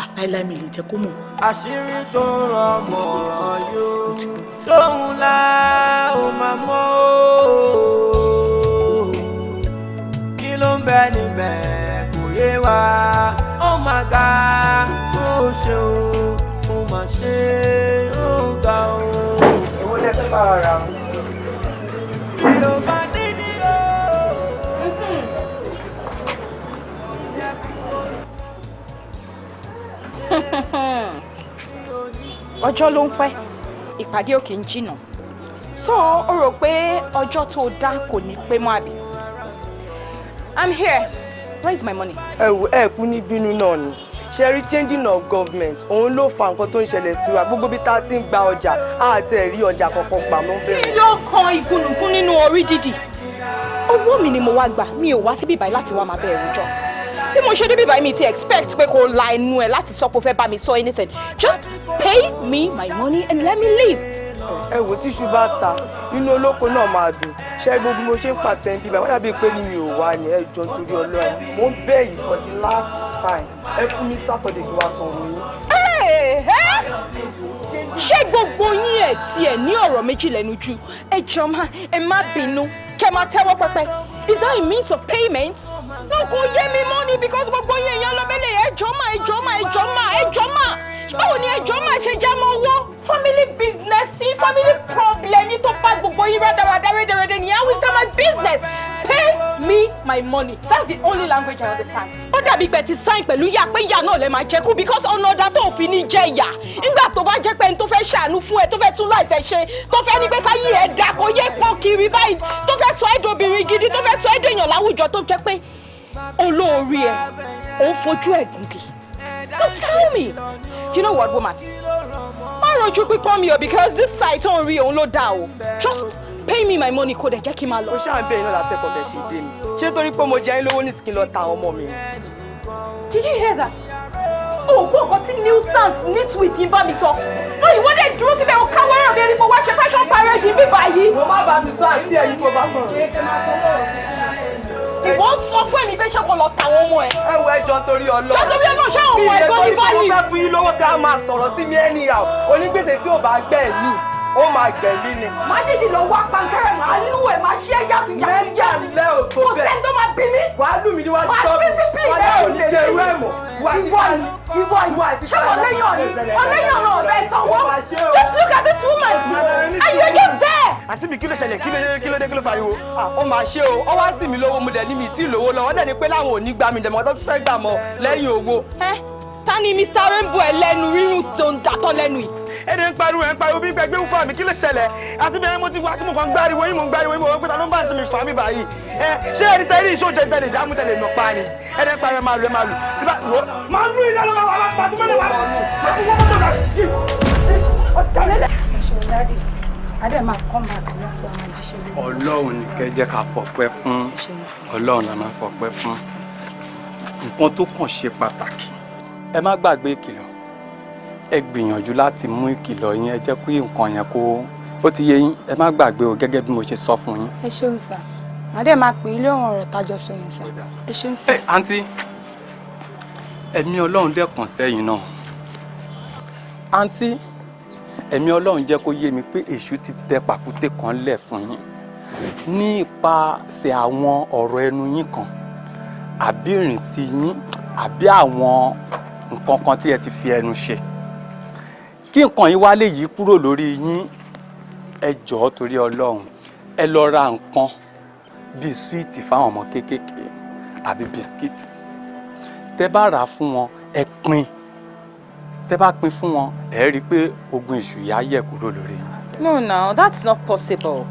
Àláìláì mi lè jẹ́ kó mọ̀. Àṣírí tó rọmọ yóò sóhun la ó máa mọ̀ ó. Kí ló ń bẹ níbẹ̀ kò yé wa. Ó máa ga, ó ṣe o, ó máa ṣe, ó ga o. Èwo lẹ fẹ́ bá wa rà o? Bí o bá nídìí o. Ọjọ́ ló ń pẹ́, ìpàdé ò kì í jìnnà. So o rò pé ọjọ́ tó dá kò ní pé mọ́ àbí? I'm here. Where is my money? Ẹ wò, ẹ kú ní bínú náà ni. Ṣe rí changing of government, òun ló fa nǹkan tó ń ṣẹlẹ̀ sí wa. Gbogbo bí tá a ti ń gba ọjà, á ti ẹ̀ rí ọjà kankan gbà mọ́ bẹ́ẹ̀. Kí ló kan ìgúnnugún nínú orí dídì? Owó mi ni mo wá gbà. Mi ò wá síbí báyìí láti wá máa bẹ ẹ̀rù jọ. Bí mo ṣe dé bíbáyìí, mi ti expect pé kó la ẹnu ẹ láti sọ pé o fẹ́ bá mi sọ anything. Just pay me my money and let me leave. Ẹ wò, tíṣu bá ta, inú olóko náà máa dùn. Ṣé gbogbo mo ṣe ń pàṣẹ ń bíbá, wọ́n dàbí pé ní mi ò wá ní. Ẹ jọ̀ọ́, nítorí Ọlọ́run, mo ń bẹ̀ yìí for the last time, ẹ fún mi Saturday kí wàá sanwó yín. Ṣé gbogbo yín ẹ̀ tiẹ̀ ní ọ̀rọ̀ méjì lẹ́nu jù? Ẹ jọ̀ọ́ má, ẹ má bínú, kẹ́ máa tẹ́wọ́ pẹpẹ. Is that a means of payment? No, kò yé mi mọ́ ni, because gbogbo yín èèyàn lọ́bẹ̀lẹ̀. Ẹ jọ̀ọ́ má, ẹ jọ̀ọ́ má, ẹ jọ̀ọ́ má, ẹ jọ̀ọ́ má. Báwo ni ẹ jọ̀ọ́ má ṣe já mọ́ owó? Family business tí family problem yín tó bá gbogbo yín rádaràdà rédèrèdè nìyẹn. How is that my business? Pay me my money. That's the only language I understand. Ó dàbí pé ti sign pẹ̀lú ìyá pé ìyá náà lè máa jẹ́ kú, because ọ̀nà ọ̀dà tó fi ní jẹ́ ìyá. Nígbà tó bá jẹ́ pé ẹni tó fẹ́ ṣàánú fún ẹ, tó fẹ́ tún láìfẹ́ ṣe, tó fẹ́ ní pé káyé ẹ dà kó yé pọ́n kiri báyìí, tó fẹ́ sọ ẹ́ dobìnrin gidi, tó fẹ́ sọ ẹ́ dèèyàn láwùjọ, tó jẹ́ pé olóore ẹ, òun fojú ẹ̀ gùnkì. No, tell me. You know what, woman? Má rojú pípọ́n mi o, because this side tó ń rí òun ló dáa o. Just pay me my money, kó dẹ̀ jẹ́ kí n máa lọ. Mo ṣáà ń bẹ̀rẹ̀ náà látẹ̀kọ̀ bẹ̀ ṣe dé ni. Ṣé torí pé mo jẹ yín lówó ní skin lọ ta àwọn ọmọ mi? Did you hear that? O gbọ́ nǹkan tí nuisance nitwit yín bá mi sọ. No, ìwọ dẹ̀ dúró síbẹ̀, o káwọ́ rẹ̀ bí ẹni pé wá ṣe fashion parade bí báyìí. Mo má bá mi sọ àǹtí ẹ̀yìn kó bá sọ̀rọ̀. Ìwọ ń sọ fún èmi pé ṣé kò lọ tàwọn ọmọ ẹ. Ẹ wo, ẹjọ́ torí Ọlọ́run. Jọ torí Ọlọ́run, ṣé àwọn ọmọ ẹ gan ní value? Mi fẹ́ fún yín lówó ká máa sọ̀rọ̀ sí mi anyhow. Onígbèsè tí ò bá gbẹ̀ mí, ó máa gbẹ̀mí ni. Má dídì lọ wá pankẹ́rẹ́, màá lù ẹ̀, máa ṣe é yàtú yàtú yàtú. Mẹ́ta ò tó Kò bẹ́ẹ̀. sẹ́ni tó máa bí mi. Wàá lù mí níwájú Màá ṣọ́ọ̀bù. fi sí pín Wàá ìrẹ́ lù mí ṣe irú ẹ̀ mọ̀. Wà á ti Ìwọ ká ni, ìwọ ni, ṣé ọ̀lẹ́yìn ọ̀ni, ọ̀lẹ́yìn ọ̀nà ọ̀bẹ sanwó. Just look at this woman and you're just there. Àǹtí mi, kí ló ṣẹlẹ̀? Kí ló dé? Kí ló dé? Kí ló fariwo? Ó máa ṣe o. Ó wá sì mí lówó, mo dẹ̀ ní mi tí ì lówó lọ́wọ́. Dẹ̀ ní pé láwọn ò ní gbà mí dẹ̀mọ́ tó tún fẹ́ gbà mọ́ lẹ́yìn owó. Ẹ ta ni Mr. Rainbow ẹlẹ́nu rírun tó ń datọ́ lẹ́nu yìí? Ẹni ń pariwo, ẹ ń pariwo bí gbẹgbẹ́ ń fa mi, kí ló ṣẹlẹ̀? Àti bí mo ti wá tí mo kàn ń gbáriwo yín, mo ń gbáriwo yín, mo wọ́n pé ta ló ń bá àǹtí mi fà mí báyìí? Ẹ ṣé ẹni tẹ́lẹ̀ ìṣó jẹ tẹ́lẹ̀ ìdààmú tẹ́lẹ̀ nà pa ni? Ẹni ń pariwo, ẹ máa lu, ẹ máa lu tí bá wò máa lu ilé lọ́wọ́ àwọn apá tó mọ́lẹ̀ wà máa fi wọ́n mọ́tò rà. Ẹ ṣeun daddy, adé máa come back láti wá máa jíṣẹ́ lórí. Ọlọ́run ní kẹ́ jẹ́ ká fọpẹ́ fún Ọlọ́run, la máa fọpẹ́ fún. Nǹkan tó kàn ṣe pàtàkì, ẹ má gbàgbé ìkìlọ̀. Ẹ gbìyànjú láti mú ìkìlọ̀ yín, ẹ jẹ́ kí nǹkan yẹn kó ó ti yé yín. Ẹ má gbàgbé o, gẹ́gẹ́ bí mo ṣe sọ fún yín. Ẹ ṣeun sir, adé máa pè é lé ọ̀rọ̀ tájọ sọ yẹn sir. Ẹ ṣeun sir. Ẹ àǹtí, ẹ̀mí Ọlọ́run dẹ́kàn sẹ́yìn náà. Àǹtí, ẹ̀mí Ọlọ́run jẹ́ kó yé mi pé èṣù ti tẹ pàkúté kan lẹ̀ fún yín nípasẹ̀ àwọn ọ̀rọ̀ ẹnu yín kan, àbí ìrìnsí yín, àbí àwọn nǹkan kan tí ẹ ti fi ẹnu ṣe. Kí nǹkan yìí wá lè yí kúrò lórí yín, ẹ jọ̀ọ́, torí Ọlọ́run, ẹ lọ ra nǹkan bíi sweet fáwọn ọmọ kéékèèké àbí biscuit. Tẹ bá rà á fún wọn, ẹ pín. Tẹ bá pín fún wọn, ẹ rí i pé ogun èṣù yá yẹ̀ kúrò lórí yín. No, no, that's not possible.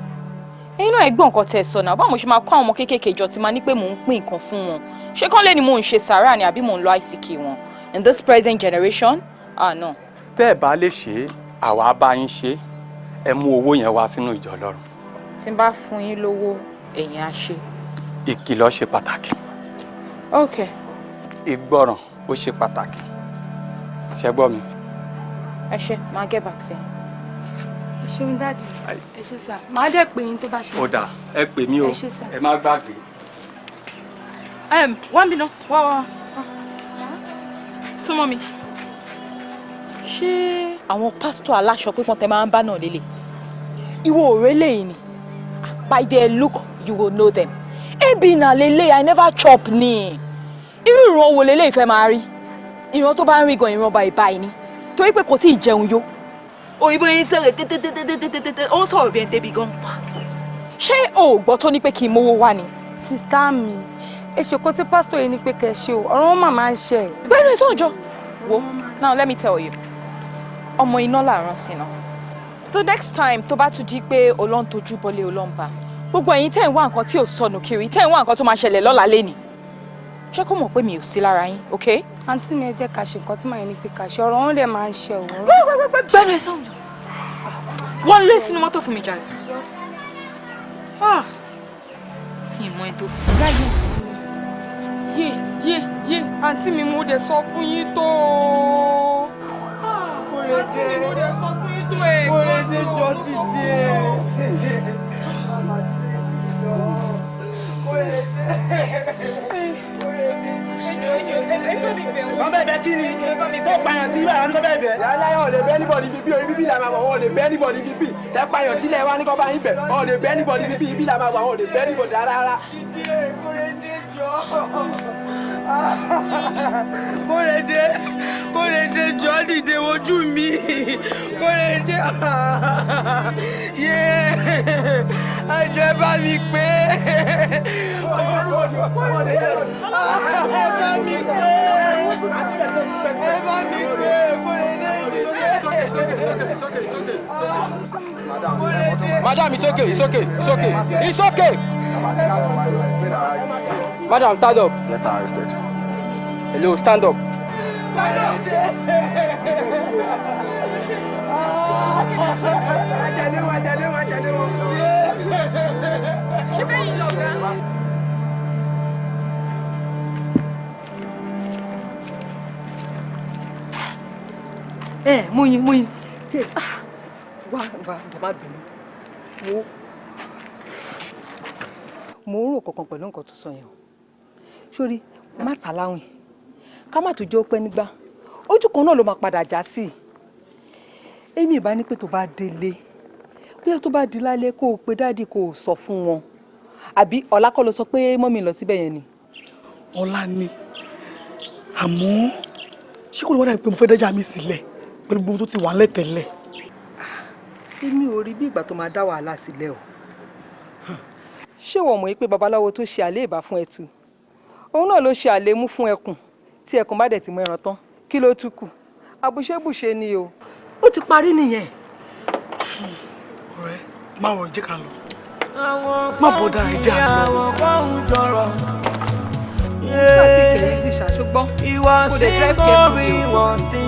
Ẹ̀yin náà, ẹ gbọ́ nǹkan tẹ́ ẹ sọ náà. Báwo mo ṣe máa kó àwọn ọmọ kéékèèké jọ tí máa ní pé mò ń pín nǹkan fún wọn? Ṣé kán lè ní mò ń ṣe sàárà ni, àbí mò ń lọ ICK wọn? In this present generation? Ah, no. Tẹ́ ẹ bá lè ṣe é, àwa bá yín ṣe é. Ẹ mú owó yẹn wá sínú ìjọ Ọlọ́run. Tí n bá fún yín lówó, ẹ̀yin á ṣe? Ìkìlọ̀ ṣe pàtàkì. Okay. Ìgbọràn ó ṣe pàtàkì. Ṣẹ gbọ́ mi? Ẹ ṣe, máa get back sí yín. Ẹ ṣeun daddy, ẹ ṣe sir, màá dẹ̀ pè yín tó bá ṣe. Ó dáa, ẹ pè mí o. Ẹ ṣé sir. Ẹ má gbàgbé. Wá mi náà, wá wá wá. Súnmọ́ mi. Ṣé àwọn pásítọ̀ aláṣọ pípọ́n tẹ máa ń bá náà lélẹ̀? Ìwọ òré lẹ́yìn ni. By their look, you will know them. Ebi na lélẹ̀, I never chop ni. Irú ìran wo lélẹ̀ ìfẹ́ máa rí? Ìran tó bá ń rí gan, ìran báyìí báyìí ni. Torí pé kò tí ì jẹun yó. Òyìnbó yín sọ̀rọ̀ tètètètètètè, ó ń sọ̀rọ̀ bí ẹni tẹ́bi gan pa. Ṣé o ò gbọ́ tó ní pé kí n mówó wá ni? Sister mi, ẹ ṣe kó tí pásítọ̀ yìí ní pé kẹ́ ṣe o, ọ̀rọ̀ wọn màmá ń ṣe. Bẹ́ẹ̀ni sọ̀jọ́. Wo, now let me tell you. Ọmọ iná làárọ̀ sí náà. The next time tó bá tún di pé olóhùn tójú bọ́lé olóńba, gbogbo ẹ̀yin tẹ́ ń wá nǹkan tí ò sọnù kiri, tẹ́ ń wá nǹkan tó máa ṣẹlẹ̀ lọ́la lénìí. Ṣé kó mọ̀ pé mi ò sí lára yín, okay? Àǹtí mi, ẹ jẹ́ ká ṣe nǹkan tí màá ní pé ká ṣe, ọ̀rọ̀ wọn dẹ̀ máa ń ṣe o. Gbẹ́nu ẹ sọ̀jọ́. Wọ́n lé sínú mọ́tò fún mi jáde. Ah! Kí n mọ ẹ tó. Yé yé yé, àǹtí mi, mo dẹ̀ sọ fún yín tó o. Àǹtí mi, mo dẹ̀ sọ fún yín tó ẹ̀. Kórèdé, jọ dìde. Kọ́ bẹ́ẹ̀ bẹ́ẹ̀ kí ni tó pààyàn sí ibà ní kọ́ bẹ́ẹ̀ bẹ́ẹ̀. Yàrá ọ̀ lè bẹ́ anybody bíbí o, bíbí là máa wà, ọ̀ lè bẹ́ anybody bíbí. Tẹ́ pààyàn sílẹ̀ wá ní kọ́ bá yín bẹ̀, ọ̀ lè bẹ́ anybody bíbí, ibi là máa wà, ọ̀ lè bẹ́ anybody rárá. Kórèdé, jọ. Kórèdé, Kórèdé, jọ dìde, wojú mi. Kórèdé, yé, ẹjọ ẹ bá mi pé. Ẹ bá mi pé. Ẹ bá mi pé. Kórèdé dìde. Madam, it's okay, it's okay, it's okay, it's okay. Madam, stand up. Get her arrested. Hello, stand up. Tẹ̀lé wọn, tẹ̀lé wọn, tẹ̀lé wọn. Ṣé bẹ́ẹ̀ yìí lọ̀gá? Ẹ múyin múyin tẹ ah, wá wá, jọ̀ọ́ má bínú wo. Mo ń rò kankan pẹ̀lú nǹkan tó sọ yẹn o. Sórí má ta láwìn, ká má tó jẹ́ ó pẹ́ nígbà, ojú kan náà ló máa padà já sí. Èmi ìbá ní pé tó bá délé, bóyá tó bá di lálẹ́ kó o pe dáàdì kó o sọ fún wọn. Àbí ọ̀la kọ́ ló sọ pé mọ́mì lọ síbẹ̀ yẹn ni? Ọ̀la ni, àmọ́ ṣé kò lè wá dàbí pé mo fẹ́ dẹ́jà mi sílẹ̀ pẹ̀lú gbogbo tó ti wà lẹ́tẹ̀lẹ̀? Èmi ò rí bí ìgbà tó máa dá wàhálà sílẹ̀ o. Ṣé wọ́n mọ̀ pé babaláwo tó ṣe àléèbá fún ẹtu, òun náà ló ṣe àlémú fún ẹkùn? Tí ẹkùn bá dẹ̀ ti mú ẹran tán, kí ló tún kù? Àbùṣebùṣe ni o, ó ti parí nìyẹn. Ọ̀rẹ́, má wọ̀, jẹ́ ká lọ. Má bọ̀dá, ẹ jẹ́ á lọ. Àwọn kan ń jọrọ. Nígbà tí kẹ̀yìn ti ṣàṣùgbọ́n Ìwọ kò sí dẹ̀ drive carefully kórì o. wọ́n sí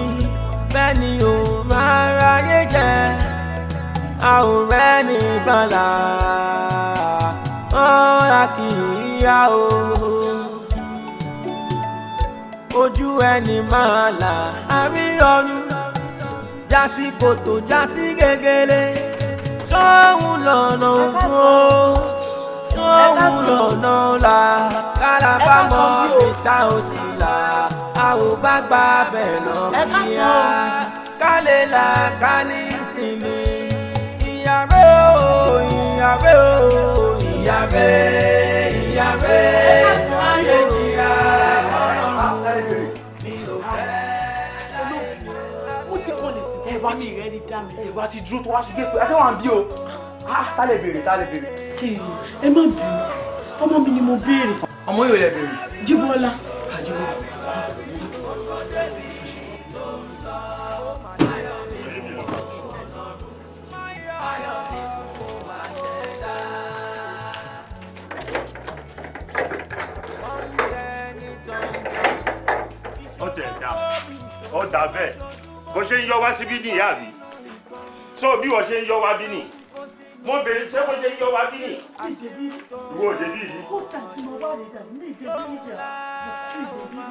bẹ́ẹ̀ ni ò máa ráyé jẹ́, a ò rẹ́ni gbọ́nla ọ̀la kì í yá o. Ojú ẹni máa là àríyànjú, jásí kòtò, jásí gègèlè, sóhun lọ́nà ògùn o, sóhun lọ́nà là kálábà mọ́ ìta ò ti là, a ò bá gbà bẹ́ẹ̀ lọ kíá, ká lè là ká ní ìsinmi. Ìyàrá o, ìyàrá o, ìyàrá, ìyàrá, ayé jìyà ọlọ́run mi ò fẹ́. Mo ti kọlẹ̀ Ẹ wá ti ẹ wá ti dúró tó wá sí géètì ẹ tẹ́wọ̀n bí o. Tá lè béèrè, tá lè béèrè. Ẹ má bínú, ọmọ mi ni mo béèrè. Ọmọ yóò lè béèrè. Jíbọ́lá. Ó tiẹ̀ dá, ó dá bẹ́ẹ̀. Bó ṣe ń yọ wá síbí nìyá mi, so bí wọ́n ṣe ń yọ wá bí nì, mo bèrè, ṣé bó ṣe ń yọ wá bí nì? Ìwọ òde bí yìí,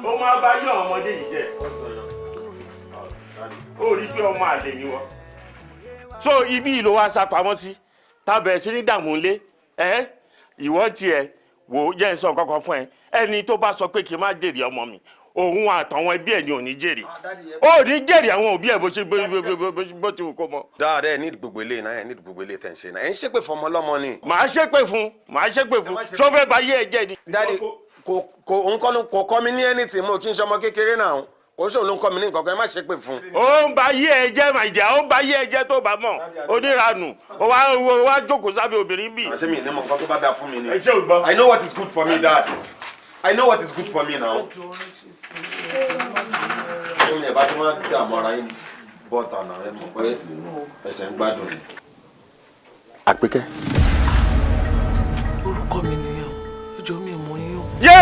ó máa bá yọ àwọn ọmọdé yìí jẹ, ó rí pé ọmọ àlè ni wọ́n. So ibi yìí ló wá sá pamọ́ sí, tábẹ̀ sí ní dààmú ńlé ẹ. Ìwọ tiẹ̀ wò ó, jẹ́ ń sọ kankan fún ẹ. Ẹni tó bá sọ pé kí n má jèrè ọmọ mi, òun àtàwọn ẹbí ẹ̀ ni ò ní jèrè, ó ní jèrè àwọn òbí ẹ̀ bó ṣe bó ti wù kó mọ. Dáadáa, ẹ ní gbogbo ilé náà, ẹ ní gbogbo ilé tẹ̀ ń ṣe náà, ẹ ń ṣépè fún ọmọ ọlọ́mọ ni. Màá ṣépè fún, màá ṣépè fún, ṣó fẹ́ bá yé ẹ jẹ́ ni. Daddy, kò òun kọ́ ló kò kọ́ mi ní anything. Mo kí n ṣe ọmọ kékeré náà, kò sóun ló ń kọ́ mi ní nǹkan kan, ẹ má ṣépè fún. Ó ń ba yé ẹ jẹ́ màìjà, ó ń ba yé ẹ jẹ́ tó bá mọ̀ oníranù, ó wá jókòó sábẹ́ obìnrin bì. Àṣé mi ní mọ̀ nǹkan tó bá dáa fún mi ni. Ẹ ṣé o gbọ́. I know what is good for me, Dad. I know what is good for me now. Ó ní ẹ̀ bá tí wọ́n dààmú ara yín bọ́ta náà, ẹ mọ̀ pé ẹsẹ̀ ń gbádùn ni. Àpèkẹ́. Orúkọ mi nìyẹn o, ẹjọ́ mi ò mọ yín o. Yé,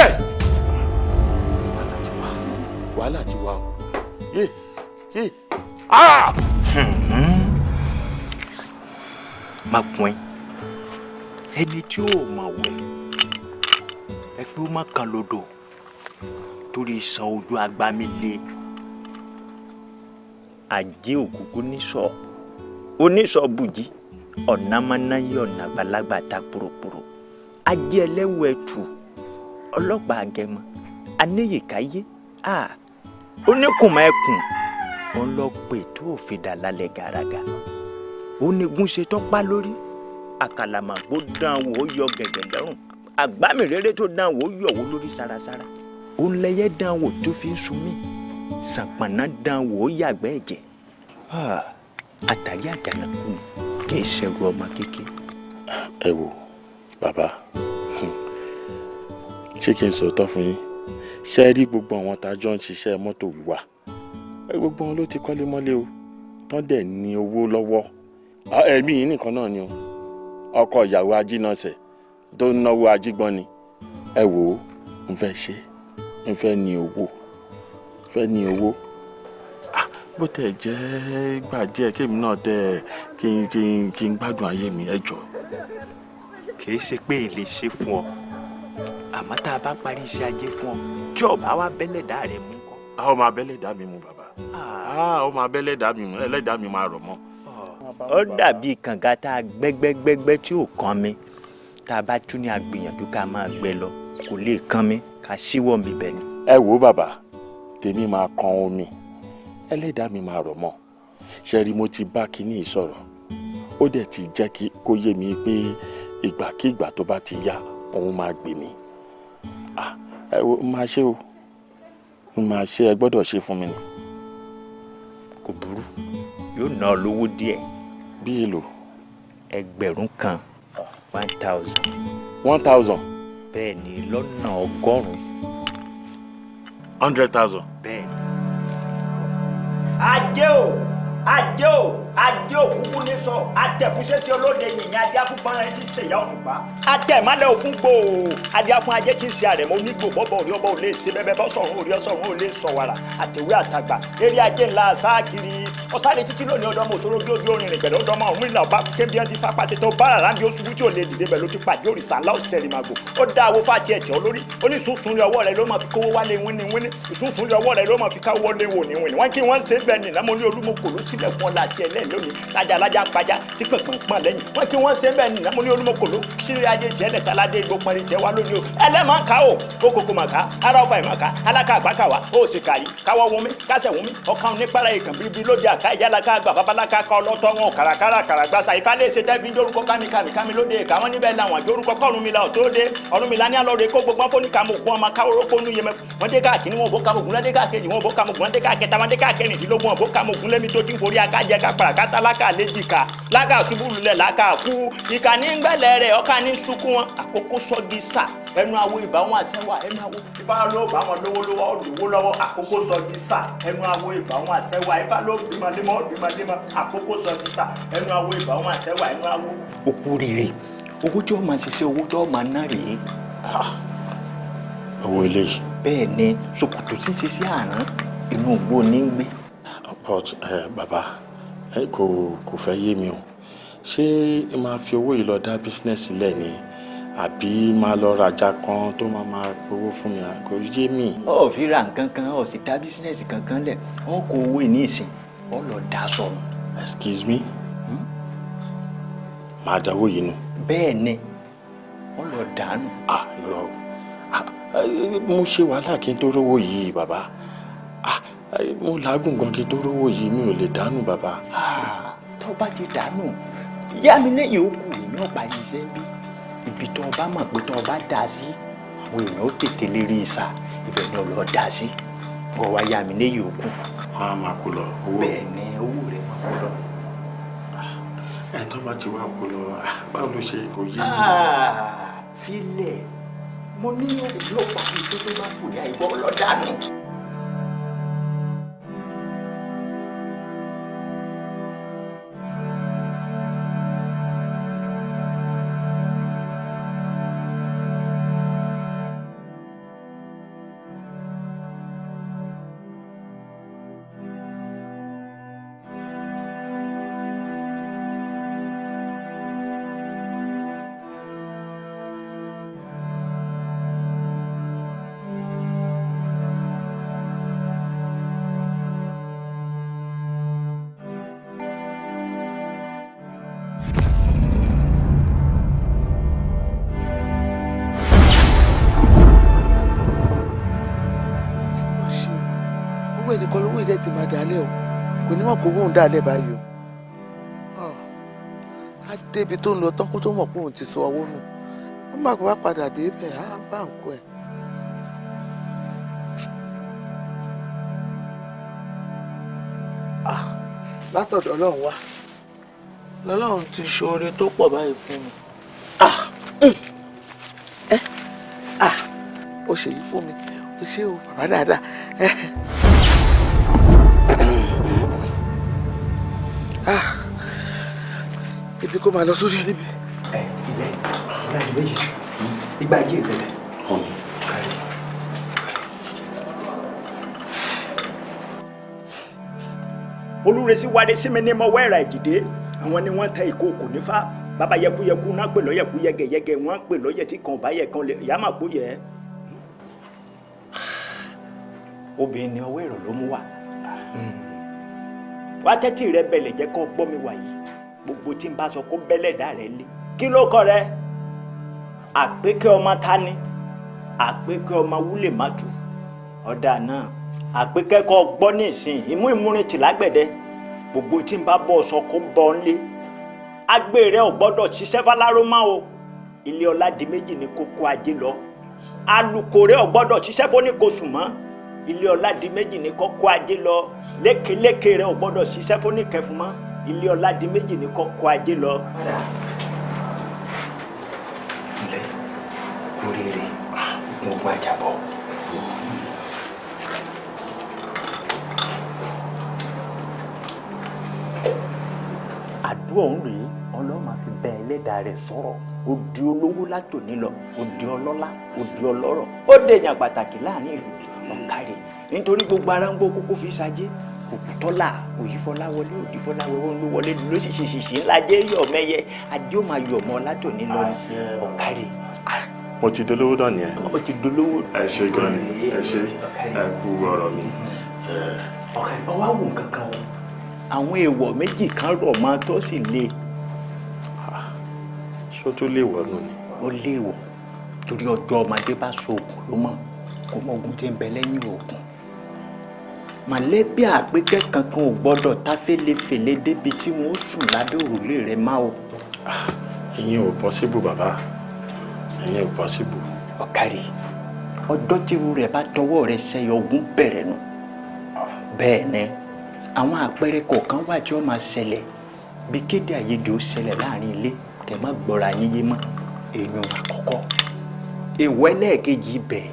wàhálà ti wà o, yé yé, ah. Má kun ẹ, ẹni tí ó mọ̀ wẹ̀ ẹ pé ó má kan lodò, torí san ojú agbami le. Ajé òkùnkùn nísọ onísọ bùjí ọ̀nàmọ́náyé ọ̀nà àgbàlagbà ta pòròpòrò, ajé ẹlẹ́wọ̀ ẹ̀tù, ọlọ́pàá àgẹ̀mọ́ aníyèkáyé oníkùnmọ̀ ẹkùn, òun lọ pè tó òfin dà lálẹ́ gàràgà, onígun ṣe tọ́pá lórí àkàlàmàgbò dán wò, ó yọ gẹ̀gẹ̀ lọ́rùn àgbámìrere tó dán wò, ó yọ̀ wò lórí sarasara, òun lẹyẹ dán wò tó fi ń sun mí, sàpànà dán wò, ó yàgbẹ́ ẹ̀jẹ̀. Àtàrí àjànàkú ni kì í ṣẹrù ọmọ kékeré. Ẹ wo bàbá, ṣé kí n sòótọ́ fún yín? Ṣé ẹ rí gbogbo àwọn tá a jọ ń ṣiṣẹ́ mọ́tò wíwà, gbogbo wọn ló ti kọ́lé mọ́lé o, tán dẹ̀ ní owó lọ́wọ́. Ẹ̀mí yìí nìkan náà ni o, ọkọ ìyàwó ajínàṣẹ tó ń náwó ajígbọ́n ni. Ẹ wò ó, n fẹ́ ṣe, n fẹ́ ní owó, n fẹ́ ní owó. Bó tẹ̀ jẹ́ gbà díẹ̀, kémi náà tẹ̀ kí n gbádùn ayé mi, ẹ jọ. Kì í ṣe pé èlé ṣe fún ọ, àmọ́ tá a bá parí iṣẹ́ ajé fún ọ, tí ọba wa bẹ́lẹ̀dá rẹ mú kọ́. A ó máa bẹ́lẹ̀dá mi mú bàbá, a ó máa bẹ́lẹ̀dá mi mú, ẹlẹ́dàá mi máa rọ̀ mọ́. Ó dàbí kànga tá a gbẹ́gbẹ́gbẹ́gbẹ́ tí ò kàn mi, Tá a bá tún ní àgbìyànjú ká máa gbẹ lọ, kò lè kán mi ká síwọ́ mi bẹ̀ ni. Ẹ wo bàbá, tèmi máa kan omi, ẹlẹ́dàá mi máa rọ̀ mọ́. Ṣe rí, mo ti bá kinní sọ̀rọ̀, ó dẹ̀ ti jẹ́ kí kó yé mi pé ìgbàkigbà tó bá ti yá, òun máa gbè mí. Ẹ wo, máa ṣe o, máa ṣe, ẹ gbọ́dọ̀ ṣe fún mi ni. Kò burú, yóò ná ọ lówó díẹ̀. Bí èlò? 1,000, 1,000. 1,000. Bẹ́ẹ̀ ni, lọ́nà 100. 100,000. Bẹ́ẹ̀ ni. Ajé o, ajé o, ajé òkúkú ní sọ atẹ̀fúnṣẹ́sẹ́ olóde yìnyín, adé afúnpọ̀nrẹ́ ti ṣe ìyá òṣùpá, atẹ̀málẹ̀ òfún gbòò, adé afún ajé ti ṣe àrẹ̀mọ onígbò bọ́bọ̀ orí ọbọ̀ ò lè ṣe bẹ́bẹ́ bọ́ sọ̀run orí ọ̀sọ̀run ò lè sọ wàrà àtẹ̀wé àtàgbà eré ajé ńlá sáàkiri ọ̀sáré títí lónìí ọ̀dọ́mọ òṣòro bí ojú orin rìn pẹ̀lú ọ̀dọ́mọ ọ̀hún ìlà ọba kébí ẹni tí fapá ṣe tó bá rárá bí ó ṣubú tí ò lè dìde bẹ̀ ló ti pàdé òrìṣà ńlá ọ̀sẹ̀ rìn màgbò ó dá owó fàtí ẹ̀tẹ̀ olórí ó ní ìsúnsún lé ọwọ́ rẹ̀ ló máa fi kówó wálé wíní wíní, ìsúnsún lé ọwọ́ rẹ̀ ló máa fi káwọ́ lé wò ní wíní. Wọ́n kí wọ́n ṣe bẹ́ẹ̀ ní lámọ́ ní olúmọ̀kò ló sílẹ̀ fún ọlá àti ẹlẹ́ lónìí tájà alájà ń pajá tí pọ̀npọ̀n lẹ́yìn. Wọ́n kí wọ́n ṣe bẹ́ẹ̀ ní lámọ́ ní olúmọ̀kò ló sílẹ̀ ajé tiẹ̀ lẹ́ta aládé igbó pọ́nrin tiẹ̀ wá lónìí o. Ẹlẹ́mọ̀ ká o kókòkò mà ká ara ọ̀fà ìmọ̀ ká aláka àgbákà wá ó sì kàrí káwọ́ wọnmi kásẹ̀ wọnmi ọ̀kan nípara ìkàn bíbí lóde àká ìyálàká àgbà babaláka ká ọlọ́tọ́ wọn kàràkàrà kàràgbàsà ìfálẹ̀ ṣe tẹ́bí dórúkọ kámi lóde ìka wọn níbẹ̀ làwọn àjórúkọ kọ́run mi la ọ̀ tó dé ọ̀run mi la ní alọ́ọ̀rẹ́ kó gbogbo fóní kàmú ògùn ọmọ káwọ́rọ́ kó nú yẹmẹ wọn dé káàkiri wọn ò bó kàmú ògùn ládé káàkiri wọn ò bó kàmú ògùn ládé káàkẹta wọn dé káàkẹrìndínlógún wọn ò bó kàmú ògùn lẹ́mi tó ti ń forí akájẹ kápára kátà lákà léjìká lákà ṣubú lulẹ̀ lákà kú ìkà ní gbẹ̀lẹ̀ rẹ̀ ọkà ní sunkún wọn àkókò sọ́gi sà ẹnu awo ìbá wọn àṣẹwà ẹnu awo ifá ló bá wọn lówó lọ́wọ́ lówó lọ́wọ́ àkókò sọ́gi sà ẹnu awo ìbá wọn àṣẹwà ifá ló bímọ lémọ bímọ lémọ àkókò sọ́gi sà ẹnu awo ìbá wọn àṣẹwà ẹnu awo. Okú rere owó tí ó máa ṣiṣẹ́ owó tí ó máa ná rèé. Owó eléyìí. Bẹ́ẹ̀ ni, ṣòkòtò tí ń ṣiṣẹ́ àrán inú igbó ní ń gbé. But bàbá, kò fẹ́ yé mi o. Ṣé máa fi owó yìí lọ dá bísínẹ́sì lẹ̀ ni àbí máa lọ rajà kan tó máa gbowó fún mi? Kò yé mi. Ó fi ra nǹkan kan, ó sì dá bísínẹ́sì kankan lẹ̀, ó kó owó ìní ìsìn, ó lọ dá sọnù. Excuse me? Màá dáwó yìí nù. Bẹ́ẹ̀ ni, ó lọ dànù. Ah, irọ́ o. Mo ṣe wàhálà kí n tó rówó yìí bàbá. Mo làágùn gan kí n tó rówó yìí, mi ò lè dànù bàbá. Tó bá ti dànù, ìyá mi lẹ́yìn òkú èmi ọ̀pá yìí ṣe ń bí. Ibi tó o bá mọ̀ pé tó o bá dà sí, àwọn èèyàn ó tètè lè rí ìsà, ibẹ̀ ni ọ̀lọ́ dà sí. Kọ́ wa yá mi lẹ́yìn òkú. Wọ́n á máa kó lọ owó. Bẹ́ẹ̀ ni, owó rẹ̀ máa kó lọ. Ẹ tó bá ti wá kó lọ, báwo ló ṣe kò yé mi? Filẹ̀, mo ní èmi ọ̀pá yìí ṣe tó bá kù ní àìgbọ́ ọlọ́dàánù. Ẹnìkan lówó ìdẹ́ ti máa dálẹ̀ o, kò ní mọ̀ pé owó ń dálẹ̀ báyìí o. Á débi tó ń lọ tán kó tó mọ̀ pé òun ti sọ owó nù, ó má kó wá padà débẹ̀ á bá ń kó ẹ̀. Látọ̀dọ̀ Ọlọ́run wá lọ́lọ́run ti ṣoore tó pọ̀ báyìí fún mi. Ó ṣèyí fún mi, ó ṣe o bàbá dáadáa. Ibi kó máa lọ sórí níbi. Ẹ ilẹ̀ ìgbà méjì ìgbà ajé ìbẹ̀rẹ̀. Olúresí wáde sí mi ní mọ wẹ́ẹ̀rà ìjìdé, àwọn ni wọ́n tẹ ìkookò nífà. Bàbá yẹkuyẹku náà pè lọ́yẹ̀kú yẹgẹyẹgẹ, wọ́n pè lọ́yẹ̀ tí kan bá yẹ kan lè yá mà kó yẹ. Obìnrin ni ọwọ́ èrò ló mú wá. Wá tẹ́tí rẹ bẹ̀lẹ̀ jẹ́ kó gbọ́ mi wà yìí. Gbogbo tí n bá sọ kó bẹ́lẹ̀ dá rẹ lé. Kí ló kọ rẹ? Àpékẹ́ ọmọ tani, Àpékẹ́ ọmọ wúlè má tù. Ọ̀dà náà Àpékẹ́ kọ́ gbọ́ nísìn imú ìmúrin tì lágbẹ̀dẹ. Gbogbo tí ń bá bọ́ sọ kó bọ́ ń lé. Agbè rẹ ò gbọ́dọ̀ ṣiṣẹ́ fáláró mọ́ o. Ilé Ọládìméjì ní kókó ajé lọ. Alùkò rẹ ò gbọ́dọ̀ ṣiṣẹ́ fóníkosù mọ́. Ilé Ọládìméjì ní kókó ajé lọ. Lékeléke rẹ ò gbọ́dọ̀ ṣiṣẹ́ fóníkẹfun mọ́. Ilé Ọládìméjì ní kókó ajé lọ. Ǹlẹ́ kúrèrè gbogbo àjàbọ̀. Àdúrà ọ̀hún rèé, Ọlọ́run máa fi bẹ ẹlẹ́dàá rẹ̀ sọ̀rọ̀. Ó di olówó látòní lọ, ó di ọlọ́lá, ó di ọlọ́rọ̀, ó dèèyàn pàtàkì láàrin ìlú. Ọ̀kàrẹ̀ nítorí gbogbo ara ń gbó kókó fi ṣajé. Òkútọ́là òyìnfọlá wọlé, òdìfọlá wọlé, ló wọlé ló sì ṣìṣì ńlá jẹ́ yọ̀ mẹ́yẹ. Ajé ó máa yọ̀ mọ́ látòní lọ. Ọ̀kàrẹ̀. Mo ti dolówó náà nìyẹn. Mo ti dolówó. Ẹ ṣé gan ni, ẹ ṣé, ẹ kú ọ̀rọ̀ mi. Ọ̀kàrẹ̀ ọwọ́ àwọn nǹkan kan o. Àwọn èèwọ̀ méjì kan rọ̀ mọ́ tó sì le. Ṣó tó lè wọ̀ nù ni? Ó léèwọ̀ torí ọjọ́ ọmọdé bá so oògùn ló mọ̀, kò mọ oògùn tí ń bẹ lẹ́yìn oògùn. Mọ̀lẹ́bí Àpékẹ́ kankan ò gbọ́dọ̀ tá fẹ́lẹ́fẹ́lẹ́ débi tí wọ́n ó sùn lábẹ́ òrùlé rẹ̀ má o. Ìyẹn ò pọ́síbù bàbá, ìyẹn ò pọ́síbù. Ọ̀kàrẹ̀ ọjọ́ tíru rẹ̀ bá tọwọ́ rẹ̀ ṣẹyọ ogun bẹ̀rẹ̀ nù. Bẹ́ẹ̀ ni àwọn àpẹẹrẹ kọ̀ọ̀kan wà tí ó máa ṣẹlẹ̀ bí kéde àìyedè ó ṣẹlẹ̀ láàrin ilé tẹ̀ má gbọ́ra yín yé mọ́. Èèyàn àkọ́kọ́. Èèwọ̀ ẹlẹ́ẹ̀kejì ibẹ̀,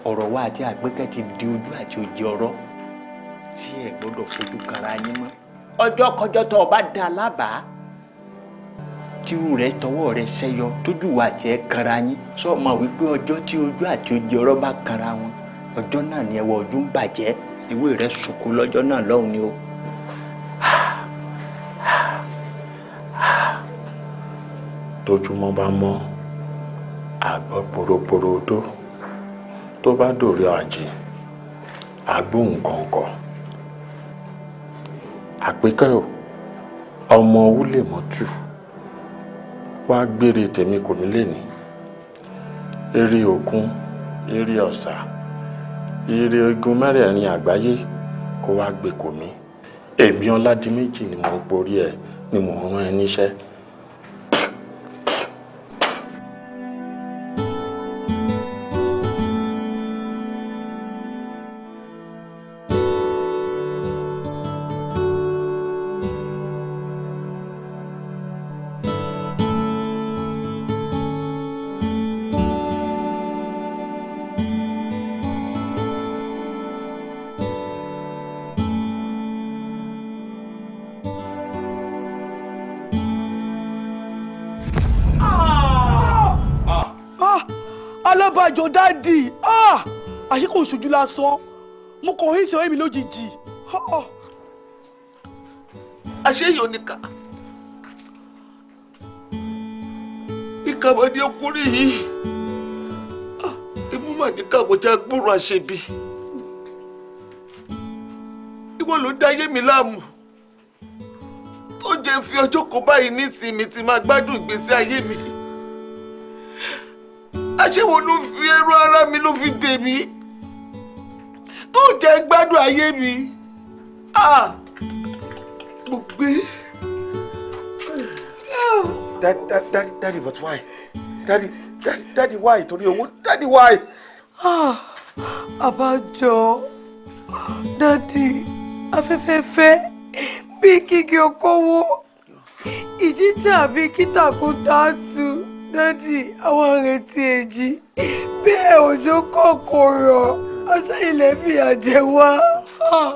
ọ̀rọ̀ wa àti Àpékẹ́ ti di ojú àti òjì ọ̀rọ̀ tí ẹ gbọ́dọ̀ fojú kara yín mọ́. Ọjọ́ kọjọ́ tó o bá dá a lábàá tírú rẹ̀ tọwọ́ rẹ̀ ṣẹyọ tójú wa àti ẹ kanra yín, sọ ma wípé ọjọ́ tí ojú àti òjì ọ̀rọ̀ bá kanra wọn, ọjọ́ náà ni ẹwà ojú ń bàjẹ́. Ìwé rẹ̀ sunkún lọ́jọ́ náà lọ́hùn ni o. Tójúmọ́ bá mọ́, àgbọ̀ poroporo odó. Tó bá dòrí àjì, àgbóhùn kọ̀ǹkọ̀. Àpékẹ́ o, ọmọ wúlè mọ́tù, wá gbére tèmi kò mí lè ní. Eré òkun, eré ọ̀sà, eré igun mẹ́rẹ̀ẹ̀rin àgbáyé kó wá gbé kò mí. Èmi Ọládìméjì ni mò ń porí ẹ, ni mò ń rán ẹ níṣẹ́. Alábàjọ dádì, àṣé kò ṣojú lásán, mo kàn ń ṣe mi lójijì. Àṣé yóò níkà ìkàwé ọkùnrin yìí, imú mà níkà kò já gbóòórùn àṣebí. Ìwọ ló ń dá ayé mi láàmú tó jẹ́ fi ọjọ́ kan báyìí nísinmi tí máa gbádùn ìgbésí ayé mi. Àṣewò ló fi ẹrú ara mi ló fi dè mí tó jẹ́ gbádùn ayé mi. Ah, mo gbé. Daddy, daddy, but why? Daddy, daddy, daddy, why? Torí owó, daddy, why? Ah, àbájọ, dádì, afẹ́fẹ́ fẹ́ bí kíkì okòwò, ìjíjà bí kítàkùtà tù, dádì, àwọn àrètí èjì, bẹ́ẹ̀ òjò kọ̀kọ̀rọ̀, aṣọ ilẹ̀ fìyà jẹ wá. Ah,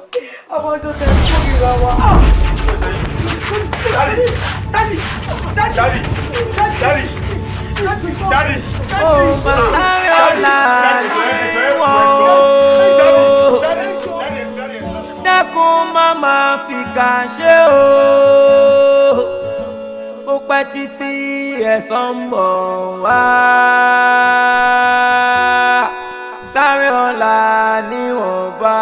àbájọ tẹ kórìíra wa. Daddy, daddy, daddy, daddy, daddy. Ó máa sáré ọ̀la níwọ̀n o. Dákun má máa fìkà ṣe o. Ó pẹ́ títí ẹ̀san ń bọ̀ wá. Sáré ọ̀la níwọ̀nba.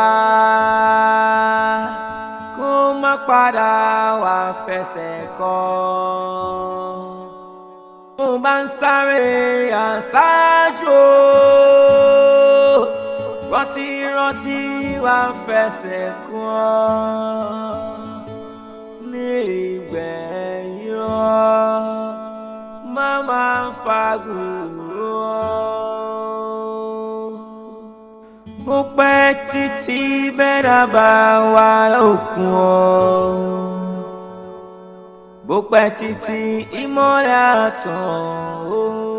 Kó má padà wá fẹsẹ̀ kọ́. Mo bá ń sáré àṣáájú, rántí rántí wá fẹsẹ̀ kún ọ ní ìgbẹ̀yìn ọ, má máa fagùn ọ. Bó pẹ́ títí bẹ́ẹ̀ dábàá wà lókun ọ, bó pẹ́ títí ìmọ́lẹ̀ àtàn ó.